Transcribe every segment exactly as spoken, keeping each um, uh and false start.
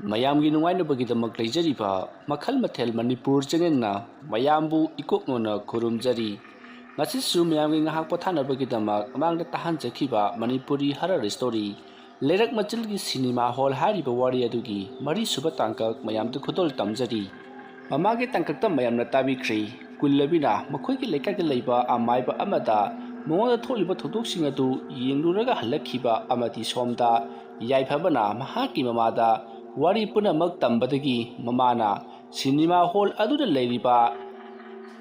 ꯃꯌꯥꯝꯒꯤ ꯅꯨꯡꯉꯥꯏꯅꯕꯒꯤꯗꯃꯛ ꯂꯩꯖꯔꯤꯕ ꯃꯈꯜ ꯃꯊꯦꯜ ꯃꯅꯤꯄꯨꯔ ꯆꯦꯅꯦꯜꯅ ꯃꯌꯥꯝꯕꯨ ꯏꯀꯣꯛꯅꯣꯅ ꯈꯨꯔꯨꯝꯖꯔꯤ꯫ ꯉꯁꯤꯁꯨ ꯃꯌꯥꯝꯒꯤ ꯉꯥꯏꯍꯥꯛ ꯄꯣꯊꯥꯅꯕꯒꯤꯗꯃꯛ ꯃꯃꯥꯡꯗ ꯇꯥꯍꯟꯖꯈꯤꯕ ꯃꯅꯤꯄꯨꯔꯤ ꯍꯔꯔ ꯁ꯭ꯇꯣꯔꯤ ꯂꯩꯔꯛ ꯃꯆꯤꯜꯒꯤ ꯁꯤꯅꯦꯃꯥ ꯍꯣꯜ ꯍꯥꯏꯔꯤꯕ ꯋꯥꯔꯤ ꯑꯗꯨꯒꯤ ꯃꯔꯤꯁꯨꯕ ꯇꯥꯡꯀꯛ ꯃꯌꯥꯝꯗ ꯈꯨꯗꯣꯜ ꯇꯝꯖꯔꯤ꯫ ꯃꯃꯥꯡꯒꯤ ꯇꯥꯡꯀꯛꯇ ꯃꯌꯥꯝꯅ ꯇꯥꯕꯤꯈ꯭ꯔꯤ꯫ ꯀꯨꯜꯂꯕꯤꯅ ꯃꯈꯣꯏꯒꯤ ꯂꯩꯀꯥꯏꯗ ꯂꯩꯕ ꯑꯃꯥꯏꯕ ꯑꯃꯗ ꯃꯉꯣꯟꯗ ꯊꯣꯛꯂꯤꯕ ꯊꯧꯗꯣꯛꯁꯤꯡ ꯑꯗꯨ ꯌꯦꯡꯂꯨꯔꯒ ꯍꯜꯂꯛꯈꯤꯕ ꯑꯃꯗꯤ ꯁꯣꯝꯗ ꯌꯥꯏꯐꯕꯅ ꯃꯍꯥꯛꯀꯤ ꯃꯃꯥꯗ ꯋꯥꯔꯤ ꯄꯨꯝꯅꯃꯛ ꯇꯝꯕꯗꯒꯤ ꯃꯃꯥꯅ ꯁꯤꯅꯦꯃꯥ ꯍꯣꯜ ꯑꯗꯨꯗ ꯂꯩꯔꯤꯕ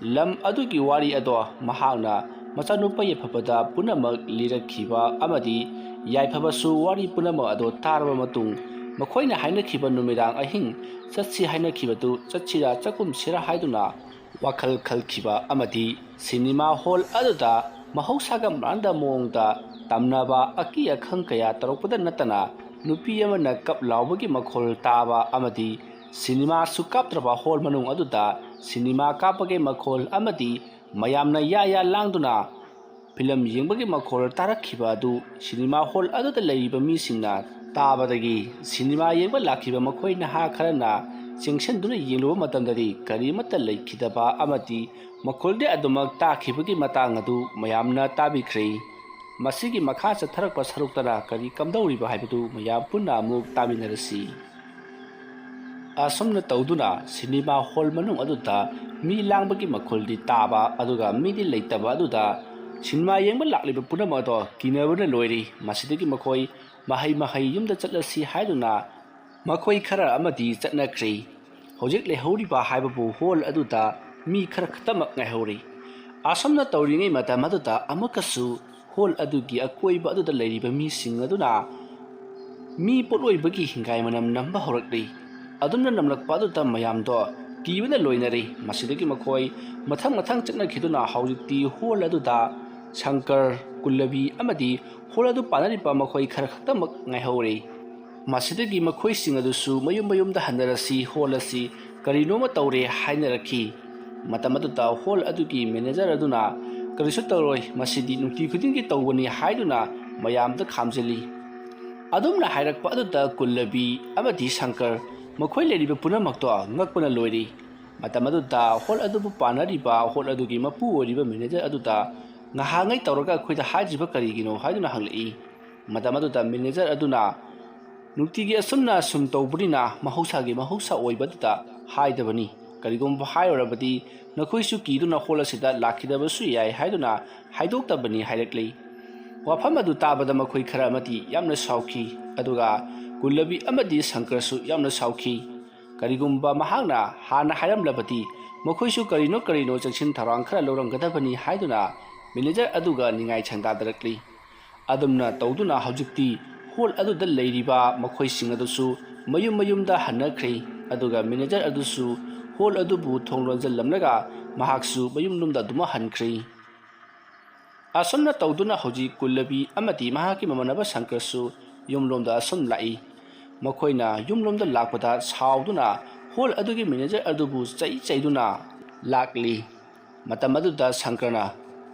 ꯂꯝ ꯑꯗꯨꯒꯤ ꯋꯥꯔꯤ ꯑꯗꯣ ꯃꯍꯥꯛꯅ ꯃꯆꯥꯅꯨꯄꯥ ꯌꯥꯏꯐꯕꯗ ꯄꯨꯝꯅꯃꯛ ꯂꯤꯔꯛꯈꯤꯕ ꯑꯃꯗꯤ ꯌꯥꯏꯐꯕꯁꯨ ꯋꯥꯔꯤ ꯄꯨꯝꯅꯃꯛ ꯑꯗꯣ ꯇꯥꯔꯕ ꯃꯇꯨꯡ ꯃꯈꯣꯏꯅ ꯍꯥꯏꯅꯈꯤꯕ ꯅꯨꯃꯤꯗꯥꯡ ꯑꯍꯤꯡ ꯆꯠꯁꯤ ꯍꯥꯏꯅꯈꯤꯕꯗꯨ ꯆꯠꯁꯤꯔꯥ ꯆꯠꯀꯨꯝꯁꯤꯔꯥ ꯍꯥꯏꯗꯨꯅ ꯋꯥꯈꯜ ꯈꯜꯈꯤꯕ ꯑꯃꯗꯤ ꯁꯤꯅꯦꯃꯥ ꯍꯣꯜ ꯑꯗꯨꯗ ꯃꯍꯧꯁꯥꯒ ꯃꯥꯟꯅꯗꯕ ꯃꯑꯣꯡꯗ ꯇꯝꯅꯕ ꯑꯀꯤ ꯑꯈꯪ ꯀꯌꯥ ꯇꯧꯔꯛꯄꯗ ꯅꯠꯇꯅ ꯅꯨꯄꯤ ꯑꯃꯅ ꯀꯞ ꯂꯥꯎꯕꯒꯤ ꯃꯈꯣꯜ ꯇꯥꯕ ꯑꯃꯗꯤ ꯁꯤꯅꯦꯃꯥꯁꯨ ꯀꯥꯞꯇ꯭ꯔꯕ ꯍꯣꯜ ꯃꯅꯨꯡ ꯑꯗꯨꯗ ꯁꯤꯅꯦꯃꯥ ꯀꯥꯞꯄꯒꯤ ꯃꯈꯣꯜ ꯑꯃꯗꯤ ꯃꯌꯥꯝꯅ ꯌꯥ ꯌꯥ ꯂꯥꯡꯗꯨꯅ ꯐꯤꯂꯝ ꯌꯦꯡꯕꯒꯤ ꯃꯈꯣꯜ ꯇꯥꯔꯛꯈꯤꯕ ꯑꯗꯨ ꯁꯤꯅꯦꯃꯥ ꯍꯣꯜ ꯑꯗꯨꯗ ꯂꯩꯔꯤꯕ ꯃꯤꯁꯤꯡꯅ ꯇꯥꯕꯗꯒꯤ ꯁꯤꯅꯦꯃꯥ ꯌꯦꯡꯕ ꯂꯥꯛꯈꯤꯕ ꯃꯈꯣꯏ ꯅꯍꯥ ꯈꯔꯅ ꯆꯦꯡꯁꯤꯟꯗꯨꯅ ꯌꯦꯡꯂꯨꯕ ꯃꯇꯝꯗꯗꯤ ꯀꯔꯤꯃꯠꯇ ꯂꯩꯈꯤꯗꯕ ꯑꯃꯗꯤ ꯃꯈꯣꯜꯗꯤ ꯑꯗꯨꯃꯛ ꯇꯥꯈꯤꯕꯒꯤ ꯃꯇꯥꯡ ꯑꯗꯨ ꯃꯌꯥꯝꯅ ꯇꯥꯕꯤꯈ꯭ꯔꯦ꯫ ꯃꯁꯤꯒꯤ ꯃꯈꯥ ꯆꯠꯊꯔꯛꯄ ꯁꯔꯨꯛꯇꯅ ꯀꯔꯤ ꯀꯝꯗꯧꯔꯤꯕ ꯍꯥꯏꯕꯗꯨ ꯃꯌꯥꯝ ꯄꯨꯟꯅ ꯑꯃꯨꯛ ꯇꯥꯃꯤꯟꯅꯔꯁꯤ꯫ ꯑꯁꯨꯝꯅ ꯇꯧꯗꯨꯅ ꯁꯤꯅꯦꯃꯥ ꯍꯣꯜ ꯃꯅꯨꯡ ꯑꯗꯨꯗ ꯃꯤ ꯂꯥꯡꯕꯒꯤ ꯃꯈꯣꯜꯗꯤ ꯇꯥꯕ, ꯑꯗꯨꯒ ꯃꯤꯗꯤ ꯂꯩꯇꯕ ꯑꯗꯨꯗ ꯁꯤꯅꯦꯃꯥ ꯌꯦꯡꯕ ꯂꯥꯛꯂꯤꯕ ꯄꯨꯝꯅꯃꯛ ꯑꯗꯣ ꯀꯤꯅꯕꯅ ꯂꯣꯏꯔꯤ꯫ ꯃꯁꯤꯗꯒꯤ ꯃꯈꯣꯏ ꯃꯍꯩ ꯃꯍꯩ ꯌꯨꯝꯗ ꯆꯠꯂꯁꯤ ꯍꯥꯏꯗꯨꯅ ꯃꯈꯣꯏ ꯈꯔ ꯑꯃꯗꯤ ꯆꯠꯅꯈ꯭ꯔꯦ꯫ ꯍꯧꯖꯤꯛ ꯂꯩꯍꯧꯔꯤꯕ ꯍꯥꯏꯕꯕꯨ ꯍꯣꯜ ꯑꯗꯨꯗ ꯃꯤ ꯈꯔ ꯈꯛꯇꯃꯛ ꯉꯥꯏꯍꯧꯔꯤ꯫ ꯑꯁꯨꯝꯅ ꯇꯧꯔꯤꯉꯩ ꯃꯇꯝ ꯑꯗꯨꯗ ꯑꯃꯨꯛꯀꯁꯨ ꯍꯣꯜ ꯑꯗꯨꯒꯤ ꯑꯀꯣꯏꯕ ꯑꯗꯨꯗ ꯂꯩꯔꯤꯕ ꯃꯤꯁꯤꯡ ꯑꯗꯨꯅ ꯃꯤ ꯄꯣꯠꯂꯣꯏꯕꯒꯤ ꯍꯤꯡꯒꯥꯏ ꯃꯅꯝ ꯅꯝꯕ ꯍꯧꯔꯛꯂꯤ꯫ ꯑꯗꯨꯝꯅ ꯅꯝꯂꯛꯄ ꯑꯗꯨꯗ ꯃꯌꯥꯝꯗꯣ ꯀꯤꯕꯅ ꯂꯣꯏꯅꯔꯦ꯫ ꯃꯁꯤꯗꯒꯤ ꯃꯈꯣꯏ ꯃꯊꯪ ꯃꯊꯪ ꯆꯠꯅꯈꯤꯗꯨꯅ ꯍꯧꯖꯤꯛꯇꯤ ꯍꯣꯜ ꯑꯗꯨꯗ ꯁꯪꯀꯔ, ꯀꯨꯜꯂꯕꯤ ꯑꯃꯗꯤ ꯍꯣꯜ ꯑꯗꯨ ꯄꯥꯟꯅꯔꯤꯕ ꯃꯈꯣꯏ ꯈꯔ ꯈꯛꯇꯃꯛ ꯉꯥꯏꯍꯧꯔꯦ꯫ ꯃꯁꯤꯗꯒꯤ ꯃꯈꯣꯏꯁꯤꯡ ꯑꯗꯨꯁꯨ ꯃꯌꯨꯝ ꯃꯌꯨꯝꯗ ꯍꯟꯅꯔꯁꯤ, ꯍꯣꯜ ꯑꯁꯤ ꯀꯔꯤꯅꯣꯃ ꯇꯧꯔꯦ ꯍꯥꯏꯅꯔꯛꯈꯤ꯫ ꯃꯇꯝ ꯑꯗꯨꯗ ꯍꯣꯜ ꯑꯗꯨꯒꯤ ꯃꯦꯅꯦꯖꯔ ꯑꯗꯨꯅ ꯀꯔꯤꯁꯨ ꯇꯧꯔꯣꯏ, ꯃꯁꯤꯗꯤ ꯅꯨꯡꯇꯤ ꯈꯨꯗꯤꯡꯒꯤ ꯇꯧꯕꯅꯤ ꯍꯥꯏꯗꯨꯅ ꯃꯌꯥꯝꯗ ꯈꯥꯝꯖꯤꯜꯂꯤ꯫ ꯑꯗꯨꯝꯅ ꯍꯥꯏꯔꯛꯄ ꯑꯗꯨꯗ ꯀꯨꯜꯂꯕꯤ ꯑꯃꯗꯤ ꯁꯪꯀꯔ ꯃꯈꯣꯏ ꯂꯩꯔꯤꯕ ꯄꯨꯝꯅꯃꯛꯇꯣ ꯉꯛꯄꯅ ꯂꯣꯏꯔꯤ꯫ ꯃꯇꯝ ꯑꯗꯨꯗ ꯍꯣꯜ ꯑꯗꯨꯕꯨ ꯄꯥꯟꯅꯔꯤꯕ ꯍꯣꯜ ꯑꯗꯨꯒꯤ ꯃꯄꯨ ꯑꯣꯏꯔꯤꯕ ꯃꯦꯅꯦꯖꯔ ꯑꯗꯨꯗ ꯉꯍꯥꯉꯩ ꯇꯧꯔꯒ ꯑꯩꯈꯣꯏꯗ ꯍꯥꯏꯗ꯭ꯔꯤꯕ ꯀꯔꯤꯒꯤꯅꯣ ꯍꯥꯏꯗꯨꯅ ꯍꯪꯂꯛꯏ꯫ ꯃꯇꯝ ꯑꯗꯨꯗ ꯃꯦꯅꯦꯖꯔ ꯑꯗꯨꯅ ꯅꯨꯡꯇꯤꯒꯤ ꯑꯁꯨꯝꯅ ꯁꯨꯝ ꯇꯧꯕꯅꯤꯅ ꯃꯍꯧꯁꯥꯒꯤ ꯃꯍꯧꯁꯥ ꯑꯣꯏꯕ ꯑꯗꯨꯗ ꯍꯥꯏꯗꯕꯅꯤ꯫ ꯀꯔꯤꯒꯨꯝꯕ ꯍꯥꯏꯔꯨꯔꯕꯗꯤ ꯅꯈꯣꯏꯁꯨ ꯀꯤꯗꯨꯅ ꯍꯣꯜ ꯑꯁꯤꯗ ꯂꯥꯛꯈꯤꯗꯕꯁꯨ ꯌꯥꯏ ꯍꯥꯏꯗꯨꯅ ꯍꯥꯏꯗꯣꯛꯇꯕꯅꯤ ꯍꯥꯏꯔꯛꯂꯤ꯫ ꯋꯥꯐꯝ ꯑꯗꯨ ꯇꯥꯕꯗ ꯃꯈꯣꯏ ꯈꯔ ꯑꯃꯗꯤ ꯌꯥꯝꯅ ꯁꯥꯎꯈꯤ, ꯑꯗꯨꯒ ꯀꯨꯜꯂꯕꯤ ꯑꯃꯗꯤ ꯁꯪꯀꯔꯁꯨ ꯌꯥꯝꯅ ꯁꯥꯎꯈꯤ꯫ ꯀꯔꯤꯒꯨꯝꯕ ꯃꯍꯥꯛꯅ ꯍꯥꯟꯅ ꯍꯥꯏꯔꯝꯂꯕꯗꯤ ꯃꯈꯣꯏꯁꯨ ꯀꯔꯤꯅꯣ ꯀꯔꯤꯅꯣ ꯆꯦꯛꯁꯤꯟ ꯊꯧꯔꯥꯡ ꯈꯔ ꯂꯧꯔꯝꯒꯗꯕꯅꯤ ꯍꯥꯏꯗꯨꯅ ꯃꯦꯅꯦꯖꯔ ꯑꯗꯨꯒ ꯅꯤꯡꯉꯥꯏ ꯁꯪꯗꯥꯗꯔꯛꯂꯤ꯫ ꯑꯗꯨꯝꯅ ꯇꯧꯗꯨꯅ ꯍꯧꯖꯤꯛꯇꯤ ꯍꯣꯜ ꯑꯗꯨꯗ ꯂꯩꯔꯤꯕ ꯃꯈꯣꯏꯁꯤꯡ ꯑꯗꯨꯁꯨ ꯃꯌꯨꯝ ꯃꯌꯨꯝꯗ ꯍꯟꯅꯈ꯭ꯔꯦ, ꯑꯗꯨꯒ ꯃꯦꯅꯦꯖꯔ ꯑꯗꯨꯁꯨ ꯍꯣꯜ ꯑꯗꯨꯕꯨ ꯊꯣꯡ ꯂꯣꯟꯖꯜꯂꯝꯂꯒ ꯃꯍꯥꯛꯁꯨ ꯃꯌꯨꯝꯂꯣꯝꯗ ꯑꯗꯨꯃꯛ ꯍꯟꯈ꯭ꯔꯦ꯫ ꯑꯁꯨꯝꯅ ꯇꯧꯗꯨꯅ ꯍꯧꯖꯤꯛ ꯀꯨꯜꯂꯕꯤ ꯑꯃꯗꯤ ꯃꯍꯥꯛꯀꯤ ꯃꯃꯥꯟꯅꯕ ꯁꯪꯀꯔꯁꯨ ꯌꯨꯝꯂꯣꯝꯗ ꯑꯁꯨꯝ ꯂꯥꯛꯏ꯫ ꯃꯈꯣꯏꯅ ꯌꯨꯝꯂꯣꯝꯗ ꯂꯥꯛꯄꯗ ꯁꯥꯎꯗꯨꯅ ꯍꯣꯜ ꯑꯗꯨꯒꯤ ꯃꯦꯅꯦꯖꯔ ꯑꯗꯨꯕꯨ ꯆꯩ ꯆꯩꯗꯨꯅ ꯂꯥꯛꯂꯤ꯫ ꯃꯇꯝ ꯑꯗꯨꯗ ꯁꯪꯀꯔꯅ,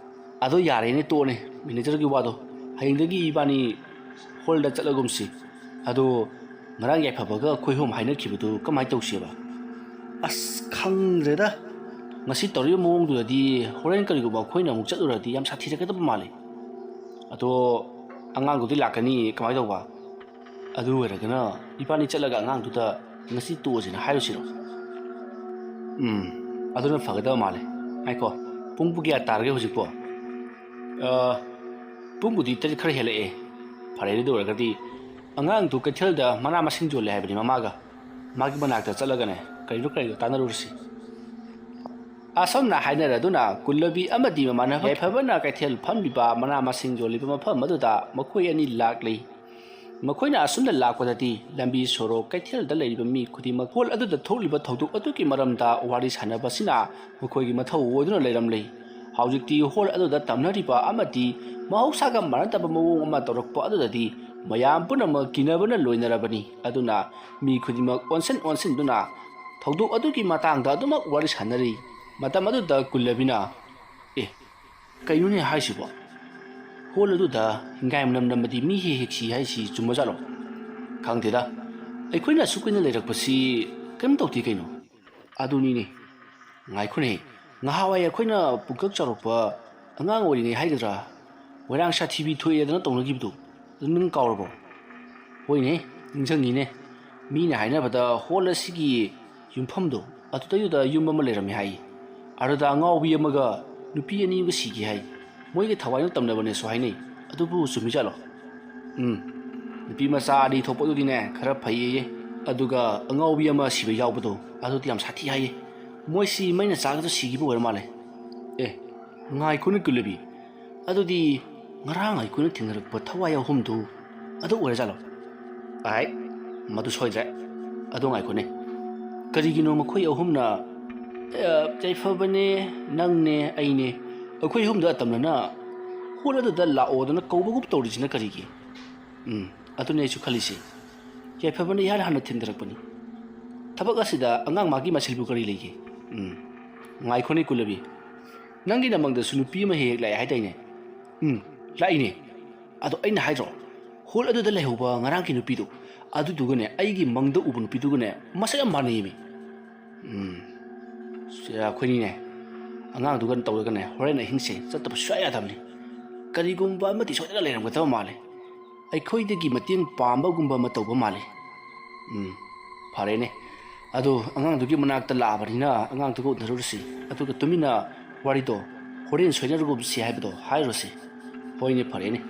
"ꯑꯗꯣ ꯌꯥꯔꯦꯅꯦ, ꯇꯣꯛꯑꯣꯅꯦ ꯃꯦꯅꯦꯖꯔꯒꯤ ꯋꯥꯗꯣ, ꯍꯌꯦꯡꯗꯒꯤ ꯏꯕꯥꯅꯤ ꯍꯣꯜꯗ ꯆꯠꯂꯒꯨꯝꯁꯤ꯫ ꯑꯗꯣ ꯉꯔꯥꯡ ꯌꯥꯏꯐꯕꯒ ꯑꯩꯈꯣꯏ ꯑꯍꯨꯝ ꯍꯥꯏꯅꯈꯤꯕꯗꯨ ꯀꯃꯥꯏꯅ ꯇꯧꯁꯦꯕ?" "ꯑꯁ, ꯈꯪꯗ꯭ꯔꯦꯗ, ꯉꯁꯤ ꯇꯧꯔꯤꯕ ꯃꯑꯣꯡꯗꯨꯗꯗꯤ ꯍꯣꯔꯦꯟ ꯀꯔꯤꯒꯨꯝꯕ ꯑꯩꯈꯣꯏꯅ ꯑꯃꯨꯛ ꯆꯠꯂꯨꯔꯗꯤ ꯌꯥꯝ ꯁꯥꯊꯤꯔꯛꯀꯗꯕ ꯃꯥꯜꯂꯤ꯫ ꯑꯗꯣ ꯑꯉꯥꯡꯗꯨꯗꯤ ꯂꯥꯛꯀꯅꯤ, ꯀꯃꯥꯏꯅ ꯇꯧꯕ? ꯑꯗꯨ ꯑꯣꯏꯔꯒꯅ ꯏꯕꯥꯅꯤ ꯆꯠꯂꯒ ꯑꯉꯥꯡꯗꯨꯗ ꯉꯁꯤ ꯇꯣꯛꯑꯁꯤꯅ ꯍꯥꯏꯔꯨꯁꯤꯔꯣ?" "ꯎꯝ, ꯑꯗꯨꯅ ꯐꯒꯗꯕ ꯃꯥꯜꯂꯦ꯫ ꯉꯥꯏꯈꯣ, ꯄꯨꯡꯕꯨ ꯀꯌꯥ ꯇꯥꯔꯒꯦ ꯍꯧꯖꯤꯛꯄꯣ?" "ꯑ, ꯄꯨꯡꯕꯨꯗꯤ ꯇꯔꯦꯠ ꯈꯔ ꯍꯦꯜꯂꯛꯑꯦ꯫ ꯐꯔꯦ, ꯑꯗꯨ ꯑꯣꯏꯔꯒꯗꯤ ꯑꯉꯥꯡꯗꯨ ꯀꯩꯊꯦꯜꯗ ꯃꯅꯥ ꯃꯁꯤꯡ ꯌꯣꯜꯂꯦ ꯍꯥꯏꯕꯅꯤ ꯃꯃꯥꯒ꯫ ꯃꯥꯒꯤ ꯃꯅꯥꯛꯇ ꯆꯠꯂꯒꯅꯦ ꯀꯔꯤꯅꯣ ꯀꯔꯤꯅꯣ ꯇꯥꯟꯅꯔꯨꯔꯁꯤ꯫" ꯑꯁꯨꯝꯅ ꯍꯥꯏꯅꯔꯗꯨꯅ ꯀꯨꯜꯂꯕꯤ ꯑꯃꯗꯤ ꯃꯃꯥꯟꯅꯕ ꯌꯥꯏꯐꯕꯅ ꯀꯩꯊꯦꯜ ꯐꯝꯂꯤꯕ ꯃꯅꯥ ꯃꯁꯤꯡ ꯌꯣꯜꯂꯤꯕ ꯃꯐꯝ ꯑꯗꯨꯗ ꯃꯈꯣꯏ ꯑꯅꯤ ꯂꯥꯛꯂꯤ꯫ ꯃꯈꯣꯏꯅ ꯑꯁꯨꯝꯅ ꯂꯥꯛꯄꯗꯗꯤ ꯂꯝꯕꯤ ꯁꯣꯔꯣꯛ ꯀꯩꯊꯦꯜꯗ ꯂꯩꯔꯤꯕ ꯃꯤ ꯈꯨꯗꯤꯡꯃꯛ ꯍꯣꯜ ꯑꯗꯨꯗ ꯊꯣꯛꯂꯤꯕ ꯊꯧꯗꯣꯛ ꯑꯗꯨꯒꯤ ꯃꯔꯝꯗ ꯋꯥꯔꯤ ꯁꯥꯟꯅꯕꯁꯤꯅ ꯃꯈꯣꯏꯒꯤ ꯃꯊꯧ ꯑꯣꯏꯗꯨꯅ ꯂꯩꯔꯝꯂꯤ꯫ ꯍꯧꯖꯤꯛꯇꯤ ꯍꯣꯜ ꯑꯗꯨꯗ ꯇꯝꯅꯔꯤꯕ ꯑꯃꯗꯤ ꯃꯍꯧꯁꯥꯒ ꯃꯥꯟꯅꯗꯕ ꯃꯑꯣꯡ ꯑꯃ ꯇꯧꯔꯛꯄ ꯑꯗꯨꯗꯗꯤ ꯃꯌꯥꯝ ꯄꯨꯝꯅꯃꯛ ꯀꯤꯅꯕꯅ ꯂꯣꯏꯅꯔꯕꯅꯤ꯫ ꯑꯗꯨꯅ ꯃꯤ ꯈꯨꯗꯤꯡꯃꯛ ꯑꯣꯟꯁꯤꯟ ꯑꯣꯟꯁꯤꯟꯗꯨꯅ ꯊꯧꯗꯣꯛ ꯑꯗꯨꯒꯤ ꯃꯇꯥꯡꯗ ꯑꯗꯨꯃꯛ ꯋꯥꯔꯤ ꯁꯥꯟꯅꯔꯤ꯫ ꯃꯇꯝ ꯑꯗꯨꯗ ꯀꯨꯜꯂꯕꯤꯅ, "ꯑꯦ, ꯀꯩꯅꯣꯅꯦ ꯍꯥꯏꯁꯤꯕꯣ? ꯍꯣꯜ ꯑꯗꯨꯗ ꯍꯤꯡꯒꯥꯏ ꯃꯅꯝ ꯅꯝꯕꯗꯤ ꯃꯤ ꯍꯦꯛ ꯍꯦꯛ ꯁꯤ ꯍꯥꯏꯁꯤ ꯆꯨꯝꯕꯖꯥꯠꯂꯣ? ꯈꯪꯗꯦꯗ, ꯑꯩꯈꯣꯏꯅ ꯑꯁꯨꯛ ꯀꯨꯏꯅ ꯂꯩꯔꯛꯄꯁꯤ ꯀꯔꯤꯝ ꯇꯧꯗꯦ ꯀꯩꯅꯣ꯫ ꯑꯗꯨꯅꯤꯅꯦ꯫ ꯉꯥꯏꯈꯣꯅꯦ, ꯉꯍꯥꯟꯋꯥꯏ ꯑꯩꯈꯣꯏꯅ ꯄꯨꯡꯀꯛ ꯆꯥꯎꯔꯛꯄ ꯑꯉꯥꯡ ꯑꯣꯏꯔꯤꯉꯩ ꯍꯥꯏꯒꯗ꯭ꯔꯥ, ꯃꯣꯏꯔꯥꯡ ꯁꯥꯊꯤꯕꯤ ꯊꯣꯛꯑꯦꯗꯅ ꯇꯧꯅꯈꯤꯕꯗꯣ, ꯑꯗꯨ ꯅꯪ ꯀꯥꯎꯔꯕꯣ? ꯍꯣꯏꯅꯦ, ꯅꯤꯡꯁꯤꯡꯉꯤꯅꯦ꯫ ꯃꯤꯅ ꯍꯥꯏꯅꯕꯗ ꯍꯣꯜ ꯑꯁꯤꯒꯤ ꯌꯨꯝꯐꯝꯗꯣ ꯑꯗꯨꯗꯩꯗꯨꯗ ꯌꯨꯝ ꯑꯃ ꯂꯩꯔꯝꯃꯦ ꯍꯥꯏ꯫ ꯑꯗꯨꯗ ꯑꯉꯥꯎꯕꯤ ꯑꯃꯒ ꯅꯨꯄꯤ ꯑꯅꯤ ꯑꯃꯒ ꯁꯤꯈꯤ ꯍꯥꯏ꯫ ꯃꯣꯏꯒꯤ ꯊꯋꯥꯏꯅ ꯇꯝꯅꯕꯅꯦꯁꯨ ꯍꯥꯏꯅꯩ꯫ ꯑꯗꯨꯕꯨ ꯆꯨꯝꯃꯤꯖꯥꯠꯂꯣ? ꯎꯝ, ꯅꯨꯄꯤ ꯃꯆꯥ ꯑꯅꯤ ꯊꯣꯛꯄꯗꯨꯗꯤꯅꯦ ꯈꯔ ꯐꯩꯌꯦꯌꯦ꯫ ꯑꯗꯨꯒ ꯑꯉꯥꯎꯕꯤ ꯑꯃ ꯁꯤꯕ ꯌꯥꯎꯕꯗꯣ ꯑꯗꯨꯗꯤ ꯌꯥꯝ ꯁꯥꯊꯤ ꯍꯥꯏꯌꯦ꯫ ꯃꯣꯏꯁꯤ ꯃꯩꯅ ꯆꯥꯒꯗ ꯁꯤꯈꯤꯕ ꯑꯣꯏꯔ ꯃꯥꯜꯂꯦ꯫ ꯑꯦ, ꯉꯥꯏꯈꯣꯅꯦ ꯀꯨꯂꯕꯤ, ꯑꯗꯨꯗꯤ ꯉꯔꯥꯡ ꯑꯩꯈꯣꯏꯅ ꯊꯦꯡꯅꯔꯛꯄ ꯊꯋꯥꯏ ꯑꯍꯨꯝꯗꯨ ꯑꯗꯨ ꯑꯣꯏꯔꯖꯥꯠꯂꯣ? ꯑꯥꯏ, ꯃꯗꯨ ꯁꯣꯏꯗ꯭ꯔꯦ꯫ ꯑꯗꯣ ꯉꯥꯏꯈꯣꯅꯦ, ꯀꯔꯤꯒꯤꯅꯣ ꯃꯈꯣꯏ ꯑꯍꯨꯝꯅ, ꯑ, ꯌꯥꯏꯐꯕꯅꯦ, ꯅꯪꯅꯦ, ꯑꯩꯅꯦ, ꯑꯩꯈꯣꯏ ꯑꯍꯨꯝꯗ ꯑꯇꯝꯅꯅ ꯍꯣꯜ ꯑꯗꯨꯗ ꯂꯥꯛꯑꯣꯗꯅ ꯀꯧꯕꯒꯨꯝ ꯇꯧꯔꯤꯁꯤꯅ ꯀꯔꯤꯒꯤ? ꯎꯝ, ꯑꯗꯨꯅꯦ ꯑꯩꯁꯨ ꯈꯜꯂꯤꯁꯦ꯫ ꯌꯥꯏꯐꯕꯅ ꯏꯍꯥꯟ ꯍꯥꯟꯅ ꯊꯤꯟꯗꯔꯛꯄꯅꯤ꯫ ꯊꯕꯛ ꯑꯁꯤꯗ ꯑꯉꯥꯡ ꯃꯥꯒꯤ ꯃꯁꯦꯜꯕꯨ ꯀꯔꯤ ꯂꯩꯒꯦ? ꯎꯝ, ꯉꯥꯏꯈꯣꯅꯦ ꯀꯨꯂꯕꯤ, ꯅꯪꯒꯤ ꯅꯃꯪꯗꯁꯨ ꯅꯨꯄꯤ ꯑꯃ ꯍꯦꯛ ꯍꯦꯛ ꯂꯥꯛꯑꯦ ꯍꯥꯏꯗꯥꯏꯅꯦ? ꯎꯝ, ꯂꯥꯛꯏꯅꯦ꯫ ꯑꯗꯣ ꯑꯩꯅ ꯍꯥꯏꯗ꯭ꯔꯣ, ꯍꯣꯜ ꯑꯗꯨꯗ ꯂꯩꯍꯧꯕ ꯉꯔꯥꯡꯒꯤ ꯅꯨꯄꯤꯗꯣ, ꯑꯗꯨꯗꯨꯒꯅꯦ, ꯑꯩꯒꯤ ꯃꯪꯗ ꯎꯕ ꯅꯨꯄꯤꯗꯨꯒꯅꯦ ꯃꯁꯛ ꯌꯥꯝ ꯃꯥꯟꯅꯩꯌꯦꯃꯤ꯫ ꯎꯝ, ꯁꯤ ꯑꯩꯈꯣꯏꯅꯤꯅꯦ, ꯑꯉꯥꯡꯗꯨꯒ ꯇꯧꯔꯒꯅꯦ ꯍꯣꯔꯦꯟ ꯑꯍꯤꯡꯁꯦ ꯆꯠꯇꯕ ꯁꯨꯡꯌꯥ ꯌꯥꯗꯕꯅꯤ꯫ ꯀꯔꯤꯒꯨꯝꯕ ꯑꯃꯗꯤ ꯁꯣꯏꯗꯅ ꯂꯩꯔꯝꯒꯗꯕ ꯃꯥꯜꯂꯦ꯫ ꯑꯩꯈꯣꯏꯗꯒꯤ ꯃꯇꯦꯡ ꯄꯥꯝꯕꯒꯨꯝꯕ ꯑꯃ ꯇꯧꯕ ꯃꯥꯜꯂꯤ꯫ ꯎꯝ, ꯐꯔꯦꯅꯦ꯫ ꯑꯗꯣ ꯑꯉꯥꯡꯗꯨꯒꯤ ꯃꯅꯥꯛꯇ ꯂꯥꯛꯑꯕꯅꯤꯅ ꯑꯉꯥꯡꯗꯨꯒ ꯎꯅꯔꯨꯔꯁꯤ꯫ ꯑꯗꯨꯒ ꯇꯨꯃꯤꯟꯅ ꯋꯥꯔꯤꯗꯣ ꯍꯣꯔꯦꯟ ꯁꯣꯏꯅꯔꯒꯨꯝꯁꯤ ꯍꯥꯏꯕꯗꯣ ꯍꯥꯏꯔꯨꯔꯁꯤ꯫ ꯍꯣꯏꯅꯦ, ꯐꯔꯦꯅꯦ꯫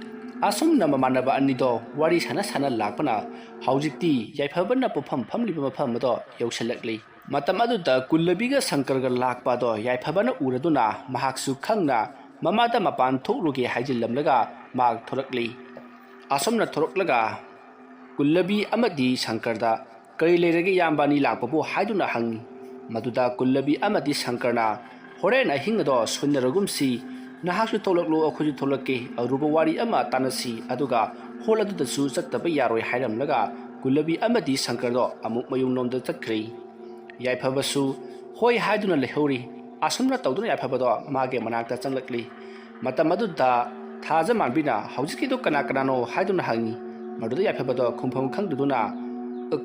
ꯑꯁꯨꯝꯅ ꯃꯃꯥꯟꯅꯕ ꯑꯅꯤꯗꯣ ꯋꯥꯔꯤ ꯁꯥꯟꯅ ꯁꯥꯟꯅ ꯂꯥꯛꯄꯅ ꯍꯧꯖꯤꯛꯇꯤ ꯌꯥꯏꯐꯕꯅ ꯄꯣꯛꯐꯝ ꯐꯝꯂꯤꯕ ꯃꯐꯝ ꯑꯗꯣ ꯌꯧꯁꯤꯜꯂꯛꯂꯤ꯫ ꯃꯇꯝ ꯑꯗꯨꯗ ꯀꯨꯜꯂꯕꯤꯒ ꯁꯪꯀꯔꯒ ꯂꯥꯛꯄ ꯑꯗꯣ ꯌꯥꯏꯐꯕꯅ ꯎꯔꯗꯨꯅ ꯃꯍꯥꯛꯁꯨ ꯈꯪꯅ ꯃꯃꯥꯗ ꯃꯄꯥꯟ ꯊꯣꯛꯂꯨꯒꯦ ꯍꯥꯏꯖꯤꯜꯂꯝꯂꯒ ꯃꯍꯥꯛ ꯊꯣꯔꯛꯂꯤ꯫ ꯑꯁꯨꯝꯅ ꯊꯣꯔꯛꯂꯒ ꯀꯨꯜꯂꯕꯤ ꯑꯃꯗꯤ ꯁꯪꯀꯔꯗ "ꯀꯔꯤ ꯂꯩꯔꯒꯦ ꯏꯌꯥꯝꯕ ꯑꯅꯤ ꯂꯥꯛꯄꯕꯨ?" ꯍꯥꯏꯗꯨꯅ ꯍꯪꯉꯤ꯫ ꯃꯗꯨꯗ ꯀꯨꯜꯂꯕꯤ ꯑꯃꯗꯤ ꯁꯪꯀꯔꯅ "ꯍꯣꯔꯦꯟ ꯑꯍꯤꯡ ꯑꯗꯣ ꯁꯣꯏꯅꯔꯒꯨꯝꯁꯤ, ꯅꯍꯥꯛꯁꯨ ꯊꯣꯛꯂꯛꯂꯣ, ꯑꯩꯈꯣꯏꯁꯨ ꯊꯣꯛꯂꯛꯀꯦ, ꯑꯔꯨꯕ ꯋꯥꯔꯤ ꯑꯃ ꯇꯥꯟꯅꯁꯤ, ꯑꯗꯨꯒ ꯍꯣꯜ ꯑꯗꯨꯗꯁꯨ ꯆꯠꯇꯕ ꯌꯥꯔꯣꯏ" ꯍꯥꯏꯔꯝꯂꯒ ꯀꯨꯜꯂꯕꯤ ꯑꯃꯗꯤ ꯁꯪꯀꯔꯗꯣ ꯑꯃꯨꯛ ꯃꯌꯨꯝꯂꯣꯝꯗ ꯆꯠꯈ꯭ꯔꯦ꯫ ꯌꯥꯏꯐꯕꯁꯨ ꯍꯣꯏ ꯍꯥꯏꯗꯨꯅ ꯂꯩꯍꯧꯔꯤ꯫ ꯑꯁꯨꯝꯅ ꯇꯧꯗꯨꯅ ꯌꯥꯏꯐꯕꯗꯣ ꯃꯥꯒꯤ ꯃꯅꯥꯛꯇ ꯆꯪꯂꯛꯂꯤ꯫ ꯃꯇꯝ ꯑꯗꯨꯗ ꯊꯥꯖꯃꯥꯟꯕꯤꯅ ꯍꯧꯖꯤꯛꯀꯤꯗꯣ ꯀꯅꯥ ꯀꯅꯥꯅꯣ ꯍꯥꯏꯗꯨꯅ ꯍꯪꯉꯤ꯫ ꯃꯗꯨꯗ ꯌꯥꯏꯐꯕꯗꯣ ꯈꯨꯝꯐꯝ ꯈꯪꯗꯗꯨꯅ,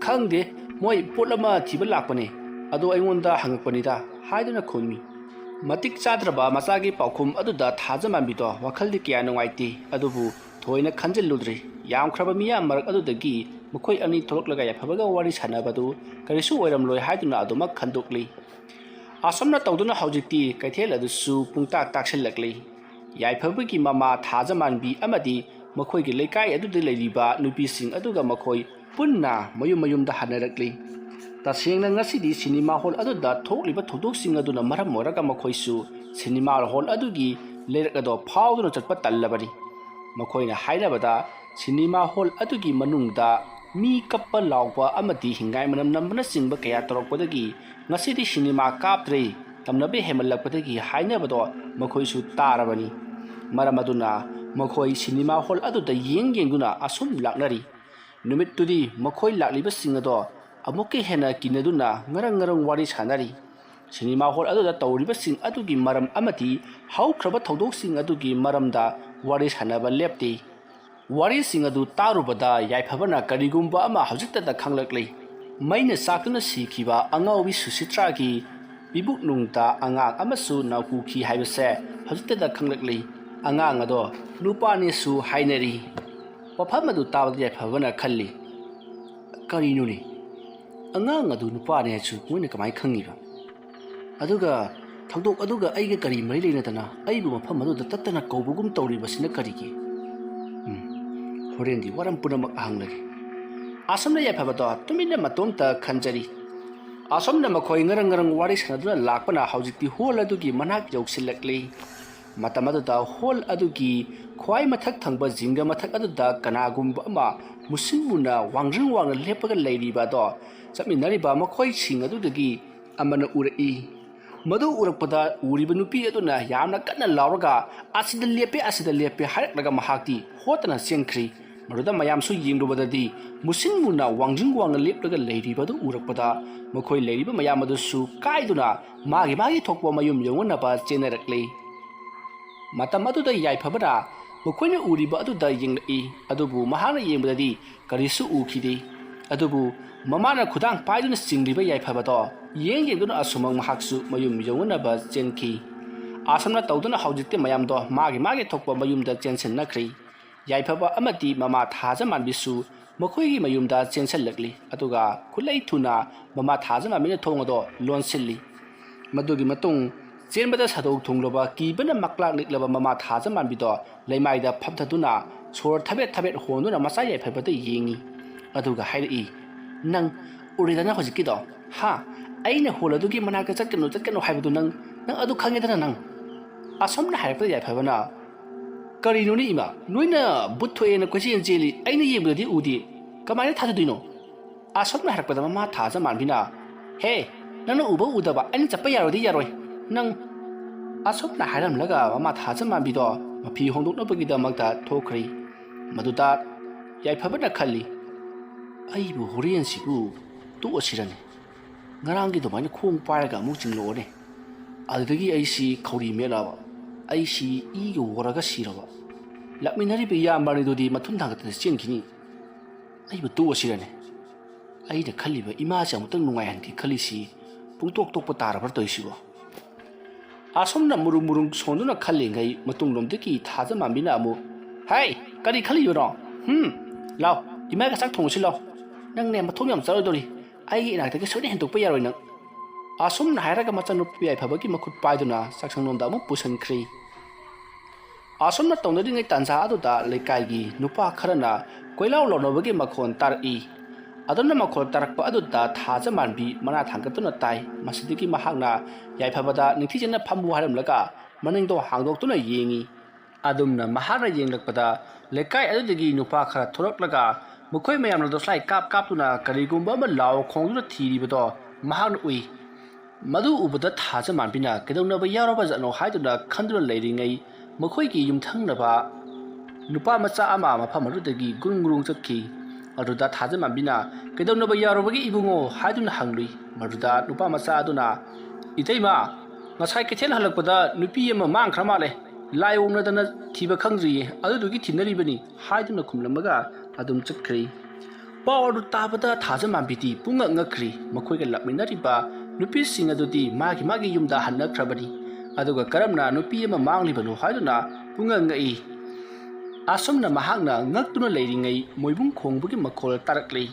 "ꯈꯪꯗꯦ, ꯃꯣꯏ ꯄꯣꯠ ꯑꯃ ꯊꯤꯕ ꯂꯥꯛꯄꯅꯦ, ꯑꯗꯣ ꯑꯩꯉꯣꯟꯗ ꯍꯪꯉꯛꯄꯅꯤꯗ" ꯍꯥꯏꯗꯨꯅ ꯈꯨꯝꯃꯤ꯫ ꯃꯇꯤꯛ ꯆꯥꯗ꯭ꯔꯕ ꯃꯆꯥꯒꯤ ꯄꯥꯎꯈꯨꯝ ꯑꯗꯨꯗ ꯊꯥꯖꯃꯥꯟꯕꯤꯗꯣ ꯋꯥꯈꯜꯗꯤ ꯀꯌꯥ ꯅꯨꯡꯉꯥꯏꯇꯦ, ꯑꯗꯨꯕꯨ ꯊꯣꯏꯅ ꯈꯟꯖꯤꯜꯂꯨꯗ꯭ꯔꯦ꯫ ꯌꯥꯝꯈ꯭ꯔꯕ ꯃꯤꯌꯥꯝ ꯃꯔꯛ ꯑꯗꯨꯗꯒꯤ ꯃꯈꯣꯏ ꯑꯅꯤ ꯊꯣꯛꯂꯛꯂꯒ ꯌꯥꯏꯐꯕꯒ ꯋꯥꯔꯤ ꯁꯥꯟꯅꯕꯗꯨ ꯀꯔꯤꯁꯨ ꯑꯣꯏꯔꯝꯂꯣꯏ ꯍꯥꯏꯗꯨꯅ ꯑꯗꯨꯃꯛ ꯈꯟꯗꯣꯛꯂꯤ꯫ ꯑꯁꯨꯝꯅ ꯇꯧꯗꯨꯅ ꯍꯧꯖꯤꯛꯇꯤ ꯀꯩꯊꯦꯜ ꯑꯗꯨꯁꯨ ꯄꯨꯡꯇꯥꯛ ꯇꯥꯛꯁꯤꯜꯂꯛꯂꯤ꯫ ꯌꯥꯏꯐꯕꯒꯤ ꯃꯃꯥ ꯊꯥꯖꯃꯥꯟꯕꯤ ꯑꯃꯗꯤ ꯃꯈꯣꯏꯒꯤ ꯂꯩꯀꯥꯏ ꯑꯗꯨꯗ ꯂꯩꯔꯤꯕ ꯅꯨꯄꯤꯁꯤꯡ ꯑꯗꯨꯒ ꯃꯈꯣꯏ ꯄꯨꯟꯅ ꯃꯌꯨꯝ ꯃꯌꯨꯝꯗ ꯍꯟꯅꯔꯛꯂꯤ꯫ ꯇꯁꯦꯡꯅ ꯉꯁꯤꯗꯤ ꯁꯤꯅꯦꯃꯥ ꯍꯣꯜ ꯑꯗꯨꯗ ꯊꯣꯛꯂꯤꯕ ꯊꯧꯗꯣꯛꯁꯤꯡ ꯑꯗꯨꯅ ꯃꯔꯝ ꯑꯣꯏꯔꯒ ꯃꯈꯣꯏꯁꯨ ꯁꯤꯅꯦꯃꯥ ꯍꯣꯜ ꯑꯗꯨꯒꯤ ꯂꯩꯔꯛ ꯑꯗꯣ ꯐꯥꯎꯗꯨꯅ ꯆꯠꯄ ꯇꯜꯂꯕꯅꯤ꯫ ꯃꯈꯣꯏꯅ ꯍꯥꯏꯅꯕꯗ, ꯁꯤꯅꯦꯃꯥ ꯍꯣꯜ ꯑꯗꯨꯒꯤ ꯃꯅꯨꯡꯗ ꯃꯤ ꯀꯞꯄ ꯂꯥꯎꯕ ꯑꯃꯗꯤ ꯍꯤꯡꯒꯥꯏ ꯃꯅꯝ ꯅꯝꯕꯅꯆꯤꯡꯕ ꯀꯌꯥ ꯇꯧꯔꯛꯄꯗꯒꯤ ꯉꯁꯤꯗꯤ ꯁꯤꯅꯦꯃꯥ ꯀꯥꯞꯇ꯭ꯔꯦ, ꯇꯝꯅꯕ ꯍꯦꯟꯃꯜꯂꯛꯄꯗꯒꯤ ꯍꯥꯏꯅꯕꯗꯣ ꯃꯈꯣꯏꯁꯨ ꯇꯥꯔꯕꯅꯤ꯫ ꯃꯔꯝ ꯑꯗꯨꯅ ꯃꯈꯣꯏ ꯁꯤꯅꯦꯃꯥ ꯍꯣꯜ ꯑꯗꯨꯗ ꯌꯦꯡ ꯌꯦꯡꯗꯨꯅ ꯑꯁꯨꯝ ꯂꯥꯛꯅꯔꯤ꯫ ꯅꯨꯃꯤꯠꯇꯨꯗꯤ ꯃꯈꯣꯏ ꯂꯥꯛꯂꯤꯕꯁꯤꯡ ꯑꯗꯣ ꯑꯃꯨꯛꯀ ꯍꯦꯟꯅ ꯀꯤꯅꯗꯨꯅ ꯉꯔꯪ ꯉꯔꯪ ꯋꯥꯔꯤ ꯁꯥꯅꯔꯤ꯫ ꯁꯤꯅꯦꯃꯥ ꯍꯣꯜ ꯑꯗꯨꯗ ꯇꯧꯔꯤꯕꯁꯤꯡ ꯑꯗꯨꯒꯤ ꯃꯔꯝ ꯑꯃꯗꯤ ꯍꯧꯈ꯭ꯔꯕ ꯊꯧꯗꯣꯛꯁꯤꯡ ꯑꯗꯨꯒꯤ ꯃꯔꯝꯗ ꯋꯥꯔꯤ ꯁꯥꯅꯕ ꯂꯦꯞꯇꯦ꯫ ꯋꯥꯔꯤꯁꯤꯡ ꯑꯗꯨ ꯇꯥꯔꯨꯕꯗ ꯌꯥꯏꯐꯕꯅ ꯀꯔꯤꯒꯨꯝꯕ ꯑꯃ ꯍꯧꯖꯤꯛꯇꯗ ꯈꯪꯂꯛꯂꯤ꯫ ꯃꯩꯅ ꯆꯥꯛꯇꯨꯅ ꯁꯤꯈꯤꯕ ꯑꯉꯥꯎꯕꯤ ꯁꯨꯁꯤꯇ꯭ꯔꯥꯒꯤ ꯏꯕꯨꯛꯅꯨꯡꯗ ꯑꯉꯥꯡ ꯑꯃꯁꯨ ꯅꯥꯎꯀꯨꯈꯤ ꯍꯥꯏꯕꯁꯦ ꯍꯧꯖꯤꯛꯇꯗ ꯈꯪꯂꯛꯂꯤ꯫ ꯑꯉꯥꯡ ꯑꯗꯣ ꯅꯨꯄꯥꯅꯦꯁꯨ ꯍꯥꯏꯅꯔꯤ꯫ ꯋꯥꯐꯝ ꯑꯗꯨ ꯇꯥꯕꯗ ꯌꯥꯏꯐꯕꯅ ꯈꯜꯂꯤ, "ꯀꯔꯤꯅꯣꯅꯦ? ꯑꯉꯥꯡ ꯑꯗꯨ ꯅꯨꯄꯥꯅꯦ ꯍꯥꯏꯁꯨ ꯃꯣꯏꯅ ꯀꯃꯥꯏꯅ ꯈꯪꯉꯤꯕ? ꯑꯗꯨꯒ ꯊꯧꯗꯣꯛ ꯑꯗꯨꯒ ꯑꯩꯒ ꯀꯔꯤ ꯃꯔꯤ ꯂꯩꯅꯗꯅ ꯑꯩꯕꯨ ꯃꯐꯝ ꯑꯗꯨꯗ ꯇꯠꯇꯅ ꯀꯧꯕꯒꯨꯝ ꯇꯧꯔꯤꯕꯁꯤꯅ ꯀꯔꯤꯒꯤ? ꯎꯝ, ꯍꯣꯔꯦꯟꯗꯤ ꯋꯥꯔꯝ ꯄꯨꯝꯅꯃꯛ ꯍꯪꯂꯒꯦ꯫" ꯑꯁꯨꯝꯅ ꯌꯥꯏꯐꯕꯗꯣ ꯇꯨꯃꯤꯟꯅ ꯃꯇꯣꯝꯇ ꯈꯟꯖꯔꯤ꯫ ꯑꯁꯨꯝꯅ ꯃꯈꯣꯏ ꯉꯔꯪ ꯉꯔꯪ ꯋꯥꯔꯤ ꯁꯥꯟꯅꯗꯨꯅ ꯂꯥꯛꯄꯅ ꯍꯧꯖꯤꯛꯇꯤ ꯍꯣꯜ ꯑꯗꯨꯒꯤ ꯃꯅꯥꯛ ꯌꯧꯁꯤꯜꯂꯛꯂꯤ꯫ ꯃꯇꯝ ꯑꯗꯨꯗ ꯍꯣꯜ ꯑꯗꯨꯒꯤ ꯈ꯭ꯋꯥꯏ ꯃꯊꯛ ꯊꯪꯕ ꯖꯤꯡꯒ ꯃꯊꯛ ꯑꯗꯨꯗ ꯀꯅꯥꯒꯨꯝꯕ ꯑꯃ ꯃꯨꯁꯤꯟ ꯃꯨꯅ ꯋꯥꯡꯖꯤꯡ ꯋꯥꯡꯅ ꯂꯦꯞꯄꯒ ꯂꯩꯔꯤꯕ ꯑꯗꯣ ꯆꯠꯃꯤꯟꯅꯔꯤꯕ ꯃꯈꯣꯏꯁꯤꯡ ꯑꯗꯨꯗꯒꯤ ꯑꯃꯅ ꯎꯔꯛꯏ꯫ ꯃꯗꯨ ꯎꯔꯛꯄꯗ ꯎꯔꯤꯕ ꯅꯨꯄꯤ ꯑꯗꯨꯅ ꯌꯥꯝꯅ ꯀꯟꯅ ꯂꯥꯎꯔꯒ, "ꯑꯁꯤꯗ ꯂꯦꯞꯄꯦ, ꯑꯁꯤꯗ ꯂꯦꯞꯄꯦ" ꯍꯥꯏꯔꯛꯂꯒ ꯃꯍꯥꯛꯇꯤ ꯍꯣꯠꯇꯅ ꯆꯦꯟꯈ꯭ꯔꯤ꯫ ꯃꯗꯨꯗ ꯃꯌꯥꯝꯁꯨ ꯌꯦꯡꯂꯨꯕꯗꯗꯤ ꯃꯨꯁꯤꯟ ꯃꯨꯅ ꯋꯥꯡꯖꯤꯡ ꯋꯥꯡꯅ ꯂꯦꯞꯂꯒ ꯂꯩꯔꯤꯕ ꯑꯗꯨ ꯎꯔꯛꯄꯗ ꯃꯈꯣꯏ ꯂꯩꯔꯤꯕ ꯃꯌꯥꯝ ꯑꯗꯨꯁꯨ ꯀꯥꯏꯗꯨꯅ ꯃꯥꯒꯤ ꯃꯥꯒꯤ ꯊꯣꯛꯄ ꯃꯌꯨꯝ ꯌꯧꯅꯅꯕ ꯆꯦꯟꯅꯔꯛꯂꯤ꯫ ꯃꯇꯝ ꯑꯗꯨꯗ ꯌꯥꯏꯐꯕꯅ ꯃꯈꯣꯏꯅ ꯎꯔꯤꯕ ꯑꯗꯨꯗ ꯌꯦꯡꯂꯛꯏ, ꯑꯗꯨꯕꯨ ꯃꯍꯥꯛꯅ ꯌꯦꯡꯕꯗꯗꯤ ꯀꯔꯤꯁꯨ ꯎꯈꯤꯗꯦ꯫ ꯑꯗꯨꯕꯨ ꯃꯃꯥꯅ ꯈꯨꯗꯥꯡ ꯄꯥꯏꯗꯨꯅ ꯆꯤꯡꯂꯤꯕ ꯌꯥꯏꯐꯕꯗꯣ ꯌꯦꯡ ꯌꯦꯡꯗꯨꯅ ꯑꯁꯨꯃꯛ ꯃꯍꯥꯛꯁꯨ ꯃꯌꯨꯝ ꯌꯧꯅꯅꯕ ꯆꯦꯟꯈꯤ꯫ ꯑꯁꯨꯝꯅ ꯇꯧꯗꯨꯅ ꯍꯧꯖꯤꯛꯇꯤ ꯃꯌꯥꯝꯗꯣ ꯃꯥꯒꯤ ꯃꯥꯒꯤ ꯊꯣꯛꯄ ꯃꯌꯨꯝꯗ ꯆꯦꯟꯁꯤꯟꯅꯈ꯭ꯔꯦ꯫ ꯌꯥꯏꯐꯕ ꯑꯃꯗꯤ ꯃꯃꯥ ꯊꯥꯖꯃꯥꯟꯕꯤꯁꯨ ꯃꯈꯣꯏꯒꯤ ꯃꯌꯨꯝꯗ ꯆꯦꯟꯁꯤꯜꯂꯛꯂꯤ, ꯑꯗꯨꯒ ꯈꯨꯠꯂꯩ ꯊꯨꯅ ꯃꯃꯥ ꯊꯥꯖꯃꯥꯟꯕꯤꯅ ꯊꯣꯡ ꯑꯗꯣ ꯂꯣꯟꯁꯤꯜꯂꯤ꯫ ꯃꯗꯨꯒꯤ ꯃꯇꯨꯡ ꯆꯦꯟꯕꯗ ꯁꯥꯗꯣꯡ ꯊꯣꯡꯂꯕ ꯀꯤꯕꯅ ꯃꯀ꯭ꯂꯥꯛ ꯅꯤꯛꯂꯕ ꯃꯃꯥ ꯊꯥꯖꯃꯥꯟꯕꯤꯗꯣ ꯂꯩꯃꯥꯏꯗ ꯐꯝꯊꯗꯨꯅ ꯁꯣꯔ ꯊꯕꯦꯠ ꯊꯕꯦꯠ ꯍꯣꯟꯗꯨꯅ ꯃꯆꯥ ꯌꯥꯏꯐꯕꯗ ꯌꯦꯡꯉꯤ꯫ ꯑꯗꯨꯒ ꯍꯥꯏꯔꯛꯏ, "ꯅꯪ ꯎꯔꯦꯗꯅ ꯍꯧꯖꯤꯛꯀꯤꯗꯣ? ꯍꯥ? ꯑꯩꯅ ꯍꯣꯜ ꯑꯗꯨꯒꯤ ꯃꯅꯥꯛꯇ ꯆꯠꯀꯅꯨ, ꯆꯠꯀꯅꯨ ꯍꯥꯏꯕꯗꯨ ꯅꯪ, ꯅꯪ ꯑꯗꯨ ꯈꯪꯉꯦꯗꯅ ꯅꯪ?" ꯑꯁꯨꯝꯅ ꯍꯥꯏꯔꯛꯄꯗ ꯌꯥꯏꯐꯕꯅ, "ꯀꯔꯤꯅꯣꯅꯦ ꯏꯃꯥ? ꯅꯣꯏꯅ ꯕꯨꯠ ꯊꯣꯛꯑꯦꯅ ꯀꯣꯏꯆꯦꯟ ꯆꯦꯜꯂꯤ, ꯑꯩꯅ ꯌꯦꯡꯕꯗꯗꯤ ꯎꯗꯦ꯫ ꯀꯃꯥꯏꯅ ꯊꯥꯖꯗꯣꯏꯅꯣ?" ꯑꯁꯨꯝꯅ ꯍꯥꯏꯔꯛꯄꯗ ꯃꯃꯥ ꯊꯥꯖꯃꯥꯟꯕꯤꯅ, "ꯍꯦ, ꯅꯪꯅ ꯎꯕ ꯎꯗꯕ ꯑꯩꯅ ꯆꯠꯄ ꯌꯥꯔꯣꯏꯗꯤ ꯌꯥꯔꯣꯏ꯫ ꯅꯪ," ꯑꯁꯨꯝꯅ ꯍꯥꯏꯔꯝꯂꯒ ꯃꯃꯥ ꯊꯥꯖꯃꯥꯟꯕꯤꯗꯣ ꯃꯐꯤ ꯍꯣꯡꯗꯣꯛꯅꯕꯒꯤꯗꯃꯛꯇ ꯊꯣꯛꯈ꯭ꯔꯦ꯫ ꯃꯗꯨꯗ ꯌꯥꯏꯐꯕꯅ ꯈꯜꯂꯤ, "ꯑꯩꯕꯨ ꯍꯣꯔꯦꯟꯁꯤꯕꯨ ꯇꯣꯛꯑꯁꯤꯔꯅꯦ? ꯉꯔꯥꯡꯒꯤ ꯑꯗꯨꯃꯥꯏꯅ ꯈꯣꯡ ꯄꯥꯏꯔꯒ ꯑꯃꯨꯛ ꯆꯤꯡꯂꯛꯑꯣꯅꯦ꯫ ꯑꯗꯨꯗꯒꯤ ꯑꯩꯁꯤ ꯈꯧꯔꯤ ꯃꯦꯠꯂꯕ, ꯑꯩꯁꯤ ꯏꯒ ꯑꯣꯔꯒ ꯁꯤꯔꯕ꯫ ꯂꯥꯛꯃꯤꯟꯅꯔꯤꯕ ꯏꯌꯥꯝꯕ ꯑꯅꯤꯗꯨꯗꯤ ꯃꯊꯨꯟ ꯊꯥꯡꯒꯠꯇꯅ ꯆꯦꯟꯈꯤꯅꯤ꯫ ꯑꯩꯕꯨ ꯇꯣꯛꯑꯁꯤꯔꯅꯦ? ꯑꯩꯅ ꯈꯜꯂꯤꯕ ꯏꯃꯥꯁꯦ ꯑꯃꯨꯛꯇꯪ ꯅꯨꯡꯉꯥꯏꯍꯟꯒꯦ ꯈꯜꯂꯤꯁꯤ ꯄꯨꯡꯇꯣꯛ ꯇꯣꯛꯄ ꯇꯥꯔꯕ꯭ꯔꯥ ꯇꯧꯔꯤꯁꯤꯕꯣ?" ꯑꯁꯨꯝꯅ ꯃꯨꯔꯨꯝ ꯃꯨꯔꯨꯝ ꯁꯣꯟꯗꯨꯅ ꯈꯜꯂꯤꯉꯩ ꯃꯇꯨꯡꯂꯣꯝꯗꯒꯤ ꯊꯥꯖꯃꯥꯟꯕꯤꯅ ꯑꯃꯨꯛ, "ꯍꯩ, ꯀꯔꯤ ꯈꯜꯂꯤꯕꯅꯣ? ꯍꯨꯝ, ꯂꯥꯎ, ꯏꯃꯥꯒ ꯆꯥꯛ ꯊꯣꯡꯉꯨꯁꯤ ꯂꯥꯎ꯫ ꯅꯪꯅꯦ ꯃꯊꯣꯡ ꯌꯥꯝ ꯆꯥꯔꯣꯏꯗꯧꯔꯤ꯫ ꯑꯩꯒꯤ ꯏꯅꯥꯛꯇꯒꯤ ꯁꯣꯏꯗꯅ ꯍꯦꯟꯗꯣꯛꯄ ꯌꯥꯔꯣꯏ ꯅꯪ꯫" ꯑꯁꯨꯝꯅ ꯍꯥꯏꯔꯒ ꯃꯆꯥꯅꯨꯄꯤ ꯌꯥꯏꯐꯕꯒꯤ ꯃꯈꯨꯠ ꯄꯥꯏꯗꯨꯅ ꯆꯥꯛꯁꯪꯂꯣꯝꯗ ꯑꯃꯨꯛ ꯄꯨꯁꯤꯟꯈ꯭ꯔꯦ꯫ ꯑꯁꯨꯝꯅ ꯇꯧꯅꯔꯤꯉꯩ ꯇꯥꯟꯖꯥ ꯑꯗꯨꯗ ꯂꯩꯀꯥꯏꯒꯤ ꯅꯨꯄꯥ ꯈꯔꯅ ꯀꯣꯏꯂꯥꯎ ꯂꯥꯎꯅꯕꯒꯤ ꯃꯈꯣꯟ ꯇꯥꯔꯛꯏ꯫ ꯑꯗꯨꯝꯅ ꯃꯈꯣꯟ ꯇꯥꯔꯛꯄ ꯑꯗꯨꯗ ꯊꯥꯖꯃꯥꯟꯕꯤ ꯃꯅꯥ ꯊꯥꯡꯒꯠꯇꯨꯅ ꯇꯥꯏ꯫ ꯃꯁꯤꯗꯒꯤ ꯃꯍꯥꯛꯅ ꯌꯥꯏꯐꯕꯗ ꯅꯤꯡꯊꯤꯖꯅ ꯐꯝꯃꯨ ꯍꯥꯏꯔꯝꯂꯒ ꯃꯅꯤꯡꯗꯣ ꯍꯥꯡꯗꯣꯛꯇꯨꯅ ꯌꯦꯡꯉꯤ꯫ ꯑꯗꯨꯝꯅ ꯃꯍꯥꯛꯅ ꯌꯦꯡꯂꯛꯄꯗ ꯂꯩꯀꯥꯏ ꯑꯗꯨꯗꯒꯤ ꯅꯨꯄꯥ ꯈꯔ ꯊꯣꯔꯛꯂꯒ ꯃꯈꯣꯏ ꯃꯌꯥꯝꯅ ꯗꯣꯁꯂꯥꯏ ꯀꯥꯞ ꯀꯥꯞꯇꯨꯅ ꯀꯔꯤꯒꯨꯝꯕ ꯑꯃ ꯂꯥꯎ ꯈꯣꯡꯗꯨꯅ ꯊꯤꯔꯤꯕꯗꯣ ꯃꯍꯥꯛꯅ ꯎꯏ꯫ ꯃꯗꯨ ꯎꯕꯗ ꯊꯥꯖꯃꯥꯟꯕꯤꯅ ꯀꯩꯗꯧꯅꯕ ꯌꯥꯎꯔꯕ ꯖꯥꯠꯅꯣ ꯍꯥꯏꯗꯨꯅ ꯈꯟꯗꯨꯅ ꯂꯩꯔꯤꯉꯩ ꯃꯈꯣꯏꯒꯤ ꯌꯨꯝꯊꯪꯅꯕ ꯅꯨꯄꯥ ꯃꯆꯥ ꯑꯃ ꯃꯐꯝ ꯑꯗꯨꯗꯒꯤ ꯒꯨꯔꯨꯡ ꯒꯨꯔꯨꯡ ꯆꯠꯈꯤ꯫ ꯑꯗꯨꯗ ꯊꯥꯖꯃꯥꯟꯕꯤꯅ, "ꯀꯩꯗꯧꯅꯕ ꯌꯥꯎꯔꯕꯒꯦ ꯏꯕꯨꯡꯉꯣ?" ꯍꯥꯏꯗꯨꯅ ꯍꯪꯂꯨꯏ꯫ ꯃꯗꯨꯗ ꯅꯨꯄꯥ ꯃꯆꯥ ꯑꯗꯨꯅ, "ꯏꯇꯩꯃ, ꯉꯁꯥꯏ ꯀꯩꯊꯦꯜ ꯍꯜꯂꯛꯄꯗ ꯅꯨꯄꯤ ꯑꯃ ꯃꯥꯡꯈ꯭ꯔ ꯃꯥꯜꯂꯦ꯫ ꯂꯥꯏꯑꯣꯡꯅꯗꯅ ꯊꯤꯕ ꯈꯪꯗ꯭ꯔꯤꯌꯦ, ꯑꯗꯨꯗꯨꯒꯤ ꯊꯤꯅꯔꯤꯕꯅꯤ" ꯍꯥꯏꯗꯨꯅ ꯈꯨꯝꯂꯝꯃꯒ ꯑꯗꯨꯝ ꯆꯠꯈ꯭ꯔꯦ꯫ ꯄꯥꯎ ꯑꯗꯨ ꯇꯥꯕꯗ ꯊꯥꯖꯃꯥꯟꯕꯤꯗꯤ ꯄꯨꯡꯉꯛ ꯉꯛꯈ꯭ꯔꯦ꯫ ꯃꯈꯣꯏꯒ ꯂꯥꯛꯃꯤꯟꯅꯔꯤꯕ ꯅꯨꯄꯤꯁꯤꯡ ꯑꯗꯨꯗꯤ ꯃꯥꯒꯤ ꯃꯥꯒꯤ ꯌꯨꯝꯗ ꯍꯟꯅꯈ꯭ꯔꯕꯅꯤ꯫ ꯑꯗꯨꯒ ꯀꯔꯝꯅ ꯅꯨꯄꯤ ꯑꯃ ꯃꯥꯡꯂꯤꯕꯅꯣ ꯍꯥꯏꯗꯨꯅ ꯄꯨꯡꯉꯛ ꯉꯛꯏ꯫ ꯑꯁꯨꯝꯅ ꯃꯍꯥꯛꯅ ꯉꯛꯇꯨꯅ ꯂꯩꯔꯤꯉꯩ ꯃꯣꯏꯕꯨꯡ ꯈꯣꯡꯕꯒꯤ ꯃꯈꯣꯜ ꯇꯥꯔꯛꯂꯤ꯫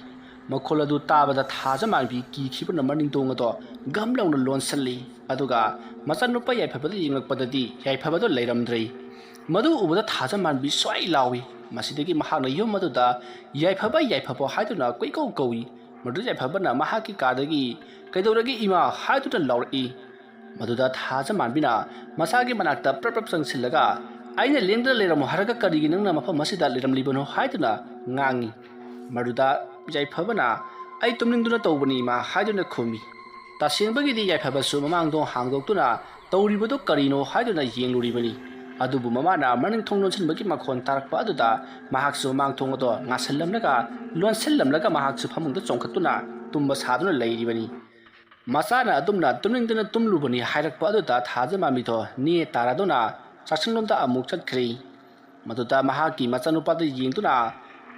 ꯃꯈꯣꯜ ꯑꯗꯨ ꯇꯥꯕꯗ ꯊꯥꯖꯃꯥꯟꯕꯤ ꯀꯤꯈꯤꯕꯅ ꯃꯅꯤꯡꯗꯣꯡ ꯑꯗꯣ ꯒꯝ ꯂꯥꯎꯅ ꯂꯣꯟꯁꯤꯜꯂꯤ꯫ ꯑꯗꯨꯒ ꯃꯆꯥꯅꯨꯄꯥ ꯌꯥꯏꯐꯕꯗ ꯌꯦꯡꯂꯛꯄꯗꯗꯤ ꯌꯥꯏꯐꯕꯗꯣ ꯂꯩꯔꯝꯗ꯭ꯔꯦ꯫ ꯃꯗꯨ ꯎꯕꯗ ꯊꯥꯖꯃꯥꯟꯕꯤ ꯁ꯭ꯋꯥꯏ ꯂꯥꯎꯏ꯫ ꯃꯁꯤꯗꯒꯤ ꯃꯍꯥꯛꯅ ꯌꯨꯝ ꯑꯗꯨꯗ "ꯌꯥꯏꯐꯕ, ꯌꯥꯏꯐꯕ" ꯍꯥꯏꯗꯨꯅ ꯀꯣꯏꯀꯧ ꯀꯧꯏ꯫ ꯃꯗꯨ ꯌꯥꯏꯐꯕꯅ ꯃꯍꯥꯛꯀꯤ ꯀꯥꯗꯒꯤ "ꯀꯩꯗꯧꯔꯒꯦ ꯏꯃꯥ?" ꯍꯥꯏꯗꯨꯅ ꯂꯥꯎꯔꯛꯏ꯫ ꯃꯗꯨꯗ ꯊꯥꯖꯃꯥꯟꯕꯤꯅ ꯃꯆꯥꯒꯤ ꯃꯅꯥꯛꯇ ꯄ꯭ꯔꯞ ꯄ꯭ꯔꯞ ꯆꯪꯁꯤꯜꯂꯒ "ꯑꯩꯅ ꯂꯦꯡꯗꯅ ꯂꯩꯔꯝꯃꯣ ꯍꯥꯏꯔꯒ ꯀꯔꯤꯒꯤ ꯅꯪꯅ ꯃꯐꯝ ꯑꯁꯤꯗ ꯂꯩꯔꯝꯂꯤꯕꯅꯣ?" ꯍꯥꯏꯗꯨꯅ ꯉꯥꯡꯉꯤ꯫ ꯃꯗꯨꯗ ꯌꯥꯏꯐꯕꯅ "ꯑꯩ ꯇꯨꯝꯅꯤꯡꯗꯨꯅ ꯇꯧꯕꯅꯤ ꯏꯃꯥ" ꯍꯥꯏꯗꯨꯅ ꯈꯨꯝꯃꯤ꯫ ꯇꯁꯦꯡꯕꯒꯤꯗꯤ ꯌꯥꯏꯐꯕꯁꯨ ꯃꯃꯥꯡꯗꯣ ꯍꯥꯡꯗꯣꯛꯇꯨꯅ "ꯇꯧꯔꯤꯕꯗꯣ ꯀꯔꯤꯅꯣ?" ꯍꯥꯏꯗꯨꯅ ꯌꯦꯡꯂꯨꯔꯤꯕꯅꯤ꯫ ꯑꯗꯨꯕꯨ ꯃꯃꯥꯅ ꯃꯅꯤꯡ ꯊꯣꯡ ꯂꯣꯟꯁꯤꯟꯕꯒꯤ ꯃꯈꯣꯟ ꯇꯥꯔꯛꯄ ꯑꯗꯨꯗ ꯃꯍꯥꯛꯁꯨ ꯃꯃꯥꯡ ꯊꯣꯡ ꯑꯗꯣ ꯉꯥꯁꯤꯜꯂꯝꯂꯒ ꯂꯣꯟꯁꯤꯜꯂꯝꯂꯒ ꯃꯍꯥꯛꯁꯨ ꯐꯃꯨꯡꯗ ꯆꯣꯡꯈꯠꯇꯨꯅ ꯇꯨꯝꯕ ꯁꯥꯗꯨꯅ ꯂꯩꯔꯤꯕꯅꯤ꯫ ꯃꯆꯥꯅ ꯑꯗꯨꯝꯅ ꯇꯨꯝꯅꯤꯡꯗꯅ ꯇꯨꯝꯂꯨꯕꯅꯤ ꯍꯥꯏꯔꯛꯄ ꯑꯗꯨꯗ ꯊꯥꯖꯃꯥꯟꯕꯤꯗꯣ ꯅꯦ ꯇꯥꯔꯗꯨꯅ ꯆꯥꯛꯁꯪꯂꯣꯝꯗ ꯑꯃꯨꯛ ꯆꯠꯈ꯭ꯔꯦ꯫ ꯃꯗꯨꯗ ꯃꯍꯥꯛꯀꯤ ꯃꯆꯥꯅꯨꯄꯥꯗ ꯌꯦꯡꯗꯨꯅ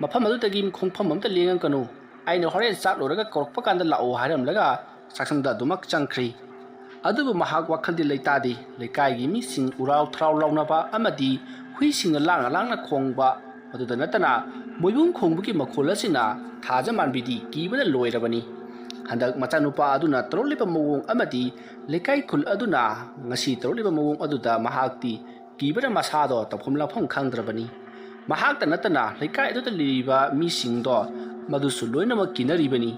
ꯃꯐꯝ ꯑꯗꯨꯗꯒꯤ ꯈꯣꯡꯐꯝ ꯑꯃꯇ ꯂꯦꯡꯉꯛꯀꯅꯨ, ꯑꯩꯅ ꯍꯣꯔꯦꯟ ꯆꯥꯛ ꯂꯣꯏꯔꯒ ꯀꯧꯔꯛꯄ ꯀꯥꯟꯗ ꯂꯥꯛꯑꯣ ꯍꯥꯏꯔꯝꯂꯒ ꯆꯥꯛꯁꯪꯗ ꯑꯗꯨꯃꯛ ꯆꯪꯈ꯭ꯔꯦ꯫ ꯑꯗꯨꯕꯨ ꯃꯍꯥꯛ ꯋꯥꯈꯜꯗꯤ ꯂꯩꯇꯥꯗꯦ꯫ ꯂꯩꯀꯥꯏꯒꯤ ꯃꯤꯁꯤꯡ ꯎꯔꯥꯎ ꯊꯔꯥꯎ ꯂꯥꯎꯅꯕ ꯑꯃꯗꯤ ꯍꯨꯏꯁꯤꯡꯅ ꯂꯥꯡꯅ ꯂꯥꯡꯅ ꯈꯣꯡꯕ, ꯃꯗꯨꯗ ꯅꯠꯇꯅ ꯃꯣꯏꯕꯨꯡ ꯈꯣꯡꯕꯒꯤ ꯃꯈꯣꯜ ꯑꯁꯤꯅ ꯊꯥꯖꯃꯥꯟꯕꯤꯗꯤ ꯀꯤꯕꯅ ꯂꯣꯏꯔꯕꯅꯤ꯫ ꯍꯟꯗꯛ ꯃꯆꯥꯅꯨꯄꯥ ꯑꯗꯨꯅ ꯇꯧꯔꯛꯂꯤꯕ ꯃꯑꯣꯡ ꯑꯃꯗꯤ ꯂꯩꯀꯥꯏ ꯈꯨꯜ ꯑꯗꯨꯅ ꯉꯁꯤ ꯇꯧꯔꯛꯂꯤꯕ ꯃꯑꯣꯡ ꯑꯗꯨꯗ ꯃꯍꯥꯛꯇꯤ ꯀꯤꯕꯅ ꯃꯁꯥꯗꯣ ꯇꯧꯐꯝ ꯂꯥꯛꯐꯝ ꯈꯪꯗ꯭ꯔꯕꯅꯤ꯫ ꯃꯍꯥꯛꯇ ꯅꯠꯇꯅ ꯂꯩꯀꯥꯏ ꯑꯗꯨꯗ ꯂꯩꯔꯤꯕ ꯃꯤꯁꯤꯡꯗꯣ ꯃꯗꯨꯁꯨ ꯂꯣꯏꯅꯃꯛ ꯀꯤꯅꯔꯤꯕꯅꯤ꯫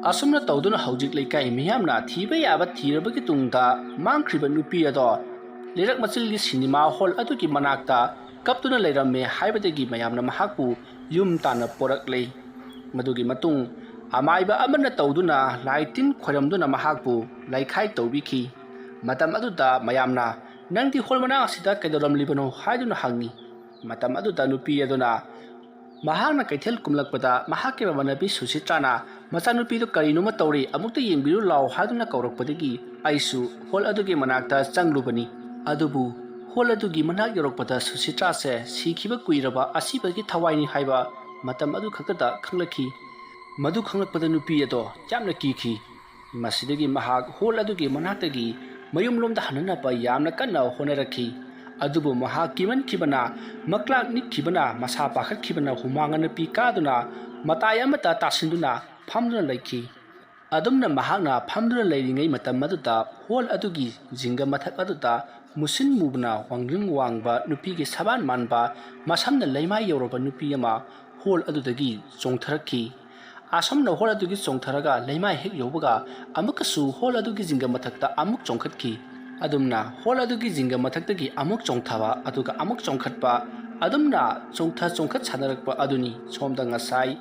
ꯑꯁꯨꯝꯅ ꯇꯧꯗꯨꯅ ꯍꯧꯖꯤꯛ ꯂꯩꯀꯥꯏ ꯃꯤꯌꯥꯝꯅ ꯊꯤꯕ ꯌꯥꯕ ꯊꯤꯔꯕꯒꯤ ꯇꯨꯡꯗ ꯃꯥꯡꯈ꯭ꯔꯤꯕ ꯅꯨꯄꯤ ꯑꯗꯣ ꯂꯩꯔꯛ ꯃꯆꯤꯜꯒꯤ ꯁꯤꯅꯦꯃꯥ ꯍꯣꯜ ꯑꯗꯨꯒꯤ ꯃꯅꯥꯛꯇ ꯀꯞꯇꯨꯅ ꯂꯩꯔꯝꯃꯦ ꯍꯥꯏꯕꯗꯒꯤ ꯃꯌꯥꯝꯅ ꯃꯍꯥꯛꯄꯨ ꯌꯨꯝ ꯇꯥꯟꯅ ꯄꯣꯔꯛꯂꯦ꯫ ꯃꯗꯨꯒꯤ ꯃꯇꯨꯡ ꯑꯃꯥꯏꯕ ꯑꯃꯅ ꯇꯧꯗꯨꯅ ꯂꯥꯏ ꯇꯤꯟ ꯈꯣꯏꯔꯝꯗꯨꯅ ꯃꯍꯥꯛꯄꯨ ꯂꯥꯏꯈꯥꯏ ꯇꯧꯕꯤꯈꯤ꯫ ꯃꯇꯝ ꯑꯗꯨꯗ ꯃꯌꯥꯝꯅ "ꯅꯪꯗꯤ ꯍꯣꯜ ꯃꯅꯥꯛ ꯑꯁꯤꯗ ꯀꯩꯗꯧꯔꯝꯂꯤꯕꯅꯣ?" ꯍꯥꯏꯗꯨꯅ ꯍꯪꯉꯤ꯫ ꯃꯇꯝ ꯑꯗꯨꯗ ꯅꯨꯄꯤ ꯑꯗꯨꯅ ꯃꯍꯥꯛꯅ ꯀꯩꯊꯦꯜ ꯀꯨꯝꯂꯛꯄꯗ ꯃꯍꯥꯛꯀꯤ ꯃꯃꯥꯟꯅꯕꯤ ꯁꯨꯁꯤꯇ꯭ꯔꯥꯅ "ꯃꯆꯥꯅꯨꯄꯤꯗꯨ ꯀꯔꯤꯅꯣꯃ ꯇꯧꯔꯤ, ꯑꯃꯨꯛꯇ ꯌꯦꯡꯕꯤꯔꯨ ꯂꯥꯎ" ꯍꯥꯏꯗꯨꯅ ꯀꯧꯔꯛꯄꯗꯒꯤ ꯑꯩꯁꯨ ꯍꯣꯜ ꯑꯗꯨꯒꯤ ꯃꯅꯥꯛꯇ ꯆꯪꯂꯨꯕꯅꯤ꯫ ꯑꯗꯨꯕꯨ ꯍꯣꯜ ꯑꯗꯨꯒꯤ ꯃꯅꯥꯛ ꯌꯧꯔꯛꯄꯗ ꯁꯨꯁꯤꯇ꯭ꯔꯥꯁꯦ ꯁꯤꯈꯤꯕ ꯀꯨꯏꯔꯕ ꯑꯁꯤꯕꯒꯤ ꯊꯋꯥꯏꯅꯤ ꯍꯥꯏꯕ ꯃꯇꯝ ꯑꯗꯨ ꯈꯛꯇꯗ ꯈꯪꯂꯛꯈꯤ꯫ ꯃꯗꯨ ꯈꯪꯂꯛꯄꯗ ꯅꯨꯄꯤ ꯑꯗꯣ ꯌꯥꯝꯅ ꯀꯤꯈꯤ꯫ ꯃꯁꯤꯗꯒꯤ ꯃꯍꯥꯛ ꯍꯣꯜ ꯑꯗꯨꯒꯤ ꯃꯅꯥꯛꯇꯒꯤ ꯃꯌꯨꯝꯂꯣꯝꯗ ꯍꯟꯅꯅꯕ ꯌꯥꯝꯅ ꯀꯟꯅ ꯍꯣꯠꯅꯔꯛꯈꯤ꯫ ꯑꯗꯨꯕꯨ ꯃꯍꯥꯛ ꯀꯤꯃꯟꯈꯤꯕꯅ, ꯃꯀ꯭ꯂꯥꯛ ꯅꯤꯛꯈꯤꯕꯅ, ꯃꯁꯥ ꯄꯥꯈꯠꯈꯤꯕꯅ ꯍꯨꯃꯥꯡ ꯑꯅꯞꯄꯤ ꯀꯥꯗꯨꯅ ꯃꯇꯥꯏ ꯑꯃꯗ ꯇꯥꯁꯤꯟꯗꯨꯅ ꯐꯝꯗꯨꯅ ꯂꯩꯈꯤ꯫ ꯑꯗꯨꯝꯅ ꯃꯍꯥꯛꯅ ꯐꯝꯗꯨꯅ ꯂꯩꯔꯤꯉꯩ ꯃꯇꯝ ꯑꯗꯨꯗ ꯍꯣꯜ ꯑꯗꯨꯒꯤ ꯖꯤꯡꯒ ꯃꯊꯛ ꯑꯗꯨꯗ ꯃꯨꯁꯤꯟ ꯃꯨꯕꯅ ꯋꯥꯡꯖꯤꯡ ꯋꯥꯡꯕ ꯅꯨꯄꯤꯒꯤ ꯁꯕꯥꯟ ꯃꯥꯟꯕ ꯃꯁꯝꯅ ꯂꯩꯃꯥꯏ ꯌꯧꯔꯕ ꯅꯨꯄꯤ ꯑꯃ ꯍꯣꯜ ꯑꯗꯨꯗꯒꯤ ꯆꯣꯡꯊꯔꯛꯈꯤ꯫ ꯑꯁꯨꯝꯅ ꯍꯣꯜ ꯑꯗꯨꯒꯤ ꯆꯣꯡꯊꯔꯒ ꯂꯩꯃꯥꯏ ꯍꯦꯛ ꯌꯧꯕꯒ ꯑꯃꯨꯛꯀꯁꯨ ꯍꯣꯜ ꯑꯗꯨꯒꯤ ꯖꯤꯡꯒ ꯃꯊꯛꯇ ꯑꯃꯨꯛ ꯆꯣꯡꯈꯠꯈꯤ꯫ ꯑꯗꯨꯝꯅ ꯍꯣꯜ ꯑꯗꯨꯒꯤ ꯖꯤꯡꯒ ꯃꯊꯛꯇꯒꯤ ꯑꯃꯨꯛ ꯆꯣꯡꯊꯕ ꯑꯗꯨꯒ ꯑꯃꯨꯛ ꯆꯣꯡꯈꯠꯄ, ꯑꯗꯨꯝꯅ ꯆꯣꯡꯊ ꯆꯣꯡꯈꯠ ꯁꯥꯟꯅꯔꯛꯄ ꯑꯗꯨꯅꯤ꯫ ꯁꯣꯝꯗ ꯉꯁꯥꯏ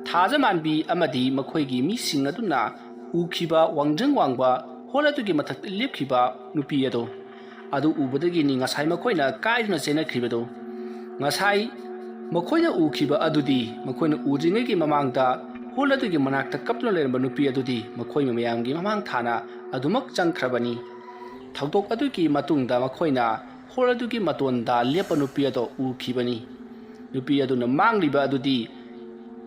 ꯊꯥꯖꯃꯥꯟꯕꯤ ꯑꯃꯗꯤ ꯃꯈꯣꯏꯒꯤ ꯃꯤꯁꯤꯡ ꯑꯗꯨꯅ ꯎꯈꯤꯕ ꯋꯥꯡꯖꯤꯡ ꯋꯥꯡꯕ ꯍꯣꯜ ꯑꯗꯨꯒꯤ ꯃꯊꯛꯇ ꯂꯦꯞꯈꯤꯕ ꯅꯨꯄꯤ ꯑꯗꯨ, ꯑꯗꯨ ꯎꯕꯗꯒꯤꯅꯤ ꯉꯁꯥꯏ ꯃꯈꯣꯏꯅ ꯀꯥꯏꯗꯨꯅ ꯆꯦꯟꯅꯈ꯭ꯔꯤꯕꯗꯨ꯫ ꯉꯁꯥꯏ ꯃꯈꯣꯏꯅ ꯎꯈꯤꯕ ꯑꯗꯨꯗꯤ, ꯃꯈꯣꯏꯅ ꯎꯗ꯭ꯔꯤꯉꯩꯒꯤ ꯃꯃꯥꯡꯗ ꯍꯣꯜ ꯑꯗꯨꯒꯤ ꯃꯅꯥꯛꯇ ꯀꯞꯇꯨꯅ ꯂꯩꯔꯝꯕ ꯅꯨꯄꯤ ꯑꯗꯨꯗꯤ ꯃꯈꯣꯏ ꯃꯌꯥꯝꯒꯤ ꯃꯃꯥꯡ ꯊꯥꯅ ꯑꯗꯨꯃꯛ ꯆꯪꯈ꯭ꯔꯕꯅꯤ꯫ ꯊꯧꯗꯣꯛ ꯑꯗꯨꯒꯤ ꯃꯇꯨꯡꯗ ꯃꯈꯣꯏꯅ ꯍꯣꯜ ꯑꯗꯨꯒꯤ ꯃꯇꯣꯟꯗ ꯂꯦꯞꯄ ꯅꯨꯄꯤ ꯑꯗꯨ ꯎꯈꯤꯕꯅꯤ꯫ ꯅꯨꯄꯤ ꯑꯗꯨꯅ ꯃꯥꯡꯂꯤꯕ ꯑꯗꯨꯗꯤ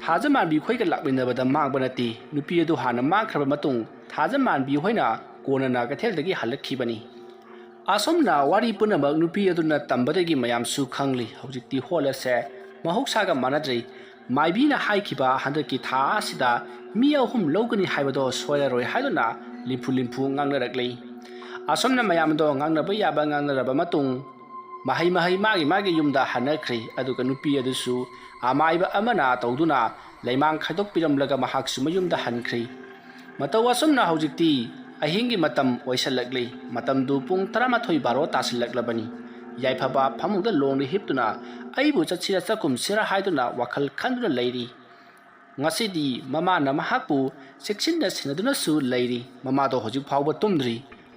ꯊꯥꯖꯃꯥꯟꯕꯤ ꯈꯣꯏꯒ ꯂꯥꯛꯃꯤꯟꯅꯕꯗ ꯃꯥꯡꯕ ꯅꯠꯇꯦ꯫ ꯅꯨꯄꯤ ꯑꯗꯨ ꯍꯥꯟꯅ ꯃꯥꯡꯈ꯭ꯔꯕ ꯃꯇꯨꯡ ꯊꯥꯖꯃꯥꯟꯕꯤ ꯍꯣꯏꯅ ꯀꯣꯟꯅꯅ ꯀꯩꯊꯦꯜꯗꯒꯤ ꯍꯜꯂꯛꯈꯤꯕꯅꯤ꯫ ꯑꯁꯨꯝꯅ ꯋꯥꯔꯤ ꯄꯨꯝꯅꯃꯛ ꯅꯨꯄꯤ ꯑꯗꯨꯅ ꯇꯝꯕꯗꯒꯤ ꯃꯌꯥꯝꯁꯨ ꯈꯪꯂꯤ꯫ ꯍꯧꯖꯤꯛꯇꯤ ꯍꯣꯜ ꯑꯁꯦ ꯃꯍꯧꯁꯥꯒ ꯃꯥꯟꯅꯗ꯭ꯔꯦ꯫ ꯃꯥꯏꯕꯤꯅ ꯍꯥꯏꯈꯤꯕ ꯍꯟꯗꯛꯀꯤ ꯊꯥ ꯑꯁꯤꯗ ꯃꯤ ꯑꯍꯨꯝ ꯂꯧꯒꯅꯤ ꯍꯥꯏꯕꯗꯣ ꯁꯣꯏꯔꯔꯣꯏ ꯍꯥꯏꯗꯨꯅ ꯂꯤꯝꯐꯨ ꯂꯤꯝꯐꯨ ꯉꯥꯡꯅꯔꯛꯂꯤ꯫ ꯑꯁꯨꯝꯅ ꯃꯌꯥꯝꯗꯣ ꯉꯥꯡꯅꯕ ꯌꯥꯕ ꯉꯥꯡꯅꯔꯕ ꯃꯇꯨꯡ ꯃꯍꯩ ꯃꯍꯩ ꯃꯥꯒꯤ ꯃꯥꯒꯤ ꯌꯨꯝꯗ ꯍꯟꯅꯈ꯭ꯔꯦ꯫ ꯑꯗꯨꯒ ꯅꯨꯄꯤ ꯑꯗꯨꯁꯨ ꯑꯃꯥꯏꯕ ꯑꯃꯅ ꯇꯧꯗꯨꯅ ꯂꯩꯃꯥꯡ ꯈꯥꯏꯗꯣꯛꯄꯤꯔꯝꯂꯒ ꯃꯍꯥꯛꯁꯨ ꯃꯌꯨꯝꯗ ꯍꯟꯈ꯭ꯔꯦ꯫ ꯃꯇꯧ ꯑꯁꯨꯝꯅ ꯍꯧꯖꯤꯛꯇꯤ ꯑꯍꯤꯡꯒꯤ ꯃꯇꯝ ꯑꯣꯏꯁꯜꯂꯛꯂꯤ꯫ ꯃꯇꯝꯗꯨ ꯄꯨꯡ ꯇꯔꯥꯃꯥꯊꯣꯏ ꯕꯥꯔꯣ ꯇꯥꯁꯤꯜꯂꯛꯂꯕꯅꯤ꯫ ꯌꯥꯏꯐꯕ ꯐꯃꯨꯡꯗ ꯂꯣꯡꯅ ꯍꯤꯞꯇꯨꯅ ꯑꯩꯕꯨ ꯆꯠꯁꯤꯔ ꯆꯠꯈꯨꯝꯁꯤꯔ ꯍꯥꯏꯗꯨꯅ ꯋꯥꯈꯜ ꯈꯟꯗꯨꯅ ꯂꯩꯔꯤ꯫ ꯉꯁꯤꯗꯤ ꯃꯃꯥꯅ ꯃꯍꯥꯛꯄꯨ ꯆꯦꯛꯁꯤꯟꯅ ꯁꯦꯟꯅꯗꯨꯅꯁꯨ ꯂꯩꯔꯤ꯫ ꯃꯃꯥꯗꯣ ꯍꯧꯖꯤꯛ ꯐꯥꯎꯕ ꯇꯨꯝꯗ꯭ꯔꯤ꯫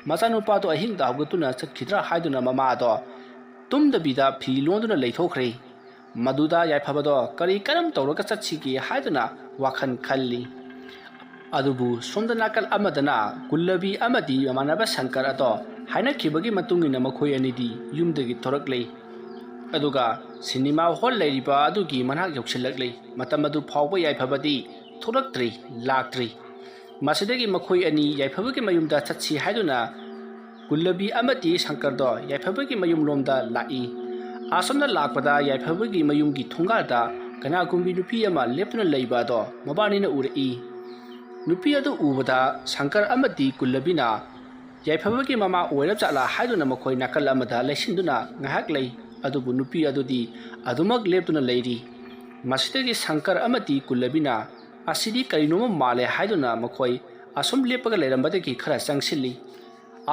ꯃꯆꯥꯅꯨꯄꯥꯗꯣ ꯑꯍꯤꯡꯗ ꯍꯧꯒꯠꯇꯨꯅ ꯆꯠꯈꯤꯗ꯭ꯔꯥ ꯍꯥꯏꯗꯨꯅ ꯃꯃꯥꯗꯣ ꯇꯨꯝꯗꯕꯤꯗ ꯐꯤ ꯂꯣꯟꯗꯨꯅ ꯂꯩꯊꯣꯛꯈ꯭ꯔꯦ꯫ ꯃꯗꯨꯗ ꯌꯥꯏꯐꯕꯗꯣ ꯀꯔꯤ ꯀꯔꯝ ꯇꯧꯔꯒ ꯆꯠꯁꯤꯒꯦ ꯍꯥꯏꯗꯨꯅ ꯋꯥꯈꯜ ꯈꯜꯂꯤ꯫ ꯑꯗꯨꯕꯨ ꯁꯣꯝꯗ ꯅꯥꯀꯜ ꯑꯃꯗꯅ ꯒꯨꯜꯂꯕꯤ ꯑꯃꯗꯤ ꯃꯃꯥꯟꯅꯕ ꯁꯪꯀꯔ ꯑꯗꯣ ꯍꯥꯏꯅꯈꯤꯕꯒꯤ ꯃꯇꯨꯡ ꯏꯟꯅ ꯃꯈꯣꯏ ꯑꯅꯤꯗꯤ ꯌꯨꯝꯗꯒꯤ ꯊꯣꯔꯛꯂꯦ꯫ ꯑꯗꯨꯒ ꯁꯤꯅꯦꯃꯥ ꯍꯣꯜ ꯂꯩꯔꯤꯕ ꯑꯗꯨꯒꯤ ꯃꯅꯥꯛ ꯌꯧꯁꯤꯜꯂꯛꯂꯦ꯫ ꯃꯇꯝ ꯑꯗꯨ ꯐꯥꯎꯕ ꯌꯥꯏꯐꯕꯗꯤ ꯊꯣꯔꯛꯇ꯭ꯔꯤ, ꯂꯥꯛꯇ꯭ꯔꯤ꯫ ꯃꯁꯤꯗꯒꯤ ꯃꯈꯣꯏ ꯑꯅꯤ ꯌꯥꯏꯐꯕꯒꯤ ꯃꯌꯨꯝꯗ ꯆꯠꯁꯤ ꯍꯥꯏꯗꯨꯅ ꯀꯨꯜꯂꯕꯤ ꯑꯃꯗꯤ ꯁꯪꯀꯔꯗꯣ ꯌꯥꯏꯐꯕꯒꯤ ꯃꯌꯨꯝꯂꯣꯝꯗ ꯂꯥꯛꯏ꯫ ꯑꯁꯣꯝꯗ ꯂꯥꯛꯄꯗ ꯌꯥꯏꯐꯕꯒꯤ ꯃꯌꯨꯝꯒꯤ ꯊꯣꯡꯒꯥꯜꯗ ꯀꯅꯥꯒꯨꯝꯕꯤ ꯅꯨꯄꯤ ꯑꯃ ꯂꯦꯞꯇꯨꯅ ꯂꯩꯕ ꯑꯗꯣ ꯃꯕꯥꯅꯤꯅ ꯎꯔꯛꯏ꯫ ꯅꯨꯄꯤ ꯑꯗꯨ ꯎꯕꯗ ꯁꯪꯀꯔ ꯑꯃꯗꯤ ꯀꯨꯜꯂꯕꯤꯅ ꯌꯥꯏꯐꯕꯒꯤ ꯃꯃꯥ ꯑꯣꯏꯔꯞ ꯖꯥꯠꯂꯥ ꯍꯥꯏꯗꯨꯅ ꯃꯈꯣꯏ ꯅꯥꯀꯜ ꯑꯃꯗ ꯂꯩꯁꯤꯟꯗꯨꯅ ꯉꯥꯏꯍꯥꯛ ꯂꯩ꯫ ꯑꯗꯨꯕꯨ ꯅꯨꯄꯤ ꯑꯗꯨꯗꯤ ꯑꯗꯨꯃꯛ ꯂꯦꯞꯇꯨꯅ ꯂꯩꯔꯤ꯫ ꯃꯁꯤꯗꯒꯤ ꯁꯪꯀꯔ ꯑꯃꯗꯤ ꯀꯨꯜꯂꯕꯤꯅ "ꯑꯁꯤꯗꯤ ꯀꯔꯤꯅꯣꯃ ꯃꯥꯜꯂꯦ" ꯍꯥꯏꯗꯨꯅ ꯃꯈꯣꯏ ꯑꯁꯨꯝ ꯂꯦꯞꯄꯒ ꯂꯩꯔꯝꯕꯗꯒꯤ ꯈꯔ ꯆꯪꯁꯤꯜꯂꯤ꯫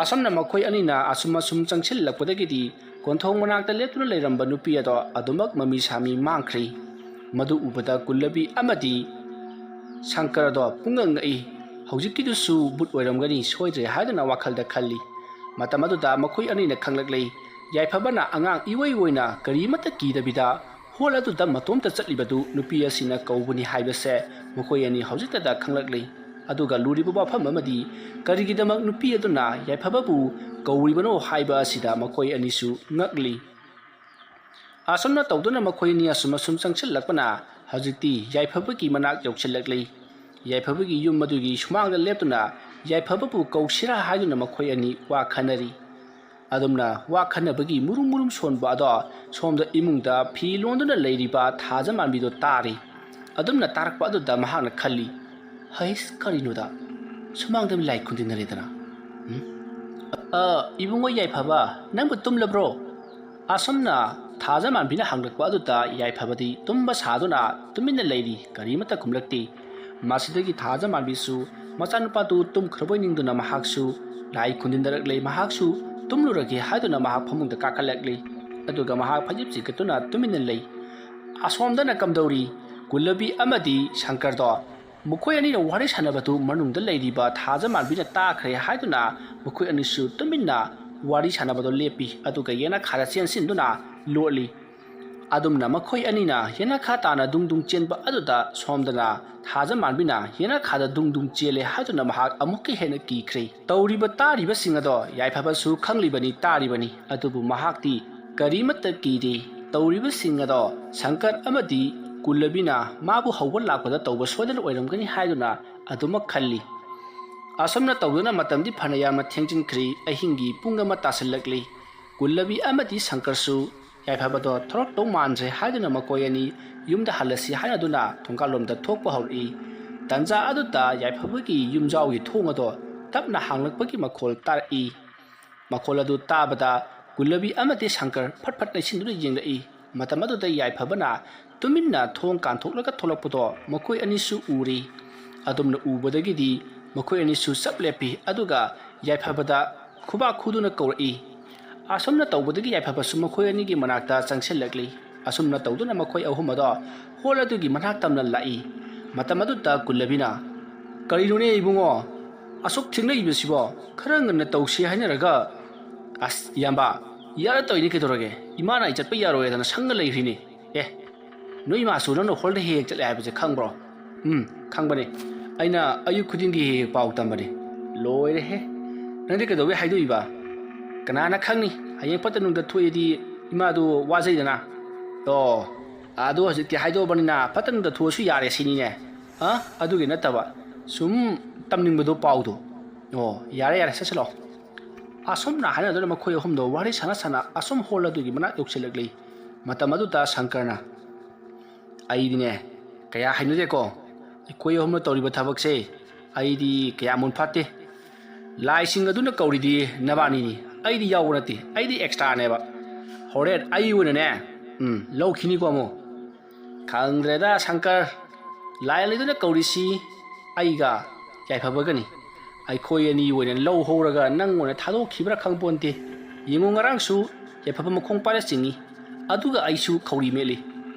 ꯑꯁꯨꯝꯅ ꯃꯈꯣꯏ ꯑꯅꯤꯅ ꯑꯁꯨꯝ ꯑꯁꯨꯝ ꯆꯪꯁꯤꯜꯂꯛꯄꯗꯒꯤꯗꯤ ꯀꯣꯟꯊꯣꯡ ꯃꯅꯥꯛꯇ ꯂꯦꯞꯇꯨꯅ ꯂꯩꯔꯝꯕ ꯅꯨꯄꯤ ꯑꯗꯣ ꯑꯗꯨꯃꯛ ꯃꯃꯤ ꯁꯥꯃꯤ ꯃꯥꯡꯈ꯭ꯔꯤ꯫ ꯃꯗꯨ ꯎꯕꯗ ꯀꯨꯜꯂꯕꯤ ꯑꯃꯗꯤ ꯁꯪꯀꯔꯗꯣ ꯄꯨꯡꯉꯛ ꯉꯛꯏ꯫ "ꯍꯧꯖꯤꯛꯀꯤꯗꯨꯁꯨ ꯕꯨꯠ ꯑꯣꯏꯔꯝꯒꯅꯤ ꯁꯣꯏꯗ꯭ꯔꯦ" ꯍꯥꯏꯗꯨꯅ ꯋꯥꯈꯜꯗ ꯈꯜꯂꯤ꯫ ꯃꯇꯝ ꯑꯗꯨꯗ ꯃꯈꯣꯏ ꯑꯅꯤꯅ ꯈꯪꯂꯛꯂꯤ, ꯌꯥꯏꯐꯕꯅ ꯑꯉꯥꯡ ꯏꯑꯣꯏ ꯑꯣꯏꯅ ꯀꯔꯤꯃꯠꯇ ꯀꯤꯗꯕꯤꯗ ꯍꯣꯜ ꯑꯗꯨꯗ ꯃꯇꯣꯝꯇ ꯆꯠꯂꯤꯕꯗꯨ ꯅꯨꯄꯤ ꯑꯁꯤꯅ ꯀꯧꯕꯅꯤ ꯍꯥꯏꯕꯁꯦ ꯃꯈꯣꯏ ꯑꯅꯤ ꯍꯧꯖꯤꯛꯇꯗ ꯈꯪꯂꯛꯂꯤ꯫ ꯑꯗꯨꯒ ꯂꯨꯔꯤꯕ ꯋꯥꯐꯝ ꯑꯃꯗꯤ ꯀꯔꯤꯒꯤꯗꯃꯛ ꯅꯨꯄꯤ ꯑꯗꯨꯅ ꯌꯥꯏꯐꯕꯕꯨ ꯀꯧꯔꯤꯕꯅꯣ ꯍꯥꯏꯕ ꯑꯁꯤꯗ ꯃꯈꯣꯏ ꯑꯅꯤꯁꯨ ꯉꯛꯂꯤ꯫ ꯑꯁꯨꯝꯅ ꯇꯧꯗꯨꯅ ꯃꯈꯣꯏ ꯑꯅꯤ ꯑꯁꯨꯝ ꯑꯁꯨꯝ ꯆꯪꯁꯤꯜꯂꯛꯄꯅ ꯍꯧꯖꯤꯛꯇꯤ ꯌꯥꯏꯐꯕꯒꯤ ꯃꯅꯥꯛ ꯌꯧꯁꯤꯜꯂꯛꯂꯤ꯫ ꯌꯥꯏꯐꯕꯒꯤ ꯌꯨꯝ ꯑꯗꯨꯒꯤ ꯁꯨꯃꯥꯡꯗ ꯂꯦꯞꯇꯨꯅ ꯌꯥꯏꯐꯕꯕꯨ ꯀꯧꯁꯤꯔꯥ ꯍꯥꯏꯗꯨꯅ ꯃꯈꯣꯏ ꯑꯅꯤ ꯋꯥ ꯈꯟꯅꯔꯤ꯫ ꯑꯗꯨꯝꯅ ꯋꯥ ꯈꯟꯅꯕꯒꯤ ꯃꯨꯔꯨꯝ ꯃꯨꯔꯨꯝ ꯁꯣꯟꯕ ꯑꯗꯣ ꯁꯣꯝꯗ ꯏꯃꯨꯡꯗ ꯐꯤ ꯂꯣꯟꯗꯨꯅ ꯂꯩꯔꯤꯕ ꯊꯥꯖꯃꯥꯟꯕꯤꯗꯣ ꯇꯥꯔꯤ꯫ ꯑꯗꯨꯝꯅ ꯇꯥꯔꯛꯄ ꯑꯗꯨꯗ ꯃꯍꯥꯛꯅ ꯈꯜꯂꯤ, "ꯍꯩꯁ, ꯀꯔꯤꯅꯣꯗ? ꯁꯨꯃꯥꯡꯗ ꯃꯤ ꯂꯥꯏ ꯈꯨꯟꯗꯤꯟꯅꯔꯦꯗꯅ꯫ ꯎꯝ? ꯑ, ꯏꯕꯨꯡꯉꯣ ꯌꯥꯏꯐꯕ, ꯅꯪꯕꯨ ꯇꯨꯝꯂꯕ꯭ꯔꯣ?" ꯑꯁꯨꯝꯅ ꯊꯥꯖꯃꯥꯟꯕꯤꯅ ꯍꯪꯂꯛꯄ ꯑꯗꯨꯗ ꯌꯥꯏꯐꯕꯗꯤ ꯇꯨꯝꯕ ꯁꯥꯗꯨꯅ ꯇꯨꯃꯤꯟꯅ ꯂꯩꯔꯤ, ꯀꯔꯤꯃꯠꯇ ꯈꯨꯝꯂꯛꯇꯦ꯫ ꯃꯁꯤꯗꯒꯤ ꯊꯥꯖꯃꯥꯟꯕꯤꯁꯨ ꯃꯆꯥꯅꯨꯄꯥꯗꯨ ꯇꯨꯝꯈ꯭ꯔꯕꯣꯏ ꯅꯤꯡꯗꯨꯅ ꯃꯍꯥꯛꯁꯨ ꯂꯥꯏ ꯈꯨꯟꯗꯤꯟꯅꯔꯛꯂꯦ꯫ ꯃꯍꯥꯛꯁꯨ ꯇꯨꯝꯂꯨꯔꯒꯦ ꯍꯥꯏꯗꯨꯅ ꯃꯍꯥꯛ ꯐꯃꯨꯡꯗ ꯀꯥꯈꯠꯂꯛꯂꯤ꯫ ꯑꯗꯨꯒ ꯃꯍꯥꯛ ꯐꯩꯖꯨꯞ ꯆꯤꯡꯈꯠꯇꯨꯅ ꯇꯨꯃꯤꯟꯅ ꯂꯩ꯫ ꯑꯁꯣꯝꯗꯅ ꯀꯝꯗꯧꯔꯤ? ꯀꯨꯜꯂꯕꯤ ꯑꯃꯗꯤ ꯁꯪꯀꯔꯗꯣ ꯃꯈꯣꯏ ꯑꯅꯤꯅ ꯋꯥꯔꯤ ꯁꯥꯟꯅꯕꯗꯨ ꯃꯅꯨꯡꯗ ꯂꯩꯔꯤꯕ ꯊꯥꯖꯃꯥꯟꯕꯤꯅ ꯇꯥꯈ꯭ꯔꯦ ꯍꯥꯏꯗꯨꯅ ꯃꯈꯣꯏ ꯑꯅꯤꯁꯨ ꯇꯨꯃꯤꯟꯅ ꯋꯥꯔꯤ ꯁꯥꯟꯅꯕꯗꯣ ꯂꯦꯞꯄꯤ꯫ ꯑꯗꯨꯒ ꯌꯦꯅꯈꯥꯗ ꯆꯦꯟꯁꯤꯟꯗꯨꯅ ꯂꯣꯠꯂꯤ꯫ ꯑꯗꯨꯝꯅ ꯃꯈꯣꯏ ꯑꯅꯤꯅ ꯌꯦꯅꯈꯥ ꯇꯥꯅ ꯗꯨꯡ ꯗꯨꯡ ꯆꯦꯟꯕ ꯑꯗꯨꯗ ꯁꯣꯝꯗꯅ ꯊꯥꯖꯃꯥꯟꯕꯤꯅ ꯌꯦꯅꯈꯥꯗ ꯗꯨꯡ ꯗꯨꯡ ꯆꯦꯜꯂꯦ ꯍꯥꯏꯗꯨꯅ ꯃꯍꯥꯛ ꯑꯃꯨꯛꯀ ꯍꯦꯟꯅ ꯀꯤꯈ꯭ꯔꯦ꯫ ꯇꯧꯔꯤꯕ ꯇꯥꯔꯤꯕꯁꯤꯡ ꯑꯗꯣ ꯌꯥꯏꯐꯕꯁꯨ ꯈꯪꯂꯤꯕꯅꯤ, ꯇꯥꯔꯤꯕꯅꯤ꯫ ꯑꯗꯨꯕꯨ ꯃꯍꯥꯛꯇꯤ ꯀꯔꯤꯃꯠꯇ ꯀꯤꯗꯦ꯫ ꯇꯧꯔꯤꯕꯁꯤꯡ ꯑꯗꯣ ꯁꯪꯀꯔ ꯑꯃꯗꯤ ꯀꯨꯜꯂꯕꯤꯅ ꯃꯥꯕꯨ ꯍꯧꯕ ꯂꯥꯛꯄꯗ ꯇꯧꯕ ꯁꯣꯏꯗꯅ ꯑꯣꯏꯔꯝꯒꯅꯤ ꯍꯥꯏꯗꯨꯅ ꯑꯗꯨꯃꯛ ꯈꯜꯂꯤ꯫ ꯑꯁꯨꯝꯅ ꯇꯧꯗꯨꯅ ꯃꯇꯝꯗꯤ ꯐꯅ ꯌꯥꯝꯅ ꯊꯦꯡꯖꯤꯟꯈ꯭ꯔꯦ꯫ ꯑꯍꯤꯡꯒꯤ ꯄꯨꯡ ꯑꯃ ꯇꯥꯁꯤꯜꯂꯛꯂꯤ꯫ ꯀꯨꯜꯂꯕꯤ ꯑꯃꯗꯤ ꯁꯪꯀꯔꯁꯨ ꯌꯥꯏꯐꯕꯗꯣ ꯊꯣꯔꯛꯇꯧ ꯃꯥꯟꯗ꯭ꯔꯦ ꯍꯥꯏꯗꯨꯅ ꯃꯈꯣꯏ ꯑꯅꯤ ꯌꯨꯝꯗ ꯍꯜꯂꯁꯤ ꯍꯥꯏꯅꯗꯨꯅ ꯊꯣꯡꯒꯥꯜꯂꯣꯝꯗ ꯊꯣꯛꯄ ꯍꯧꯔꯛꯏ꯫ ꯇꯟꯖꯥ ꯑꯗꯨꯗ ꯌꯥꯏꯐꯕꯒꯤ ꯌꯨꯝꯖꯥꯎꯒꯤ ꯊꯣꯡ ꯑꯗꯣ ꯇꯞꯅ ꯍꯥꯡꯂꯛꯄꯒꯤ ꯃꯈꯣꯜ ꯇꯥꯔꯛꯏ꯫ ꯃꯈꯣꯜ ꯑꯗꯨ ꯇꯥꯕꯗ ꯀꯨꯜꯂꯕꯤ ꯑꯃꯗꯤ ꯁꯪꯀꯔ ꯐꯠ ꯐꯠ ꯂꯩꯁꯤꯟꯗꯨꯅ ꯌꯦꯡꯂꯛꯏ꯫ ꯃꯇꯝ ꯑꯗꯨꯗ ꯌꯥꯏꯐꯕꯅ ꯇꯨꯃꯤꯟꯅ ꯊꯣꯡ ꯀꯥꯟꯊꯣꯛꯂꯒ ꯊꯣꯛꯂꯛꯄꯗꯣ ꯃꯈꯣꯏ ꯑꯅꯤꯁꯨ ꯎꯔꯤ꯫ ꯑꯗꯨꯝꯅ ꯎꯕꯗꯒꯤꯗꯤ ꯃꯈꯣꯏ ꯑꯅꯤꯁꯨ ꯆꯞ ꯂꯦꯞꯄꯤ, ꯑꯗꯨꯒ ꯌꯥꯏꯐꯕꯗ ꯈꯨꯕꯥꯛ ꯈꯨꯗꯨꯅ ꯀꯧꯔꯛꯏ꯫ ꯑꯁꯨꯝꯅ ꯇꯧꯕꯗꯒꯤ ꯌꯥꯏꯐꯕꯁꯨ ꯃꯈꯣꯏ ꯑꯅꯤꯒꯤ ꯃꯅꯥꯛꯇ ꯆꯪꯁꯤꯜꯂꯛꯂꯤ꯫ ꯑꯁꯨꯝꯅ ꯇꯧꯗꯨꯅ ꯃꯈꯣꯏ ꯑꯍꯨꯝ ꯑꯗꯣ ꯍꯣꯜ ꯑꯗꯨꯒꯤ ꯃꯅꯥꯛ ꯇꯝꯅ ꯂꯥꯛꯏ꯫ ꯃꯇꯝ ꯑꯗꯨꯗ ꯀꯨꯜꯂꯕꯤꯅ, "ꯀꯔꯤꯅꯣꯅꯦ ꯏꯕꯨꯡꯉꯣ, ꯑꯁꯨꯛ ꯊꯦꯡꯅꯛꯏꯕꯁꯤꯕꯣ? ꯈꯔ ꯉꯟꯅ ꯇꯧꯁꯤ ꯍꯥꯏꯅꯔꯒ?" "ꯑꯁ ꯏꯌꯥꯝꯕ, ꯌꯥꯔ ꯇꯧꯔꯤꯅꯤ ꯀꯩꯗꯧꯔꯒꯦ? ꯏꯃꯥꯅ ꯑꯩ ꯆꯠꯄ ꯌꯥꯔꯣꯏꯗꯅ ꯁꯪꯉ ꯂꯩꯔꯤꯅꯤ꯫ ꯑꯦ, ꯅꯣꯏ ꯏꯃꯥꯁꯨ ꯅꯪꯅ ꯍꯣꯜꯗ ꯍꯦꯛ ꯍꯦꯛ ꯆꯠꯂꯦ ꯍꯥꯏꯕꯁꯦ ꯈꯪꯕ꯭ꯔꯣ?" "ꯎꯝ, ꯈꯪꯕꯅꯦ꯫ ꯑꯩꯅ ꯑꯌꯨꯛ ꯈꯨꯗꯤꯡꯒꯤ ꯍꯦꯛ ꯍꯦꯛ ꯄꯥꯎ ꯇꯝꯕꯅꯦ꯫" "ꯂꯣꯏꯔꯦꯍꯦ꯫ ꯅꯪꯗꯤ ꯀꯩꯗꯧꯕꯩ ꯍꯥꯏꯗꯣꯛꯏꯕ?" "ꯀꯅꯥꯅ ꯈꯪꯅꯤ? ꯍꯌꯦꯡ ꯐꯠꯇ ꯅꯨꯡꯗ ꯊꯣꯛꯑꯗꯤ ꯏꯃꯥꯗꯨ ꯋꯥꯖꯩꯗꯅ꯫" "ꯑꯣ, ꯑꯗꯣ ꯍꯧꯖꯤꯛꯇꯤ ꯍꯥꯏꯗꯣꯛꯑꯕꯅꯤꯅ ꯐꯠꯇ ꯅꯨꯡꯗ ꯊꯣꯛꯑꯁꯨ ꯌꯥꯔꯦ ꯁꯤꯅꯤꯅꯦ?" "ꯑ? ꯑꯗꯨꯒꯤ ꯅꯠꯇꯕ, ꯁꯨꯝ ꯇꯝꯅꯤꯡꯕꯗꯣ ꯄꯥꯎꯗꯣ꯫" "ꯑꯣ, ꯌꯥꯔꯦ, ꯌꯥꯔꯦ, ꯆꯠꯁꯤꯜꯂꯣ꯫" ꯑꯁꯨꯝꯅ ꯍꯥꯏꯅꯗꯨꯅ ꯃꯈꯣꯏ ꯑꯍꯨꯝꯗꯣ ꯋꯥꯔꯤ ꯁꯥꯟꯅ ꯁꯥꯟꯅ ꯑꯁꯨꯝ ꯍꯣꯜ ꯑꯗꯨꯒꯤ ꯃꯅꯥꯛ ꯌꯧꯁꯤꯜꯂꯛꯂꯤ꯫ ꯃꯇꯝ ꯑꯗꯨꯗ ꯁꯪꯀꯔꯅ, "ꯑꯩꯗꯤꯅꯦ, ꯀꯌꯥ ꯍꯩꯅꯗꯦꯀꯣ, ꯑꯩꯈꯣꯏ ꯑꯍꯨꯝꯅ ꯇꯧꯔꯤꯕ ꯊꯕꯛꯁꯦ꯫ ꯑꯩꯗꯤ ꯀꯌꯥ ꯃꯨꯟ ꯐꯥꯠꯇꯦ꯫ ꯂꯥꯏꯁꯤꯡ ꯑꯗꯨꯅ ꯀꯧꯔꯤꯗꯤ ꯅꯕꯥꯅꯤꯅꯤ, ꯑꯩꯗꯤ ꯌꯥꯎꯕ ꯅꯠꯇꯦ, ꯑꯩꯗꯤ ꯑꯦꯛꯁꯇ꯭ꯔꯥꯅꯦꯕ꯫ ꯍꯣꯔꯦꯟ ꯑꯩ ꯑꯣꯏꯅꯅꯦ, ꯎꯝ, ꯂꯧꯈꯤꯅꯤꯀꯣ ꯑꯃꯨꯛ꯫" "ꯈꯪꯗ꯭ꯔꯦꯗ ꯁꯪꯀꯔ, ꯂꯥꯏ ꯂꯩꯗꯨꯅ ꯀꯧꯔꯤꯁꯤ ꯑꯩꯒ ꯌꯥꯏꯐꯕꯒꯅꯤ꯫ ꯑꯩꯈꯣꯏ ꯑꯅꯤ ꯑꯣꯏꯅ ꯂꯧ ꯍꯧꯔꯒ ꯅꯪ ꯑꯣꯏꯅ ꯊꯥꯗꯣꯛꯈꯤꯕ꯭ꯔꯥ ꯈꯪꯄꯣꯟꯇꯦ꯫ ꯌꯦꯡꯉꯨ, ꯉꯔꯥꯡꯁꯨ ꯌꯥꯏꯐꯕ ꯃꯈꯣꯡ ꯄꯥꯏꯔ ꯆꯤꯡꯉꯤ, ꯑꯗꯨꯒ ꯑꯩꯁꯨ ꯈꯧꯔꯤ ꯃꯦꯠꯂꯤ,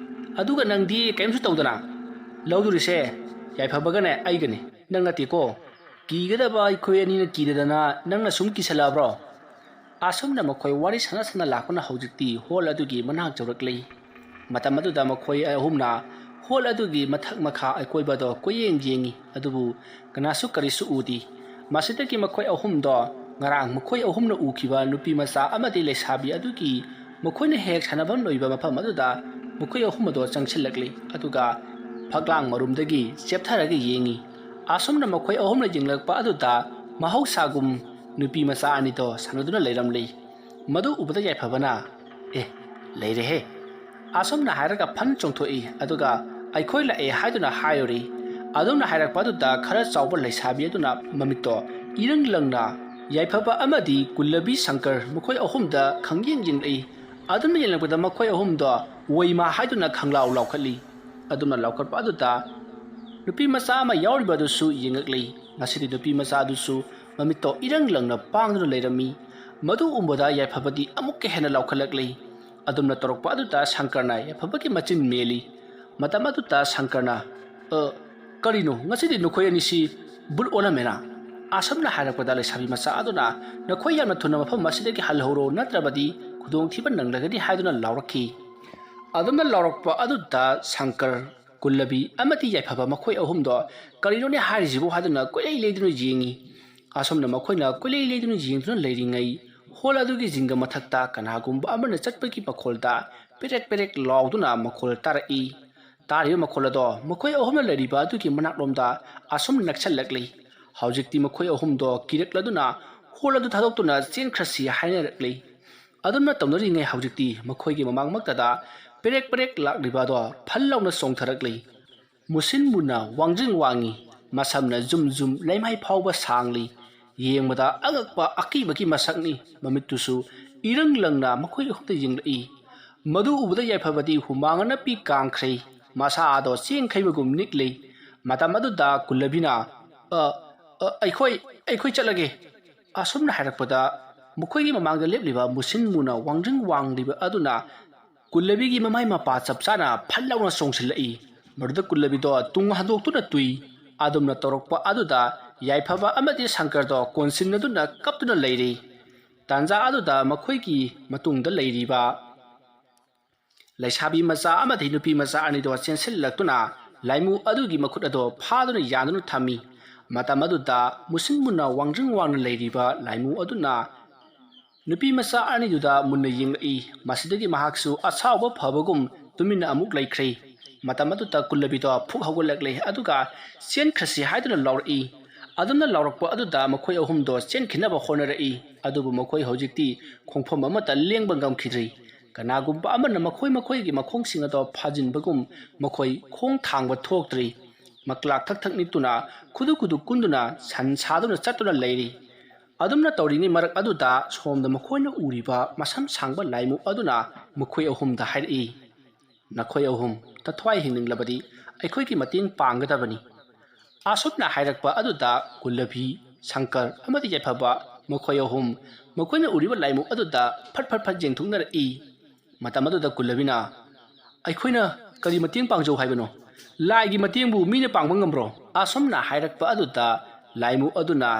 ꯑꯗꯨꯒ ꯅꯪꯗꯤ ꯀꯔꯤꯝꯁꯨ ꯇꯧꯗꯅ꯫ ꯂꯧꯗꯣꯔꯤꯁꯦ ꯌꯥꯏꯐꯕꯒꯅꯦ ꯑꯩꯒꯅꯤ, ꯅꯪ ꯅꯠꯇꯦꯀꯣ꯫ ꯀꯤꯒꯗꯕ ꯑꯩꯈꯣꯏ ꯑꯅꯤꯅ ꯀꯤꯗꯗꯅ ꯅꯪꯅ ꯁꯨꯝ ꯀꯤꯁꯜꯂꯛꯑꯕ꯭ꯔꯣ?" ꯑꯁꯨꯝꯅ ꯃꯈꯣꯏ ꯋꯥꯔꯤ ꯁꯥꯟꯅ ꯁꯥꯟꯅ ꯂꯥꯛꯄꯅ ꯍꯧꯖꯤꯛꯇꯤ ꯍꯣꯜ ꯑꯗꯨꯒꯤ ꯃꯅꯥꯛ ꯌꯧꯔꯛꯂꯤ꯫ ꯃꯇꯝ ꯑꯗꯨꯗ ꯃꯈꯣꯏ ꯑꯍꯨꯝꯅ ꯍꯣꯜ ꯑꯗꯨꯒꯤ ꯃꯊꯛ ꯃꯈꯥ ꯑꯀꯣꯏꯕꯗꯣ ꯀꯣꯏꯌꯦꯡ ꯌꯦꯡꯉꯤ, ꯑꯗꯨꯕꯨ ꯀꯅꯥꯁꯨ ꯀꯔꯤꯁꯨ ꯎꯗꯦ꯫ ꯃꯁꯤꯗꯒꯤ ꯃꯈꯣꯏ ꯑꯍꯨꯝꯗꯣ ꯉꯔꯥꯡ ꯃꯈꯣꯏ ꯑꯍꯨꯝꯅ ꯎꯈꯤꯕ ꯅꯨꯄꯤ ꯃꯆꯥ ꯑꯃꯗꯤ ꯂꯩꯁꯥꯕꯤ ꯑꯗꯨꯒꯤ ꯃꯈꯣꯏꯅ ꯍꯦꯛ ꯁꯥꯟꯅꯐꯝ ꯂꯣꯏꯕ ꯃꯐꯝ ꯑꯗꯨꯗ ꯃꯈꯣꯏ ꯑꯍꯨꯝ ꯑꯗꯣ ꯆꯪꯁꯤꯜꯂꯛꯂꯤ, ꯑꯗꯨꯒ ꯐꯛꯂꯥꯡ ꯃꯔꯨꯝꯗꯒꯤ ꯆꯦꯞꯊꯔꯒ ꯌꯦꯡꯉꯤ꯫ ꯑꯁꯨꯝꯅ ꯃꯈꯣꯏ ꯑꯍꯨꯝꯅ ꯌꯦꯡꯂꯛꯄ ꯑꯗꯨꯗ ꯃꯍꯧꯁꯥꯒꯨꯝ ꯅꯨꯄꯤ ꯃꯆꯥ ꯑꯅꯤꯗꯣ ꯁꯥꯟꯅꯗꯨꯅ ꯂꯩꯔꯝꯂꯤ꯫ ꯃꯗꯨ ꯎꯕꯗ ꯌꯥꯏꯐꯕꯅ, "ꯑꯦ, ꯂꯩꯔꯦꯍꯦ, ꯑꯁꯨꯝꯅ ꯍꯥꯏꯔꯒ ꯐꯟ ꯆꯣꯡꯊꯣꯛꯏ, ꯑꯗꯨꯒ ꯑꯩꯈꯣꯏ ꯂꯥꯛꯑꯦ ꯍꯥꯏꯗꯨꯅ ꯍꯥꯏꯔꯨꯔꯤ"꯫ ꯑꯗꯨꯝꯅ ꯍꯥꯏꯔꯛꯄ ꯑꯗꯨꯗ ꯈꯔ ꯆꯥꯎꯕ ꯂꯩꯁꯥꯕꯤ ꯑꯗꯨꯅ ꯃꯃꯤꯠꯇꯣ ꯏꯔꯪ ꯂꯪꯅ ꯌꯥꯏꯐꯕ ꯑꯃꯗꯤ ꯀꯨꯜꯂꯕꯤ ꯁꯪꯀꯔ ꯃꯈꯣꯏ ꯑꯍꯨꯝꯗ ꯈꯪꯌꯦꯡ ꯌꯦꯡꯂꯛꯏ꯫ ꯑꯗꯨꯝꯅ ꯌꯦꯡꯂꯛꯄꯗ ꯃꯈꯣꯏ ꯑꯍꯨꯝꯗꯣ "ꯑꯣꯏꯃꯥ" ꯍꯥꯏꯗꯨꯅ ꯈꯪꯂꯥꯎ ꯂꯥꯎꯈꯠꯂꯤ꯫ ꯑꯗꯨꯝꯅ ꯂꯥꯎꯈꯠꯄ ꯑꯗꯨꯗ ꯅꯨꯄꯤ ꯃꯆꯥ ꯑꯃ ꯌꯥꯎꯔꯤꯕ ꯑꯗꯨꯁꯨ ꯌꯦꯡꯉꯛꯂꯤ꯫ ꯉꯁꯤꯗꯤ ꯅꯨꯄꯤ ꯃꯆꯥ ꯑꯗꯨꯁꯨ ꯃꯃꯤꯠꯇꯣ ꯏꯔꯪ ꯂꯪꯅ ꯄꯥꯡꯗꯨꯅ ꯂꯩꯔꯝꯃꯤ꯫ ꯃꯗꯨ ꯎꯕꯗ ꯌꯥꯏꯐꯕꯗꯤ ꯑꯃꯨꯛꯀ ꯍꯦꯟꯅ ꯂꯥꯎꯈꯠꯂꯛꯂꯤ꯫ ꯑꯗꯨꯝꯅ ꯇꯧꯔꯛꯄ ꯑꯗꯨꯗ ꯁꯪꯀꯔꯅ ꯌꯥꯏꯐꯕꯒꯤ ꯃꯆꯤꯟ ꯃꯦꯜꯂꯤ꯫ ꯃꯇꯝ ꯑꯗꯨꯗ ꯁꯪꯀꯔꯅ, "ꯑ, ꯀꯔꯤꯅꯣ, ꯉꯁꯤꯗꯤ ꯅꯈꯣꯏ ꯑꯅꯤꯁꯤ ꯕꯨꯠ ꯑꯣꯜꯂꯝꯃꯦꯅ?" ꯑꯁꯨꯝꯅ ꯍꯥꯏꯔꯛꯄꯗ ꯂꯩꯁꯥꯕꯤ ꯃꯆꯥ ꯑꯗꯨꯅ, "ꯅꯈꯣꯏ ꯌꯥꯝꯅ ꯊꯨꯅ ꯃꯐꯝ ꯑꯁꯤꯗꯒꯤ ꯍꯜꯍꯧꯔꯣ, ꯅꯠꯇ꯭ꯔꯕꯗꯤ ꯈꯨꯗꯣꯡꯊꯤꯕ ꯅꯪꯂꯒꯅꯤ" ꯍꯥꯏꯗꯨꯅ ꯂꯥꯎꯔꯛꯈꯤ꯫ ꯑꯗꯨꯝꯅ ꯂꯥꯎꯔꯛꯄ ꯑꯗꯨꯗ ꯁꯪꯀꯔ, ꯀꯨꯜꯂꯕꯤ ꯑꯃꯗꯤ ꯌꯥꯏꯐꯕ ꯃꯈꯣꯏ ꯑꯍꯨꯝꯗꯣ "ꯀꯔꯤꯅꯣꯅꯦ ꯍꯥꯏꯔꯤꯁꯤꯕꯨ?" ꯍꯥꯏꯗꯨꯅ ꯀꯣꯏꯂꯩ ꯂꯩꯗꯨꯅ ꯌꯦꯡꯉꯤ꯫ ꯑꯁꯨꯝꯅ ꯃꯈꯣꯏꯅ ꯀꯣꯏꯂꯩ ꯂꯩꯗꯨꯅ ꯌꯦꯡꯗꯨꯅ ꯂꯩꯔꯤꯉꯩ, ꯍꯣꯜ ꯑꯗꯨꯒꯤ ꯖꯤꯡꯒ ꯃꯊꯛꯇ ꯀꯅꯥꯒꯨꯝꯕ ꯑꯃꯅ ꯆꯠꯄꯒꯤ ꯃꯈꯣꯜꯗ ꯄꯦꯔꯦꯛ ꯄꯦꯔꯦꯛ ꯂꯥꯎꯗꯨꯅ ꯃꯈꯣꯜ ꯇꯥꯔꯛꯏ꯫ ꯇꯥꯔꯤꯕ ꯃꯈꯣꯜ ꯑꯗꯣ ꯃꯈꯣꯏ ꯑꯍꯨꯝꯅ ꯂꯩꯔꯤꯕ ꯑꯗꯨꯒꯤ ꯃꯅꯥꯛꯂꯣꯝꯗ ꯑꯁꯨꯝ ꯅꯛꯁꯜꯂꯛꯂꯤ꯫ ꯍꯧꯖꯤꯛꯇꯤ ꯃꯈꯣꯏ ꯑꯍꯨꯝꯗꯣ ꯀꯤꯔꯛꯂꯗꯨꯅ ꯍꯣꯜ ꯑꯗꯨ ꯊꯥꯗꯣꯛꯇꯨꯅ ꯆꯦꯟꯈ꯭ꯔꯁꯤ ꯍꯥꯏꯅꯔꯛꯂꯤ꯫ ꯑꯗꯨꯝꯅ ꯇꯧꯅꯔꯤꯉꯩ ꯍꯧꯖꯤꯛꯇꯤ ꯃꯈꯣꯏꯒꯤ ꯃꯃꯥꯡꯃꯛꯇꯗ ꯄꯦꯔꯦꯛ ꯄꯦꯔꯦꯛ ꯂꯥꯛꯂꯤꯕ ꯑꯗꯣ ꯐꯜ ꯂꯥꯎꯅ ꯆꯣꯡꯊꯔꯛꯂꯤ꯫ ꯃꯨꯁꯤꯟ ꯃꯨꯅ ꯋꯥꯡꯖꯤꯡ ꯋꯥꯡꯉꯤ, ꯃꯁꯝꯅ ꯖꯨꯝ ꯖꯨꯝ ꯂꯩꯃꯥꯏ ꯐꯥꯎꯕ ꯁꯥꯡꯂꯤ꯫ ꯌꯦꯡꯕꯗ ꯑꯉꯛꯄ ꯑꯀꯤꯕꯒꯤ ꯃꯁꯛꯅꯤ꯫ ꯃꯃꯤꯠꯇꯨꯁꯨ ꯏꯔꯪ ꯂꯪꯅ ꯃꯈꯣꯏ ꯑꯍꯨꯝꯗ ꯌꯦꯡꯂꯛꯏ꯫ ꯃꯗꯨ ꯎꯕꯗ ꯌꯥꯏꯐꯕꯗꯤ ꯍꯨꯃꯥꯡ ꯑꯅꯞꯄꯤ ꯀꯥꯡꯈ꯭ꯔꯩ, ꯃꯁꯥ ꯑꯗꯣ ꯆꯦꯡꯈꯩꯕꯒꯨꯝ ꯅꯤꯛꯂꯤ꯫ ꯃꯇꯝ ꯑꯗꯨꯗ ꯀꯨꯜꯂꯕꯤꯅ, "ꯑ, ꯑ, ꯑꯩꯈꯣꯏ, ꯑꯩꯈꯣꯏ ꯆꯠꯂꯒꯦ"꯫ ꯑꯁꯨꯝꯅ ꯍꯥꯏꯔꯛꯄꯗ ꯃꯈꯣꯏꯒꯤ ꯃꯃꯥꯡꯗ ꯂꯦꯞꯂꯤꯕ ꯃꯨꯁꯤꯟ ꯃꯨꯅ ꯋꯥꯡꯖꯤꯡ ꯋꯥꯡꯂꯤꯕ ꯑꯗꯨꯅ ꯀꯨꯜꯂꯕꯤꯒꯤ ꯃꯃꯥꯏ ꯃꯄꯥ ꯆꯞ ꯆꯥꯅ ꯐꯜ ꯂꯥꯎꯅ ꯆꯣꯡꯁꯤꯜꯂꯛꯏ꯫ ꯃꯗꯨꯗ ꯀꯨꯜꯂꯕꯤꯗꯣ ꯇꯨꯡ ꯍꯟꯗꯣꯛꯇꯨꯅ ꯇꯨꯏ꯫ ꯑꯗꯨꯝꯅ ꯇꯧꯔꯛꯄ ꯑꯗꯨꯗ ꯌꯥꯏꯐꯕ ꯑꯃꯗꯤ ꯁꯪꯀꯔꯗꯣ ꯀꯣꯟꯁꯤꯟꯅꯗꯨꯅ ꯀꯞꯇꯨꯅ ꯂꯩꯔꯤ꯫ ꯇꯥꯟꯖꯥ ꯑꯗꯨꯗ ꯃꯈꯣꯏꯒꯤ ꯃꯇꯨꯡꯗ ꯂꯩꯔꯤꯕ ꯂꯩꯁꯥꯕꯤ ꯃꯆꯥ ꯑꯃꯗꯤ ꯅꯨꯄꯤ ꯃꯆꯥ ꯑꯅꯤꯗꯣ ꯆꯦꯟꯁꯤꯜꯂꯛꯇꯨꯅ ꯂꯥꯏꯃꯨ ꯑꯗꯨꯒꯤ ꯃꯈꯨꯠ ꯑꯗꯣ ꯐꯥꯗꯨꯅ ꯌꯥꯟꯗꯨꯅ ꯊꯝꯃꯤ꯫ ꯃꯇꯝ ꯑꯗꯨꯗ ꯃꯨꯁꯤꯟ ꯃꯨꯟꯅ ꯋꯥꯡꯖꯤꯡ ꯋꯥꯡꯅ ꯂꯩꯔꯤꯕ ꯂꯥꯏꯃꯨ ꯑꯗꯨꯅ ꯅꯨꯄꯤ ꯃꯆꯥ ꯑꯅꯤꯗꯨꯗ ꯃꯨꯟꯅ ꯌꯦꯡꯂꯛꯏ꯫ ꯃꯁꯤꯗꯒꯤ ꯃꯍꯥꯛꯁꯨ ꯑꯁꯥꯎꯕ ꯐꯕꯒꯨꯝ ꯇꯨꯃꯤꯟꯅ ꯑꯃꯨꯛ ꯂꯩꯈ꯭ꯔꯦ꯫ ꯃꯇꯝ ꯑꯗꯨꯗ ꯀꯨꯜꯂꯕꯤꯗꯣ ꯐꯨꯛ ꯍꯧꯒꯠꯂꯛꯂꯦ, ꯑꯗꯨꯒ "ꯆꯦꯟꯈ꯭ꯔꯁꯤ" ꯍꯥꯏꯗꯨꯅ ꯂꯥꯎꯔꯛꯏ꯫ ꯑꯗꯨꯝꯅ ꯂꯥꯎꯔꯛꯄ ꯑꯗꯨꯗ ꯃꯈꯣꯏ ꯑꯍꯨꯝꯗꯣ ꯆꯦꯟꯈꯤꯅꯕ ꯍꯣꯠꯅꯔꯛꯏ, ꯑꯗꯨꯕꯨ ꯃꯈꯣꯏ ꯍꯧꯖꯤꯛꯇꯤ ꯈꯣꯡꯐꯝ ꯑꯃꯠꯇ ꯂꯦꯡꯕ ꯉꯝꯈꯤꯗ꯭ꯔꯤ꯫ ꯀꯅꯥꯒꯨꯝꯕ ꯑꯃꯅ ꯃꯈꯣꯏ ꯃꯈꯣꯏꯒꯤ ꯃꯈꯣꯡꯁꯤꯡ ꯑꯗꯣ ꯐꯥꯖꯤꯟꯕꯒꯨꯝ ꯃꯈꯣꯏ ꯈꯣꯡ ꯊꯥꯡꯕ ꯊꯣꯛꯇ꯭ꯔꯤ꯫ ꯃꯀ꯭ꯂꯥꯛ ꯊꯛ ꯊꯛ ꯅꯤꯛꯇꯨꯅ ꯈꯨꯗꯨ ꯈꯨꯗꯨ ꯀꯨꯟꯗꯨꯅ ꯁꯟ ꯁꯥꯗꯨꯅ ꯆꯠꯇꯨꯅ ꯂꯩꯔꯤ꯫ ꯑꯗꯨꯝꯅ ꯇꯧꯔꯤꯉꯩ ꯃꯔꯛ ꯑꯗꯨꯗ ꯁꯣꯝꯗ ꯃꯈꯣꯏꯅ ꯎꯔꯤꯕ ꯃꯁꯝ ꯁꯥꯡꯕ ꯂꯥꯏꯃꯨ ꯑꯗꯨꯅ ꯃꯈꯣꯏ ꯑꯍꯨꯝꯗ ꯍꯥꯏꯔꯛꯏ, "ꯅꯈꯣꯏ ꯑꯍꯨꯝ ꯊꯋꯥꯏ ꯍꯤꯡꯅꯤꯡꯂꯕꯗꯤ ꯑꯩꯈꯣꯏꯒꯤ ꯃꯇꯦꯡ ꯄꯥꯡꯒꯗꯕꯅꯤ꯫" ꯑꯁꯨꯝꯅ ꯍꯥꯏꯔꯛꯄ ꯑꯗꯨꯗ ꯀꯨꯜꯂꯕꯤ, ꯁꯪꯀꯔ ꯑꯃꯗꯤ ꯌꯥꯏꯐꯕ ꯃꯈꯣꯏ ꯑꯍꯨꯝ ꯃꯈꯣꯏꯅ ꯎꯔꯤꯕ ꯂꯥꯏꯃꯨ ꯑꯗꯨꯗ ꯐꯠ ꯐꯠ ꯐꯠ ꯌꯦꯡꯊꯣꯛꯅꯔꯛꯏ꯫ ꯃꯇꯝ ꯑꯗꯨꯗ ꯀꯨꯜꯂꯕꯤꯅ, "ꯑꯩꯈꯣꯏꯅ ꯀꯔꯤ ꯃꯇꯦꯡ ꯄꯥꯡꯖꯧ ꯍꯥꯏꯕꯅꯣ? ꯂꯥꯏꯒꯤ ꯃꯇꯦꯡꯕꯨ ꯃꯤꯅ ꯄꯥꯡꯕ ꯉꯝꯕ꯭ꯔꯣ?" ꯑꯁꯨꯝꯅ ꯍꯥꯏꯔꯛꯄ ꯑꯗꯨꯗ ꯂꯥꯏꯃꯨ ꯑꯗꯨꯅ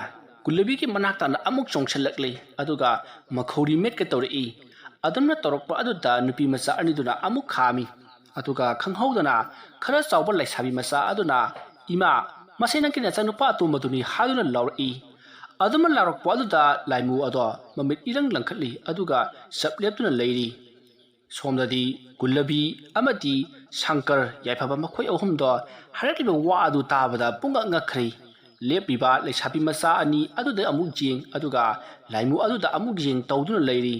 ꯀꯨꯜꯂꯕꯤꯒꯤ ꯃꯅꯥꯛ ꯇꯥꯅ ꯑꯃꯨꯛ ꯆꯣꯡꯁꯤꯜꯂꯛꯂꯤ, ꯑꯗꯨꯒ ꯃꯈꯧꯔꯤ ꯃꯦꯠꯀꯦ ꯇꯧꯔꯛꯏ꯫ ꯑꯗꯨꯝꯅ ꯇꯧꯔꯛꯄ ꯑꯗꯨꯗ ꯅꯨꯄꯤ ꯃꯆꯥ ꯑꯅꯤꯗꯨꯅ ꯑꯃꯨꯛ ꯈꯥꯝꯃꯤ, ꯑꯗꯨꯒ ꯈꯪꯍꯧꯗꯅ ꯈꯔ ꯆꯥꯎꯕ ꯂꯩꯁꯥꯕꯤ ꯃꯆꯥ ꯑꯗꯨꯅ, "ꯏꯃꯥ, ꯃꯁꯤ ꯅꯪꯒꯤ ꯅꯆꯥꯅꯨꯄꯥ ꯑꯇꯣꯝꯕꯗꯨꯅꯤ" ꯍꯥꯏꯗꯨꯅ ꯂꯥꯎꯔꯛꯏ꯫ ꯑꯗꯨꯝꯅ ꯂꯥꯎꯔꯛꯄ ꯑꯗꯨꯗ ꯂꯥꯏꯃꯨ ꯑꯗꯣ ꯃꯃꯤꯠ ꯏꯔꯪ ꯂꯪꯈꯠꯂꯤ, ꯑꯗꯨꯒ ꯆꯞ ꯂꯦꯞꯇꯨꯅ ꯂꯩꯔꯤ꯫ ꯁꯣꯝꯗꯗꯤ ꯀꯨꯜꯂꯕꯤ ꯑꯃꯗꯤ ꯁꯪꯀꯔ ꯌꯥꯏꯐꯕ ꯃꯈꯣꯏ ꯑꯍꯨꯝꯗꯣ ꯍꯥꯏꯔꯛꯂꯤꯕ ꯋꯥ ꯑꯗꯨ ꯇꯥꯕꯗ ꯄꯨꯡꯉꯛ ꯉꯛꯈ꯭ꯔꯦ꯫ ꯂꯦꯞꯂꯤꯕ ꯂꯩꯁꯥꯕꯤ ꯃꯆꯥ ꯑꯅꯤ ꯑꯗꯨꯗ ꯑꯃꯨꯛ ꯌꯦꯡ, ꯑꯗꯨꯒ ꯂꯥꯏꯃꯨ ꯑꯗꯨꯗ ꯑꯃꯨꯛ ꯌꯦꯡ ꯇꯧꯗꯨꯅ ꯂꯩꯔꯤ꯫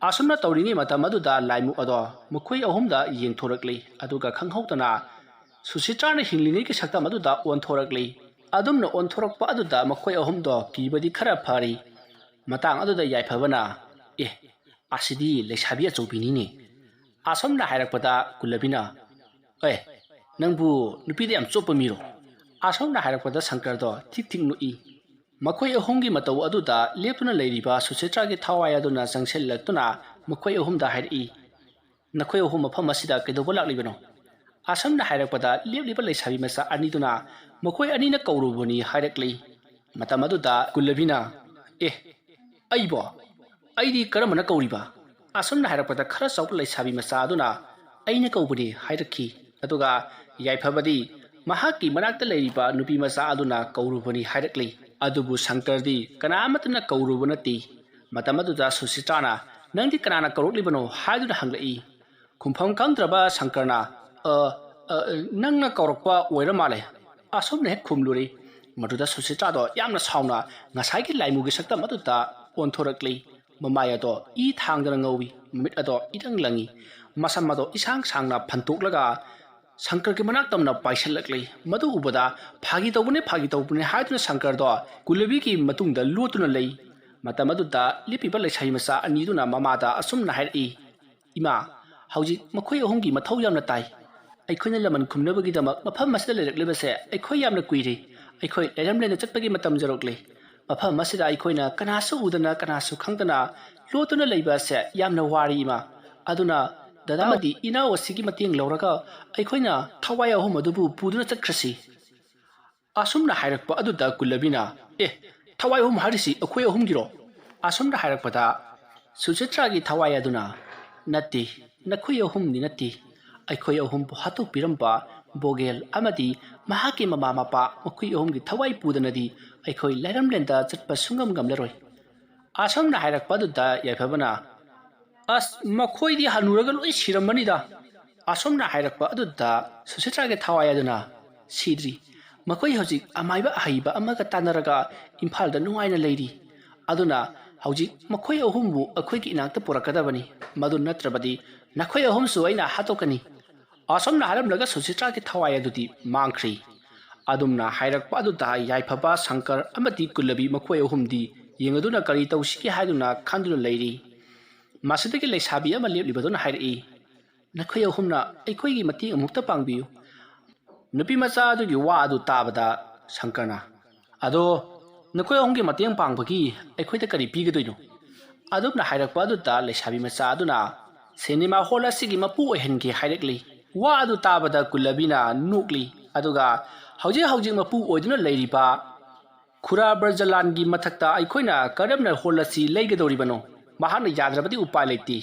ꯑꯁꯨꯝꯅ ꯇꯧꯔꯤꯉꯩ ꯃꯇꯝ ꯑꯗꯨꯗ ꯂꯥꯏꯃꯨ ꯑꯗꯣ ꯃꯈꯣꯏ ꯑꯍꯨꯝꯗ ꯌꯦꯡꯊꯣꯔꯛꯂꯤ, ꯑꯗꯨꯒ ꯈꯪꯍꯧꯗꯅ ꯁꯨꯁꯤꯇ꯭ꯔꯥꯅ ꯍꯤꯡꯂꯤꯉꯩꯒꯤ ꯁꯛꯇꯝ ꯑꯗꯨꯗ ꯑꯣꯟꯊꯣꯔꯛꯂꯤ꯫ ꯑꯗꯨꯝꯅ ꯑꯣꯟꯊꯣꯔꯛꯄ ꯑꯗꯨꯗ ꯃꯈꯣꯏ ꯑꯍꯨꯝꯗꯣ ꯀꯤꯕꯗꯤ ꯈꯔ ꯐꯔꯤ꯫ ꯃꯇꯥꯡ ꯑꯗꯨꯗ ꯌꯥꯏꯐꯕꯅ, "ꯑꯦ, ꯑꯁꯤꯗꯤ ꯂꯩꯁꯥꯕꯤ ꯑꯆꯧꯕꯤꯅꯤꯅꯦ꯫" ꯑꯁꯣꯝꯅ ꯍꯥꯏꯔꯛꯄꯗ ꯀꯨꯜꯂꯕꯤꯅ, "ꯑꯦ, ꯅꯪꯕꯨ ꯅꯨꯄꯤꯗ ꯌꯥꯝ ꯆꯣꯞꯄ ꯃꯤꯔꯣ?" ꯑꯁꯣꯝꯅ ꯍꯥꯏꯔꯛꯄꯗ ꯁꯪꯀꯔꯗꯣ ꯊꯤꯛ ꯊꯤꯛ ꯅꯣꯛꯏ꯫ ꯃꯈꯣꯏ ꯑꯍꯨꯝꯒꯤ ꯃꯇꯧ ꯑꯗꯨꯗ ꯂꯦꯞꯇꯨꯅ ꯂꯩꯔꯤꯕ ꯁꯨꯆꯤꯇ꯭ꯔꯥꯒꯤ ꯊꯋꯥꯏ ꯑꯗꯨꯅ ꯆꯪꯁꯤꯜꯂꯛꯇꯨꯅ ꯃꯈꯣꯏ ꯑꯍꯨꯝꯗ ꯍꯥꯏꯔꯛꯏ, "ꯅꯈꯣꯏ ꯑꯍꯨꯝ ꯃꯐꯝ ꯑꯁꯤꯗ ꯀꯩꯗꯧꯕ ꯂꯥꯛꯂꯤꯕꯅꯣ?" ꯑꯁꯣꯝꯅ ꯍꯥꯏꯔꯛꯄꯗ ꯂꯦꯞꯂꯤꯕ ꯂꯩꯁꯥꯕꯤ ꯃꯆꯥ ꯑꯅꯤꯗꯨꯅ ꯃꯈꯣꯏ ꯑꯅꯤꯅ ꯀꯧꯔꯨꯕꯅꯤ ꯍꯥꯏꯔꯛꯂꯤ꯫ ꯃꯇꯝ ꯑꯗꯨꯗ ꯀꯨꯜꯂꯕꯤꯅ, "ꯑꯦ, ꯑꯩꯕꯣ? ꯑꯩꯗꯤ ꯀꯔꯝꯕꯅ ꯀꯧꯔꯤꯕ? ꯑꯁꯨꯝꯅ ꯍꯥꯏꯔꯛꯄꯗ ꯈꯔ ꯆꯥꯎꯕ ꯂꯩꯁꯥꯕꯤ ꯃꯆꯥ ꯑꯗꯨꯅ "ꯑꯩꯅ ꯀꯧꯕꯅꯤ" ꯍꯥꯏꯔꯛꯈꯤ꯫ ꯑꯗꯨꯒ ꯌꯥꯏꯐꯕꯗꯤ ꯃꯍꯥꯛꯀꯤ ꯃꯅꯥꯛꯇ ꯂꯩꯔꯤꯕ ꯅꯨꯄꯤ ꯃꯆꯥ ꯑꯗꯨꯅ ꯀꯧꯔꯨꯕꯅꯤ ꯍꯥꯏꯔꯛꯂꯤ꯫ ꯑꯗꯨꯕꯨ ꯁꯪꯀꯔꯗꯤ ꯀꯅꯥ ꯑꯃꯠꯇꯅ ꯀꯧꯔꯨꯕ ꯅꯠꯇꯦ꯫ ꯃꯇꯝ ꯑꯗꯨꯗ ꯁꯨꯁꯤꯇ꯭ꯔꯥꯅ "ꯅꯪꯗꯤ ꯀꯅꯥꯅ ꯀꯧꯔꯛꯂꯤꯕꯅꯣ?" ꯍꯥꯏꯗꯨꯅ ꯍꯪꯂꯛꯏ꯫ ꯈꯨꯝꯐꯝ ꯈꯪꯗ꯭ꯔꯕ ꯁꯪꯀꯔꯅ "ꯑ, ꯑ, ꯅꯪꯅ ꯀꯧꯔꯛꯄ ꯑꯣꯏꯔ ꯃꯥꯜꯂꯦ" ꯑꯁꯨꯝꯅ ꯍꯦꯛ ꯈꯨꯝꯂꯨꯔꯦ꯫ ꯃꯗꯨꯗ ꯁꯨꯁꯤꯇ꯭ꯔꯥꯗꯣ ꯌꯥꯝꯅ ꯁꯥꯎꯅ ꯉꯁꯥꯏꯒꯤ ꯂꯥꯏꯃꯨꯒꯤ ꯁꯛꯇꯝ ꯑꯗꯨꯗ ꯑꯣꯟꯊꯣꯔꯛꯂꯤ꯫ ꯃꯃꯥꯏ ꯑꯗꯣ ꯏ ꯊꯥꯡꯗꯅ ꯉꯧꯏ, ꯃꯃꯤꯠ ꯑꯗꯣ ꯏꯔꯪ ꯂꯪꯏ, ꯃꯁꯝ ꯑꯗꯣ ꯏꯁꯥꯡ ꯁꯥꯡꯅ ꯐꯟꯇꯣꯛꯂꯒ ꯁꯪꯀꯔꯒꯤ ꯃꯅꯥꯛ ꯇꯝꯅ ꯄꯥꯏꯁꯤꯜꯂꯛꯂꯤ꯫ ꯃꯗꯨ ꯎꯕꯗ "ꯐꯥꯒꯤ ꯇꯧꯕꯅꯦ, ꯐꯥꯒꯤ ꯇꯧꯕꯅꯦ" ꯍꯥꯏꯗꯨꯅ ꯁꯪꯀꯔꯗꯣ ꯀꯨꯂꯕꯤꯒꯤ ꯃꯇꯨꯡꯗ ꯂꯣꯠꯇꯨꯅ ꯂꯩ꯫ ꯃꯇꯝ ꯑꯗꯨꯗ ꯂꯦꯞꯄꯤꯕ ꯂꯩꯁꯥꯕꯤ ꯃꯆꯥ ꯑꯅꯤꯗꯨꯅ ꯃꯃꯥꯗ ꯑꯁꯨꯝꯅ ꯍꯥꯏꯔꯛꯏ, "ꯏꯃꯥ, ꯍꯧꯖꯤꯛ ꯃꯈꯣꯏ ꯑꯍꯨꯝꯒꯤ ꯃꯊꯧ ꯌꯥꯝꯅ ꯇꯥꯏ꯫ ꯑꯩꯈꯣꯏꯅ ꯂꯃꯟ ꯈꯨꯝꯅꯕꯒꯤꯗꯃꯛ ꯃꯐꯝ ꯑꯁꯤꯗ ꯂꯩꯔꯛꯂꯤꯕꯁꯦ ꯑꯩꯈꯣꯏ ꯌꯥꯝꯅ ꯀꯨꯏꯔꯦ꯫ ꯑꯩꯈꯣꯏ ꯂꯩꯔꯝꯂꯦꯟꯗ ꯆꯠꯄꯒꯤ ꯃꯇꯝ ꯌꯧꯔꯛꯂꯦ꯫ ꯃꯐꯝ ꯑꯁꯤꯗ ꯑꯩꯈꯣꯏꯅ ꯀꯅꯥꯁꯨ ꯎꯗꯅ ꯀꯅꯥꯁꯨ ꯈꯪꯗꯅ ꯂꯣꯠꯇꯨꯅ ꯂꯩꯕ ꯑꯁꯦ ꯌꯥꯝꯅ ꯋꯥꯔꯦ ꯏꯃꯥ꯫ ꯑꯗꯨꯅ ꯗꯗꯥ ꯑꯃꯗꯤ ꯏꯅꯥꯎ ꯑꯁꯤꯒꯤ ꯃꯇꯦꯡ ꯂꯧꯔꯒ ꯑꯩꯈꯣꯏꯅ ꯊꯋꯥꯏ ꯑꯍꯨꯝ ꯑꯗꯨꯕꯨ ꯄꯨꯗꯨꯅ ꯆꯠꯈ꯭ꯔꯁꯤ"꯫ ꯑꯁꯨꯝꯅ ꯍꯥꯏꯔꯛꯄ ꯑꯗꯨꯗ ꯀꯨꯂꯕꯤꯅ, "ꯑꯦ, ꯊꯋꯥꯏ ꯑꯍꯨꯝ ꯍꯥꯏꯔꯤꯁꯤ ꯑꯩꯈꯣꯏ ꯑꯍꯨꯝꯒꯤꯔꯣ?" ꯑꯁꯨꯝꯅ ꯍꯥꯏꯔꯛꯄꯗ ꯁꯨꯆꯤꯇ꯭ꯔꯥꯒꯤ ꯊꯋꯥꯏ ꯑꯗꯨꯅ, "ꯅꯠꯇꯦ, ꯅꯈꯣꯏ ꯑꯍꯨꯝꯗꯤ ꯅꯠꯇꯦ꯫ ꯑꯩꯈꯣꯏ ꯑꯍꯨꯝꯕꯨ ꯍꯥꯠꯇꯣꯛꯄꯤꯔꯝꯕ ꯕꯣꯒꯦꯜ ꯑꯃꯗꯤ ꯃꯍꯥꯛꯀꯤ ꯃꯃꯥ ꯃꯄꯥ ꯃꯈꯣꯏ ꯑꯍꯨꯝꯒꯤ ꯊꯋꯥꯏ ꯄꯨꯗꯅꯗꯤ ꯑꯩꯈꯣꯏ ꯂꯥꯏꯔꯝꯂꯦꯟꯗ ꯆꯠꯄ ꯁꯨꯡꯉꯝ ꯉꯝꯂꯔꯣꯏ"꯫ ꯑꯁꯨꯝꯅ ꯍꯥꯏꯔꯛꯄ ꯑꯗꯨꯗ ꯌꯥꯏꯐꯕꯅ, "ꯑꯁ, ꯃꯈꯣꯏꯗꯤ ꯍꯅꯨꯔꯒ ꯂꯣꯏ ꯁꯤꯔꯝꯃꯅꯤꯗ"꯫ ꯑꯁꯨꯝꯅ ꯍꯥꯏꯔꯛꯄ ꯑꯗꯨꯗ ꯁꯨꯆꯤꯇ꯭ꯔꯥꯒꯤ ꯊꯋꯥꯏ ꯑꯗꯨꯅ, "ꯁꯤꯗ꯭ꯔꯤ꯫ ꯃꯈꯣꯏ ꯍꯧꯖꯤꯛ ꯑꯃꯥꯏꯕ ꯑꯍꯩꯕ ꯑꯃꯒ ꯇꯥꯟꯅꯔꯒ ꯏꯝꯐꯥꯜꯗ ꯅꯨꯡꯉꯥꯏꯅ ꯂꯩꯔꯤ꯫ ꯑꯗꯨꯅ ꯍꯧꯖꯤꯛ ꯃꯈꯣꯏ ꯑꯍꯨꯝꯕꯨ ꯑꯩꯈꯣꯏꯒꯤ ꯏꯅꯥꯛꯇ ꯄꯨꯔꯛꯀꯗꯕꯅꯤ꯫ ꯃꯗꯨ ꯅꯠꯇ꯭ꯔꯕꯗꯤ ꯅꯈꯣꯏ ꯑꯍꯨꯝꯁꯨ ꯑꯩꯅ ꯍꯥꯠꯇꯣꯛꯀꯅꯤ"꯫ ꯑꯁꯨꯝꯅ ꯍꯥꯏꯔꯝꯂꯒ ꯁꯨꯆꯤꯇ꯭ꯔꯥꯒꯤ ꯊꯋꯥꯏ ꯑꯗꯨꯗꯤ ꯃꯥꯡꯈ꯭ꯔꯤ꯫ ꯑꯗꯨꯝꯅ ꯍꯥꯏꯔꯛꯄ ꯑꯗꯨꯗ ꯌꯥꯏꯐꯕ, ꯁꯪꯀꯔ ꯑꯃꯗꯤ ꯀꯨꯂꯕꯤ ꯃꯈꯣꯏ ꯑꯍꯨꯝꯗꯤ ꯌꯦꯡꯉꯗꯨꯅ ꯀꯔꯤ ꯇꯧꯁꯤꯒꯦ ꯍꯥꯏꯗꯨꯅ ꯈꯟꯗꯨꯅ ꯂꯩꯔꯤ꯫ ꯃꯁꯤꯗꯒꯤ ꯂꯩꯁꯥꯕꯤ ꯑꯃ ꯂꯦꯞꯂꯤꯕꯗꯨꯅ ꯍꯥꯏꯔꯛꯏ, "ꯅꯈꯣꯏ ꯑꯍꯨꯝꯅ ꯑꯩꯈꯣꯏꯒꯤ ꯃꯇꯦꯡ ꯑꯃꯨꯛꯇ ꯄꯥꯡꯕꯤꯌꯨ"꯫ ꯅꯨꯄꯤ ꯃꯆꯥ ꯑꯗꯨꯒꯤ ꯋꯥ ꯑꯗꯨ ꯇꯥꯕꯗ ꯁꯪꯀꯔꯅ, "ꯑꯗꯣ ꯅꯈꯣꯏ ꯑꯍꯨꯝꯒꯤ ꯃꯇꯦꯡ ꯄꯥꯡꯕꯒꯤ ꯑꯩꯈꯣꯏꯗ ꯀꯔꯤ ꯄꯤꯒꯗꯣꯏꯅꯣ?" ꯑꯗꯨꯝꯅ ꯍꯥꯏꯔꯛꯄ ꯑꯗꯨꯗ ꯂꯩꯁꯥꯕꯤ ꯃꯆꯥ ꯑꯗꯨꯅ ꯁꯤꯅꯦꯃꯥ ꯍꯣꯜ ꯑꯁꯤꯒꯤ ꯃꯄꯨ ꯑꯣꯏꯍꯟꯒꯦ ꯍꯥꯏꯔꯛꯂꯤ꯫ ꯋꯥ ꯑꯗꯨ ꯇꯥꯕꯗ ꯀꯨꯂꯕꯤꯅ ꯅꯣꯛꯂꯤ꯫ ꯑꯗꯨꯒ ꯍꯧꯖꯤꯛ ꯍꯧꯖꯤꯛ ꯃꯄꯨ ꯑꯣꯏꯗꯨꯅ ꯂꯩꯔꯤꯕ ꯈꯨꯔꯥ ꯕ꯭ꯔꯖꯂꯥꯟꯒꯤ ꯃꯊꯛꯇ ꯑꯩꯈꯣꯏꯅ ꯀꯔꯝꯅ ꯍꯣꯜ ꯑꯁꯤ ꯂꯩꯒꯗꯧꯔꯤꯕꯅꯣ? ꯃꯍꯥꯛꯅ ꯌꯥꯗ꯭ꯔꯕꯗꯤ ꯎꯄꯥꯏ ꯂꯩꯇꯦ꯫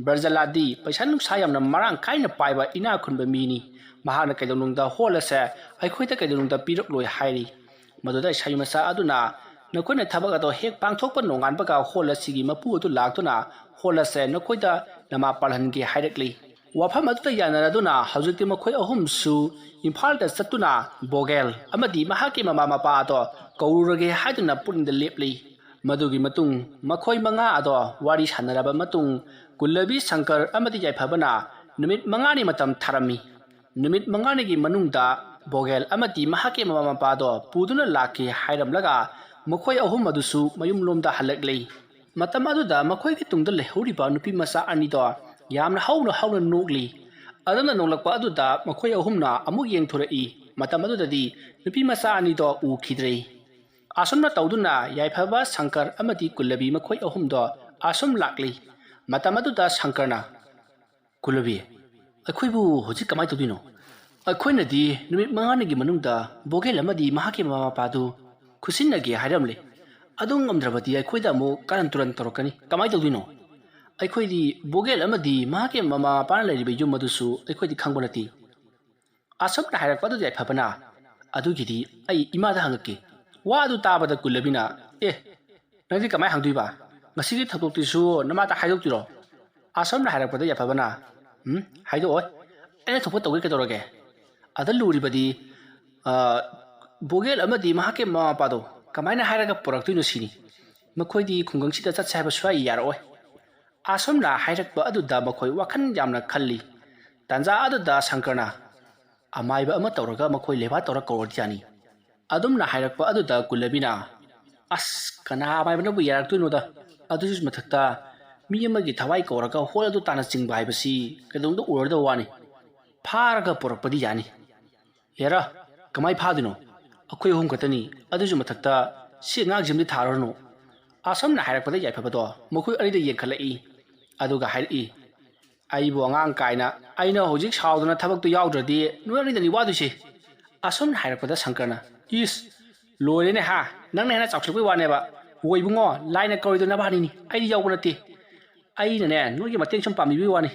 ꯕ꯭ꯔꯖꯂꯥꯗꯤ ꯄꯩꯁꯥ ꯅꯨꯡꯁꯥ ꯌꯥꯝꯅ ꯃꯔꯥꯡ ꯀꯥꯏꯅ ꯄꯥꯏꯕ ꯏꯅꯥꯛ ꯈꯨꯟꯕ ꯃꯤꯅꯤ꯫ ꯃꯍꯥꯛꯅ ꯀꯩꯗꯧꯅꯨꯡꯗ ꯍꯣꯜ ꯑꯁꯦ ꯑꯩꯈꯣꯏꯗ ꯀꯩꯗꯧꯅꯨꯡꯗ ꯄꯤꯔꯛꯂꯣꯏ ꯍꯥꯏꯔꯤ꯫ ꯃꯗꯨꯗ ꯏꯁꯩ ꯃꯆꯥ ꯑꯗꯨꯅ, "ꯅꯈꯣꯏꯅ ꯊꯕꯛ ꯑꯗꯣ ꯍꯦꯛ ꯄꯥꯡꯊꯣꯛꯄ ꯅꯣꯡꯉꯥꯟꯕꯒ ꯍꯣꯜ ꯑꯁꯤꯒꯤ ꯃꯄꯨ ꯑꯗꯨ ꯂꯥꯛꯇꯨꯅ ꯍꯣꯜ ꯑꯁꯦ ꯅꯈꯣꯏꯗ ꯅꯃꯥ ꯄꯥꯜꯍꯟꯒꯦ" ꯍꯥꯏꯔꯛꯂꯤ꯫ ꯋꯥꯐꯝ ꯑꯗꯨꯗ ꯌꯥꯅꯔꯗꯨꯅ ꯍꯧꯖꯤꯛꯇꯤ ꯃꯈꯣꯏ ꯑꯍꯨꯝꯁꯨ ꯏꯝꯐꯥꯜꯗ ꯆꯠꯇꯨꯅ ꯕꯣꯒꯦꯜ ꯑꯃꯗꯤ ꯃꯍꯥꯛꯀꯤ ꯃꯃꯥ ꯃꯄꯥ ꯑꯗꯣ ꯀꯧꯔꯨꯔꯒꯦ ꯍꯥꯏꯗꯨꯅ ꯄꯨꯛꯅꯤꯡꯗ ꯂꯦꯞꯂꯤ꯫ ꯃꯗꯨꯒꯤ ꯃꯇꯨꯡ ꯃꯈꯣꯏ ꯃꯉꯥ ꯑꯗꯣ ꯋꯥꯔꯤ ꯁꯥꯟꯅꯔꯕ ꯃꯇꯨꯡ, ꯀꯨꯜꯂꯕꯤ, ꯁꯪꯀꯔ ꯑꯃꯗꯤ ꯌꯥꯏꯐꯕꯅ ꯅꯨꯃꯤꯠ ꯃꯉꯥꯅꯤ ꯃꯇꯝ ꯊꯥꯔꯝꯃꯤ꯫ ꯅꯨꯃꯤꯠ ꯃꯉꯥꯅꯤꯒꯤ ꯃꯅꯨꯡꯗ ꯕꯣꯒꯦꯜ ꯑꯃꯗꯤ ꯃꯍꯥꯛꯀꯤ ꯃꯃꯥ ꯃꯄꯥꯗꯣ ꯄꯨꯗꯨꯅ ꯂꯥꯛꯈꯤ ꯍꯥꯏꯔꯝꯂꯒ ꯃꯈꯣꯏ ꯑꯍꯨꯝ ꯑꯗꯨꯁꯨ ꯃꯌꯨꯝꯂꯣꯝꯗ ꯍꯜꯂꯛꯂꯤ꯫ ꯃꯇꯝ ꯑꯗꯨꯗ ꯃꯈꯣꯏꯒꯤ ꯇꯨꯡꯗ ꯂꯩꯍꯧꯔꯤꯕ ꯅꯨꯄꯤ ꯃꯆꯥ ꯑꯅꯤꯗꯣ ꯌꯥꯝꯅ ꯍꯧꯅ ꯍꯧꯅ ꯅꯣꯛꯂꯤ꯫ ꯑꯗꯨꯝꯅ ꯅꯣꯛꯂꯛꯄ ꯑꯗꯨꯗ ꯃꯈꯣꯏ ꯑꯍꯨꯝꯅ ꯑꯃꯨꯛ ꯌꯦꯡꯊꯣꯔꯛꯏ꯫ ꯃꯇꯝ ꯑꯗꯨꯗꯗꯤ ꯅꯨꯄꯤ ꯃꯆꯥ ꯑꯅꯤꯗꯣ ꯎꯈꯤꯗ꯭ꯔꯦ꯫ ꯑꯁꯨꯝꯅ ꯇꯧꯗꯨꯅ ꯌꯥꯏꯐꯕ, ꯁꯪꯀꯔ ꯑꯃꯗꯤ ꯀꯨꯜꯂꯕꯤ ꯃꯈꯣꯏ ꯑꯍꯨꯝꯗꯣ ꯑꯁꯨꯝ ꯂꯥꯛꯂꯤ꯫ ꯃꯇꯝ ꯑꯗꯨꯗ ꯁꯪꯀꯔꯅ, "ꯀꯨꯜꯂꯕꯤ, ꯑꯩꯈꯣꯏꯕꯨ ꯍꯧꯖꯤꯛ ꯀꯃꯥꯏꯅ ꯇꯧꯗꯣꯏꯅꯣ? ꯑꯩꯈꯣꯏꯅꯗꯤ ꯅꯨꯃꯤꯠ ꯃꯉꯥꯅꯤꯒꯤ ꯃꯅꯨꯡꯗ ꯕꯣꯒꯦꯜ ꯑꯃꯗꯤ ꯃꯍꯥꯛꯀꯤ ꯃꯃꯥ ꯃꯄꯥꯗꯨ ꯈꯨꯠꯁꯤꯟꯅꯒꯦ ꯍꯥꯏꯔꯝꯂꯦ꯫ ꯑꯗꯨ ꯉꯝꯗ꯭ꯔꯕꯗꯤ ꯑꯩꯈꯣꯏꯗ ꯑꯃꯨꯛ ꯀꯥꯔꯟ ꯇꯨꯔꯟ ꯇꯧꯔꯛꯀꯅꯤ꯫ ꯀꯃꯥꯏꯅ ꯇꯧꯗꯣꯏꯅꯣ? ꯑꯩꯈꯣꯏꯗꯤ ꯕꯣꯒꯦꯜ ꯑꯃꯗꯤ ꯃꯍꯥꯛꯀꯤ ꯃꯃꯥ ꯃꯄꯥꯅ ꯂꯩꯔꯤꯕ ꯌꯨꯝ ꯑꯗꯨꯁꯨ ꯑꯩꯈꯣꯏꯗꯤ ꯈꯪꯕ ꯅꯠꯇꯦ"꯫ ꯑꯁꯨꯝꯅ ꯍꯥꯏꯔꯛꯄ ꯑꯗꯨꯗ ꯌꯥꯏꯐꯕꯅ, "ꯑꯗꯨꯒꯤꯗꯤ ꯑꯩ ꯏꯃꯥꯗ ꯍꯪꯉꯛꯀꯦ"꯫ ꯋꯥ ꯑꯗꯨ ꯇꯥꯕꯗ ꯀꯨꯜꯂꯕꯤꯅ, "ꯑꯦ, ꯅꯪꯗꯤ ꯀꯃꯥꯏꯅ ꯍꯪꯗꯣꯏꯕ? ꯉꯁꯤꯒꯤ ꯊꯧꯗꯣꯛꯇꯨꯁꯨ ꯅꯃꯥꯗ ꯍꯥꯏꯗꯣꯛꯇꯣꯏꯔꯣ?" ꯑꯁꯨꯝꯅ ꯍꯥꯏꯔꯛꯄꯗ ꯌꯥꯏꯐꯕꯅ, "ꯎꯝ, ꯍꯥꯏꯗꯣꯛꯑꯣꯏ꯫ ꯑꯩꯅ ꯊꯣꯛꯄ ꯇꯧꯒꯦ ꯀꯩꯗꯧꯔꯒꯦ?" ꯑꯗ ꯂꯨꯔꯤꯕꯗꯤ, ꯑ, ꯕꯣꯒꯦꯜ ꯑꯃꯗꯤ ꯃꯍꯥꯛꯀꯤ ꯃꯃꯥ ꯃꯄꯥꯗꯣ ꯀꯃꯥꯏꯅ ꯍꯥꯏꯔꯒ ꯄꯨꯔꯛꯇꯣꯏꯅꯣ ꯁꯤꯅꯤ꯫ ꯃꯈꯣꯏꯗꯤ ꯈꯨꯡꯒꯪꯁꯤꯗ ꯆꯠꯁꯦ ꯍꯥꯏꯕ ꯁꯨꯌꯥ ꯌꯥꯔꯛꯑꯣꯏ꯫ ꯑꯁꯨꯝꯅ ꯍꯥꯏꯔꯛꯄ ꯑꯗꯨꯗ ꯃꯈꯣꯏ ꯋꯥꯈꯜ ꯌꯥꯝꯅ ꯈꯜꯂꯤ꯫ ꯇꯥꯟꯖꯥ ꯑꯗꯨꯗ ꯁꯪꯀꯔꯅ, "ꯑꯃꯥꯏꯕ ꯑꯃ ꯇꯧꯔꯒ ꯃꯈꯣꯏ ꯂꯦꯕꯥ ꯇꯧꯔ ꯀꯧꯔꯗꯤ ꯌꯥꯅꯤ"꯫ ꯑꯗꯨꯝꯅ ꯍꯥꯏꯔꯛꯄ ꯑꯗꯨꯗ ꯀꯨꯜꯂꯕꯤꯅ, "ꯑꯁ, ꯀꯅꯥ ꯑꯃꯥꯏꯕꯅꯕꯨ ꯌꯥꯔꯛꯇꯣꯏꯅꯣꯗ? ꯑꯗꯨꯒꯤꯁꯨ ꯃꯊꯛꯇ ꯃꯤ ꯑꯃꯒꯤ ꯊꯋꯥꯏ ꯀꯧꯔꯒ ꯍꯣꯜ ꯑꯗꯨ ꯇꯥꯟꯅ ꯆꯤꯡꯕ ꯍꯥꯏꯕꯁꯤ ꯀꯩꯗꯧꯅꯨꯡꯗ ꯑꯣꯏꯔꯣꯏꯗꯕ ꯋꯥꯅꯤ꯫ ꯐꯥꯔꯒ ꯄꯨꯔꯛꯄꯗꯤ ꯌꯥꯅꯤ"꯫ "ꯍꯦꯔꯥ, ꯀꯃꯥꯏ ꯐꯥꯗꯣꯏꯅꯣ? ꯑꯩꯈꯣꯏ ꯑꯍꯨꯝ ꯈꯛꯇꯅꯤ, ꯑꯗꯨꯒꯤꯁꯨ ꯃꯊꯛꯇ ꯁꯤ ꯑꯉꯥꯡꯁꯤꯃꯗꯤ ꯊꯥꯔꯨꯔꯅꯨ"꯫ ꯑꯁꯨꯝꯅ ꯍꯥꯏꯔꯛꯄꯗ ꯌꯥꯏꯐꯕꯗꯣ ꯃꯈꯣꯏ ꯑꯅꯤꯗ ꯌꯦꯡꯈꯠꯂꯛꯏ꯫ ꯑꯗꯨꯒ ꯍꯥꯏꯔꯛꯏ, "ꯑꯩꯕꯨ ꯑꯉꯥꯡ ꯀꯥꯏꯅ, ꯑꯩꯅ ꯍꯧꯖꯤꯛ ꯁꯥꯎꯗꯅ ꯊꯕꯛꯇꯨ ꯌꯥꯎꯗ꯭ꯔꯗꯤ ꯅꯣꯏ ꯑꯅꯤꯗꯅꯤ ꯋꯥꯗꯣꯏꯁꯦ"꯫ ꯑꯁꯨꯝꯅ ꯍꯥꯏꯔꯛꯄꯗ ꯁꯪꯀꯔꯅ, "ꯏꯁ, ꯂꯣꯏꯔꯦꯅꯦ ꯍꯥ, ꯅꯪꯅ ꯍꯦꯟꯅ ꯆꯥꯎꯊꯣꯛꯄꯩ ꯋꯥꯅꯦꯕ꯫ "ꯍꯣ ꯏꯕꯨꯡꯉꯣ, ꯂꯥꯏꯅ ꯀꯧꯔꯤꯗꯣ ꯅꯕꯥꯅꯤꯅꯤ, ꯑꯩꯗꯤ ꯌꯥꯎꯕ ꯅꯠꯇꯦ꯫ ꯑꯩꯅꯅꯦ, ꯅꯣꯏꯒꯤ ꯃꯇꯦꯡ ꯁꯨꯝ ꯄꯥꯡꯕꯤꯕꯒꯤ ꯋꯥꯅꯤ"꯫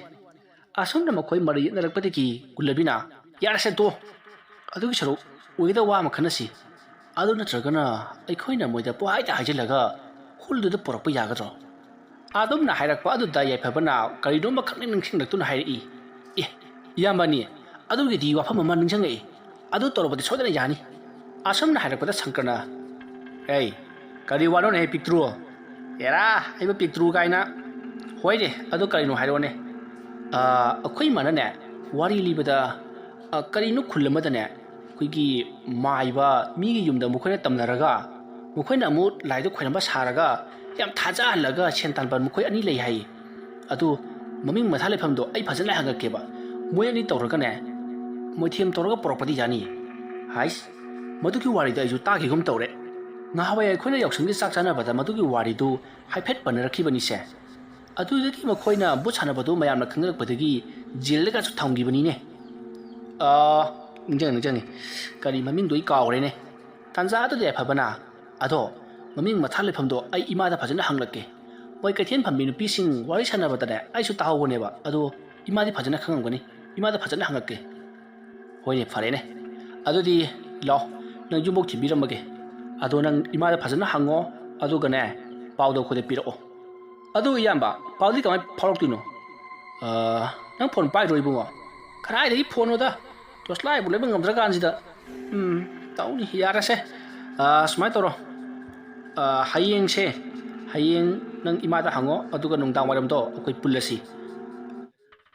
ꯑꯁꯨꯝꯅ ꯃꯈꯣꯏ ꯃꯔꯩ ꯌꯦꯠꯅꯔꯛꯄꯗꯒꯤ ꯀꯨꯜꯂꯕꯤꯅ, "ꯌꯥꯔꯦꯁꯦ, ꯇꯣꯛꯑꯣ꯫ ꯑꯗꯨꯒꯤ ꯁꯔꯨꯛ ꯑꯣꯏꯒꯗꯕ ꯋꯥ ꯑꯃ ꯈꯟꯅꯁꯤ꯫ ꯑꯗꯨ ꯅꯠꯇ꯭ꯔꯒꯅ ꯑꯩꯈꯣꯏꯅ ꯃꯣꯏꯗ ꯄꯣꯍꯥꯏꯗ ꯍꯥꯏꯖꯤꯜꯂꯒ ꯍꯣꯜꯗꯨꯗ ꯄꯨꯔꯛꯄ ꯌꯥꯒꯗ꯭ꯔꯣ?" ꯑꯗꯨꯝꯅ ꯍꯥꯏꯔꯛꯄ ꯑꯗꯨꯗ ꯌꯥꯏꯐꯕꯅ ꯀꯔꯤꯅꯣꯝꯃ ꯈꯪꯅꯤꯡ ꯅꯤꯡꯁꯤꯡꯂꯛꯇꯨꯅ ꯍꯥꯏꯔꯛꯏ, "ꯑꯦ, ꯏꯌꯥꯝꯕꯅꯤ, ꯑꯗꯨꯒꯤꯗꯤ ꯋꯥꯐꯝ ꯑꯃ ꯅꯤꯡꯁꯤꯡꯉꯛꯏ꯫ ꯑꯗꯨ ꯇꯧꯔꯕꯗꯤ ꯁꯣꯏꯗꯅ ꯌꯥꯅꯤ"꯫ ꯑꯁꯨꯝꯅ ꯍꯥꯏꯔꯛꯄꯗ ꯁꯪꯀꯔꯅ, "ꯑꯩ, ꯀꯔꯤ ꯋꯥꯅꯣꯅꯦ ꯄꯤꯛꯇ꯭ꯔꯨ? ꯑꯦꯔꯥ, ꯑꯩꯕꯨ ꯄꯤꯛꯇ꯭ꯔꯨ ꯀꯥꯏꯅ꯫ ꯍꯣꯏꯅꯦ, ꯑꯗꯨ ꯀꯔꯤꯅꯣ ꯍꯥꯏꯔꯛꯑꯣꯅꯦ"꯫ "ꯑꯥ, ꯑꯩꯈꯣꯏ ꯏꯃꯥꯅꯅꯦ, ꯋꯥꯔꯤ ꯂꯤꯕꯗ, ꯑꯥ, ꯀꯔꯤꯅꯣ ꯈꯨꯜ ꯑꯃꯗꯅꯦ, ꯑꯩꯈꯣꯏꯒꯤ ꯃꯥꯏꯕ ꯃꯤꯒꯤ ꯌꯨꯝꯗ ꯃꯈꯣꯏꯅ ꯇꯝꯅꯔꯒ, ꯃꯈꯣꯏꯅ ꯑꯃꯨꯛ ꯂꯥꯏꯗ ꯈꯣꯏꯔꯝꯕ ꯁꯥꯔꯒ, ꯌꯥꯝ ꯊꯥꯖꯍꯜꯂꯒ ꯁꯦꯟ ꯇꯥꯟꯕ ꯃꯈꯣꯏ ꯑꯅꯤ ꯂꯩ ꯍꯥꯏꯌꯦ꯫ ꯑꯗꯨ ꯃꯃꯤꯡ ꯃꯊꯥ ꯂꯩꯐꯝꯗꯣ ꯑꯩ ꯐꯖꯅ ꯍꯪꯉꯛꯀꯦꯕ꯫ ꯃꯣꯏ ꯑꯅꯤ ꯇꯧꯔꯒꯅꯦ, ꯃꯣꯏꯊꯦꯝ ꯇꯧꯔꯒ ꯄꯨꯔꯛꯄꯗꯤ ꯌꯥꯅꯤ"꯫ ꯍꯥꯏꯁ, ꯃꯗꯨꯒꯤ ꯋꯥꯔꯤꯗꯣ ꯑꯩꯁꯨ ꯇꯥꯈꯤꯒꯨꯝ ꯇꯧꯔꯦ꯫ ꯉꯍꯥꯟꯋꯥꯏ ꯑꯩꯈꯣꯏꯅ ꯌꯥꯎꯁꯪꯒꯤ ꯆꯥꯛ ꯆꯥꯅꯕꯗ ꯃꯗꯨꯒꯤ ꯋꯥꯔꯤꯗꯨ ꯍꯥꯏꯐꯦꯠ ꯄꯟꯅꯔꯛꯈꯤꯕꯅꯤꯁꯦ꯫ ꯑꯗꯨꯗꯒꯤ ꯃꯈꯣꯏꯅ ꯚꯨꯠ ꯁꯥꯟꯅꯕꯗꯨ ꯃꯌꯥꯝꯅ ꯈꯪꯅꯔꯛꯄꯗꯒꯤ ꯖꯦꯜꯗꯒꯁꯨ ꯊꯝꯈꯤꯕꯅꯤꯅꯦ꯫ ꯑꯥ, ꯅꯤꯡꯁꯤꯡꯉꯦ, ꯅꯤꯡꯁꯤꯡꯉꯦ꯫ ꯀꯔꯤ ꯃꯃꯤꯡꯗꯣ ꯑꯩ ꯀꯥꯎꯔꯦꯅꯦ꯫ ꯇꯥꯟꯖꯥ ꯑꯗꯨꯗ ꯌꯥꯏꯐꯕꯅ, "ꯑꯗꯣ ꯃꯃꯤꯡ ꯃꯊꯥ ꯂꯩꯐꯝꯗꯣ ꯑꯩ ꯏꯃꯥꯗ ꯐꯖꯅ ꯍꯪꯂꯛꯀꯦ꯫ ꯃꯣꯏ ꯀꯩꯊꯦꯜ ꯐꯝꯕꯤ ꯅꯨꯄꯤꯁꯤꯡ ꯋꯥꯔꯤ ꯁꯥꯟꯅꯕꯗꯅꯦ ꯑꯩꯁꯨ ꯇꯥꯍꯧꯕꯅꯦꯕ꯫ ꯑꯗꯣ ꯏꯃꯥꯗꯤ ꯐꯖꯅ ꯈꯪꯉꯝꯒꯅꯤ꯫ ꯏꯃꯥꯗ ꯐꯖꯅ ꯍꯪꯉꯛꯀꯦ"꯫ "ꯍꯣꯏꯅꯦ, ꯐꯔꯦꯅꯦ꯫ ꯑꯗꯨꯗꯤ ꯂꯥꯛꯑꯣ, ꯅꯪ ꯌꯨꯝꯐꯧ ꯊꯤꯟꯕꯤꯔꯝꯃꯒꯦ꯫ ꯑꯗꯣ ꯅꯪ ꯏꯃꯥꯗ ꯐꯖꯅ ꯍꯪꯉꯣ, ꯑꯗꯨꯒꯅꯦ ꯄꯥꯎꯗꯣ ꯑꯩꯈꯣꯏꯗ ꯄꯤꯔꯛꯑꯣ"꯫ "ꯑꯗꯨ ꯏꯌꯥꯝꯕ, ꯄꯥꯎꯗꯤ ꯀꯃꯥꯏ ꯐꯥꯎꯔꯛꯇꯣꯏꯅꯣ?" "ꯑꯥ, ꯅꯪ ꯐꯣꯟ ꯄꯥꯏꯗ꯭ꯔꯣ ꯏꯕꯨꯡꯉꯣ?" "ꯀꯗꯥꯏꯗꯒꯤ ꯐꯣꯟꯅꯣꯗ? ꯇꯣꯔꯁ ꯂꯥꯏꯠꯄꯨ ꯂꯩꯕ ꯉꯝꯗ꯭ꯔꯀꯥꯟꯁꯤꯗ"꯫ "ꯎꯝ, ꯇꯧꯅꯤ, ꯌꯥꯔꯁꯦ꯫ ꯑꯥ, ꯁꯨꯃꯥꯏꯅ ꯇꯧꯔꯣ꯫ ꯑꯥ, ꯍꯌꯦꯡꯁꯦ, ꯍꯌꯦꯡ ꯅꯪ ꯏꯃꯥꯗ ꯍꯪꯉꯣ, ꯑꯗꯨꯒ ꯅꯨꯡꯗꯥꯡ ꯋꯥꯏꯔꯝꯗꯣ ꯑꯩꯈꯣꯏ ꯄꯨꯜꯂꯁꯤ"꯫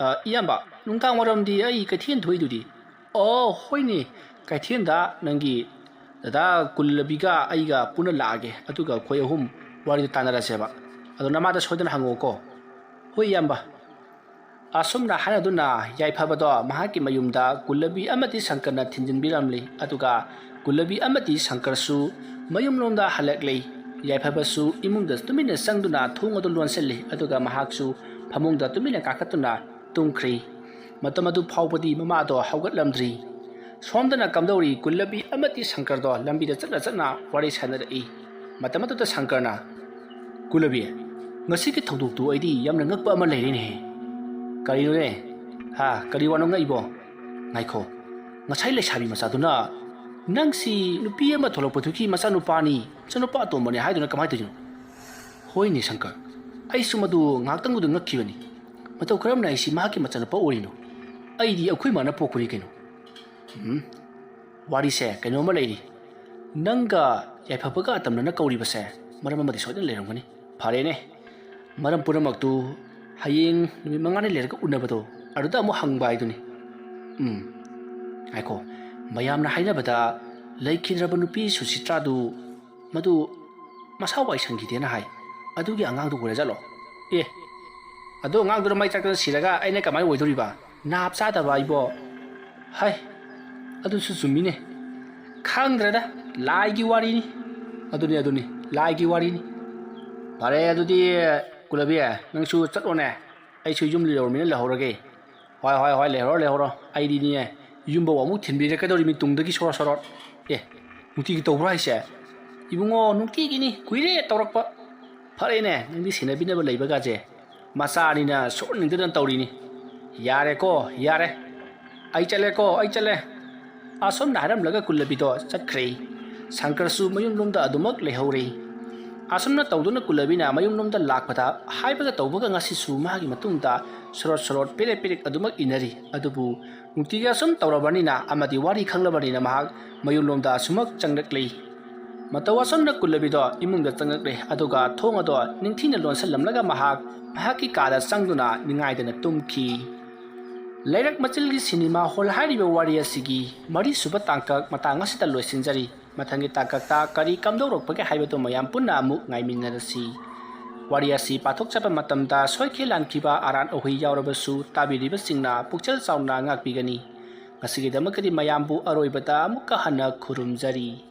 "ꯑꯥ, ꯏꯌꯥꯝꯕ, ꯅꯨꯡꯗꯥꯡ ꯋꯥꯏꯔꯝꯗꯤ ꯑꯩ ꯀꯩꯊꯦꯜ ꯊꯣꯛꯏꯗꯨꯗꯤ"꯫ "ꯑꯣ, ꯍꯣꯏꯅꯦ, ꯀꯩꯊꯦꯜꯗ ꯅꯪꯒꯤ ꯗꯗꯥ ꯀꯨꯜꯂꯕꯤꯒ ꯑꯩꯒ ꯄꯨꯟꯅ ꯂꯥꯛꯑꯒꯦ, ꯑꯗꯨꯒ ꯑꯩꯈꯣꯏ ꯑꯍꯨꯝ ꯋꯥꯔꯤꯗꯨ ꯇꯥꯟꯅꯔꯁꯦꯕ꯫ ꯑꯗꯣ ꯅꯃꯥꯗ ꯁꯣꯏꯗꯅ ꯍꯪꯉꯛꯑꯣꯀꯣ"꯫ "ꯍꯣꯏ, ꯏꯌꯥꯝꯕ"꯫ ꯑꯁꯨꯝꯅ ꯍꯥꯏꯅꯗꯨꯅ ꯌꯥꯏꯐꯕꯗꯣ ꯃꯍꯥꯛꯀꯤ ꯃꯌꯨꯝꯗ ꯀꯨꯜꯂꯕꯤ ꯑꯃꯗꯤ ꯁꯪꯀꯔꯅ ꯊꯤꯟꯖꯤꯟꯕꯤꯔꯝꯂꯤ꯫ ꯑꯗꯨꯒ ꯀꯨꯜꯂꯕꯤ ꯑꯃꯗꯤ ꯁꯪꯀꯔꯁꯨ ꯃꯌꯨꯝꯂꯣꯝꯗ ꯍꯜꯂꯛꯂꯤ꯫ ꯌꯥꯏꯐꯕꯁꯨ ꯏꯃꯨꯡꯗ ꯇꯨꯃꯤꯟꯅ ꯆꯪꯗꯨꯅ ꯊꯣꯡ ꯑꯗꯨ ꯂꯣꯟꯁꯤꯜꯂꯤ꯫ ꯑꯗꯨꯒ ꯃꯍꯥꯛꯁꯨ ꯐꯃꯨꯡꯗ ꯇꯨꯃꯤꯟꯅ ꯀꯥꯈꯠꯇꯨꯅ ꯇꯨꯝꯈ꯭ꯔꯤ꯫ ꯃꯇꯝ ꯑꯗꯨ ꯐꯥꯎꯕꯗꯤ ꯃꯃꯥꯗꯣ ꯍꯧꯒꯠꯂꯝꯗ꯭ꯔꯤ꯫ ꯁꯣꯝꯗꯅ ꯀꯝꯗꯧꯔꯤ, ꯀꯨꯜꯂꯕꯤ ꯑꯃꯗꯤ ꯁꯪꯀꯔꯗꯣ ꯂꯝꯕꯤꯗ ꯆꯠꯅ ꯆꯠꯅ ꯋꯥꯔꯤ ꯁꯥꯟꯅꯔꯛꯏ꯫ ꯃꯇꯝ ꯑꯗꯨꯗ ꯁꯪꯀꯔꯅ, "ꯀꯨꯂꯕꯤ, ꯉꯁꯤꯒꯤ ꯊꯧꯗꯣꯛꯇꯨ ꯑꯩꯗꯤ ꯌꯥꯝꯅ ꯉꯛꯄ ꯑꯃ ꯂꯩꯔꯦꯅꯦꯍꯦ꯫" "ꯀꯔꯤꯅꯣꯅꯦ?" "ꯍꯥ, ꯀꯔꯤ ꯋꯥꯅꯣ ꯉꯛꯏꯕꯣ?" "ꯉꯥꯏꯈꯣ, ꯉꯁꯥꯏ ꯂꯩꯁꯥꯕꯤ ꯃꯆꯥꯗꯨꯅ ꯅꯪꯁꯤ ꯅꯨꯄꯤ ꯑꯃ ꯊꯣꯛꯂꯛꯄꯗꯨꯒꯤ ꯃꯆꯥꯅꯨꯄꯥꯅꯤ, ꯃꯆꯥꯅꯨꯄꯥ ꯑꯇꯣꯝꯕꯅꯤ ꯍꯥꯏꯗꯨꯅ ꯀꯃꯥꯏꯅ ꯇꯧꯔꯤꯅꯣ?" "ꯍꯣꯏꯅꯦ ꯁꯪꯀꯔ, ꯑꯩꯁꯨ ꯃꯗꯨ ꯉꯥꯏꯍꯥꯛꯇꯪꯗꯨꯗ ꯉꯛꯈꯤꯕꯅꯤ꯫ ꯃꯇꯧ ꯀꯔꯝꯅ ꯑꯩꯁꯤ ꯃꯍꯥꯛꯀꯤ ꯃꯆꯥꯅꯨꯄꯥ ꯑꯣꯏꯔꯤꯅꯣ? ꯑꯩꯗꯤ ꯑꯩꯈꯣꯏ ꯃꯥꯅ ꯄꯣꯛꯄꯅꯤ ꯀꯩꯅꯣ꯫" "ꯎꯝ, ꯋꯥꯔꯤꯁꯦ ꯀꯩꯅꯣꯝꯃ ꯂꯩꯔꯤ꯫ ꯅꯪꯒ ꯌꯥꯏꯐꯕꯒ ꯑꯇꯝꯅꯅ ꯀꯧꯔꯤꯕꯁꯦ ꯃꯔꯝ ꯑꯃꯗꯤ ꯁꯣꯏꯗꯅ ꯂꯩꯔꯝꯒꯅꯤ꯫" "ꯐꯔꯦꯅꯦ, ꯃꯔꯝ ꯄꯨꯝꯅꯃꯛꯇꯨ ꯍꯌꯦꯡ ꯅꯨꯃꯤꯠ ꯃꯉꯥꯅꯤ ꯂꯩꯔꯒ ꯎꯅꯕꯗꯣ ꯑꯗꯨꯗ ꯑꯃꯨꯛ ꯍꯪꯕ ꯍꯥꯏꯗꯨꯅꯤ꯫" "ꯎꯝ, ꯉꯥꯏꯈꯣ, ꯃꯌꯥꯝꯅ ꯍꯥꯏꯅꯕꯗ ꯂꯩꯈꯤꯗ꯭ꯔꯕ ꯅꯨꯄꯤ ꯁꯨꯁꯤꯇ꯭ꯔꯥꯗꯨ ꯃꯗꯨ ꯃꯁꯥ ꯋꯥꯏ ꯁꯪꯈꯤꯗꯦꯅ ꯍꯥꯏ꯫ ꯑꯗꯨꯒꯤ ꯑꯉꯥꯡꯗꯨ ꯑꯣꯏꯔꯖꯥꯠꯂꯣ?" "ꯑꯦ, ꯑꯗꯨ ꯑꯉꯥꯡꯗꯨꯅ ꯃꯩ ꯆꯥꯛꯇꯅ ꯁꯤꯔꯒ ꯑꯩꯅ ꯀꯃꯥꯏꯅ ꯑꯣꯏꯗꯣꯔꯤꯕ? ꯅꯥꯞ ꯆꯥꯗꯕ ꯑꯩꯕꯣ!" "ꯍꯥꯏ, ꯑꯗꯨꯁꯨ ꯆꯨꯝꯃꯤꯅꯦ꯫ ꯈꯪꯗ꯭ꯔꯦꯗ, ꯂꯥꯏꯒꯤ ꯋꯥꯔꯤꯅꯤ꯫" "ꯑꯗꯨꯅꯤ, ꯑꯗꯨꯅꯤ, ꯂꯥꯏꯒꯤ ꯋꯥꯔꯤꯅꯤ꯫" "ꯐꯔꯦ, ꯑꯗꯨꯗꯤ ꯀꯨꯂꯕꯤ, ꯅꯪꯁꯨ ꯆꯠꯂꯣꯅꯦ꯫ ꯑꯩꯁꯨ ꯌꯨꯝ ꯌꯧꯔꯃꯤꯅ ꯂꯩꯍꯧꯔꯒꯦ꯫" "ꯍꯣꯏ, ꯍꯣꯏ, ꯍꯣꯏ, ꯂꯩꯍꯧꯔꯣ, ꯂꯩꯍꯧꯔꯣ꯫ ꯑꯩꯗꯤꯅꯦ, ꯌꯨꯝꯐꯥꯎ ꯑꯃꯨꯛ ꯊꯤꯟꯕꯤꯔꯛꯀꯗꯧꯔꯤꯃꯤ ꯇꯨꯡꯗꯒꯤ ꯁꯣꯔꯣ ꯁꯣꯔꯣ꯫" "ꯑꯦ, ꯅꯨꯡꯇꯤꯒꯤ ꯇꯧꯕ꯭ꯔꯣ ꯍꯥꯏꯁꯦ?" "ꯏꯕꯨꯡꯉꯣ, ꯅꯨꯡꯇꯤꯒꯤꯅꯤ, ꯀꯨꯏꯔꯦ ꯇꯧꯔꯛꯄ꯫" "ꯐꯔꯦꯅꯦ, ꯅꯪꯗꯤ ꯁꯦꯟꯅꯕꯤꯅꯕ ꯂꯩꯕꯒꯥꯁꯦ꯫ ꯃꯆꯥꯅꯤꯅ ꯁꯣꯛꯍꯟꯅꯤꯡꯗꯗꯅ ꯇꯧꯔꯤꯅꯤ꯫" "ꯌꯥꯔꯦꯀꯣ, ꯌꯥꯔꯦ꯫ ꯑꯩ ꯆꯠꯂꯦꯀꯣ, ꯑꯩ ꯆꯠꯂꯦ꯫" ꯑꯁꯨꯝꯅ ꯍꯥꯏꯔꯝꯂꯒ ꯀꯨꯜꯂꯕꯤꯗꯣ ꯆꯠꯈ꯭ꯔꯦ꯫ ꯁꯪꯀꯔꯁꯨ ꯃꯌꯨꯝꯂꯣꯝꯗ ꯑꯗꯨꯃꯛ ꯂꯩꯍꯧꯔꯦ꯫ ꯑꯁꯨꯝꯅ ꯇꯧꯗꯨꯅ ꯀꯨꯜꯂꯕꯤꯅ ꯃꯌꯨꯝꯂꯣꯝꯗ ꯂꯥꯛꯄꯗ ꯍꯥꯏꯕꯒ ꯇꯧꯕꯒ ꯉꯁꯤꯁꯨ ꯃꯥꯒꯤ ꯃꯇꯨꯡꯗ ꯁꯣꯔꯣꯠ ꯁꯣꯔꯣꯠ ꯄꯦꯔꯦꯛ ꯄꯦꯔꯦꯛ ꯑꯗꯨꯃꯛ ꯏꯟꯅꯔꯤ꯫ ꯑꯗꯨꯕꯨ ꯅꯨꯡꯇꯤꯒꯤ ꯑꯁꯨꯝ ꯇꯧꯔꯕꯅꯤꯅ ꯑꯃꯗꯤ ꯋꯥꯔꯤ ꯈꯪꯂꯕꯅꯤꯅ ꯃꯍꯥꯛ ꯃꯌꯨꯝꯂꯣꯝꯗ ꯑꯁꯨꯃꯛ ꯆꯪꯂꯛꯂꯤ꯫ ꯃꯇꯧ ꯑꯁꯨꯝꯅ ꯀꯨꯜꯂꯕꯤꯗꯣ ꯏꯃꯨꯡꯗ ꯆꯪꯂꯛꯂꯦ, ꯑꯗꯨꯒ ꯊꯣꯡ ꯑꯗꯣ ꯅꯤꯡꯊꯤꯅ ꯂꯣꯟꯁꯤꯜꯂꯝꯂꯒ ꯃꯍꯥꯛ ꯃꯍꯥꯛꯀꯤ ꯀꯥꯗ ꯆꯪꯗꯨꯅ ꯅꯤꯡꯉꯥꯏꯗꯅ ꯇꯨꯝꯈꯤ꯫ ꯂꯩꯔꯛ ꯃꯆꯤꯜꯒꯤ ꯁꯤꯅꯦꯃꯥ ꯍꯣꯜ ꯍꯥꯏꯔꯤꯕ ꯋꯥꯔꯤ ꯑꯁꯤꯒꯤ ꯃꯔꯤꯁꯨꯕ ꯇꯥꯡꯀꯛ ꯃꯇꯥꯡ ꯑꯁꯤꯗ ꯂꯣꯏꯁꯤꯟꯖꯔꯤ꯫ ꯃꯊꯪꯒꯤ ꯇꯥꯡꯀꯛꯇ ꯀꯔꯤ ꯀꯝꯗꯧꯔꯛꯄꯒꯦ ꯍꯥꯏꯕꯗꯨ ꯃꯌꯥꯝ ꯄꯨꯟꯅ ꯑꯃꯨꯛ ꯉꯥꯏꯃꯤꯟꯅꯔꯁꯤ꯫ ꯋꯥꯔꯤ ꯑꯁꯤ ꯄꯥꯊꯣꯛꯆꯕ ꯃꯇꯝꯗ ꯁꯣꯏꯈꯤ ꯂꯥꯟꯈꯤꯕ ꯑꯔꯥꯟ ꯑꯍꯨꯏ ꯌꯥꯎꯔꯕꯁꯨ ꯇꯥꯕꯤꯔꯤꯕꯁꯤꯡꯅ ꯄꯨꯛꯆꯦꯜ ꯆꯥꯎꯅ ꯉꯥꯛꯄꯤꯒꯅꯤ꯫ ꯉꯁꯤꯒꯤꯗꯃꯛꯇꯗꯤ ꯃꯌꯥꯝꯕꯨ ꯑꯔꯣꯏꯕꯗ ꯑꯃꯨꯛꯀ ꯍꯟꯅ ꯈꯨꯔꯨꯝꯖꯔꯤ꯫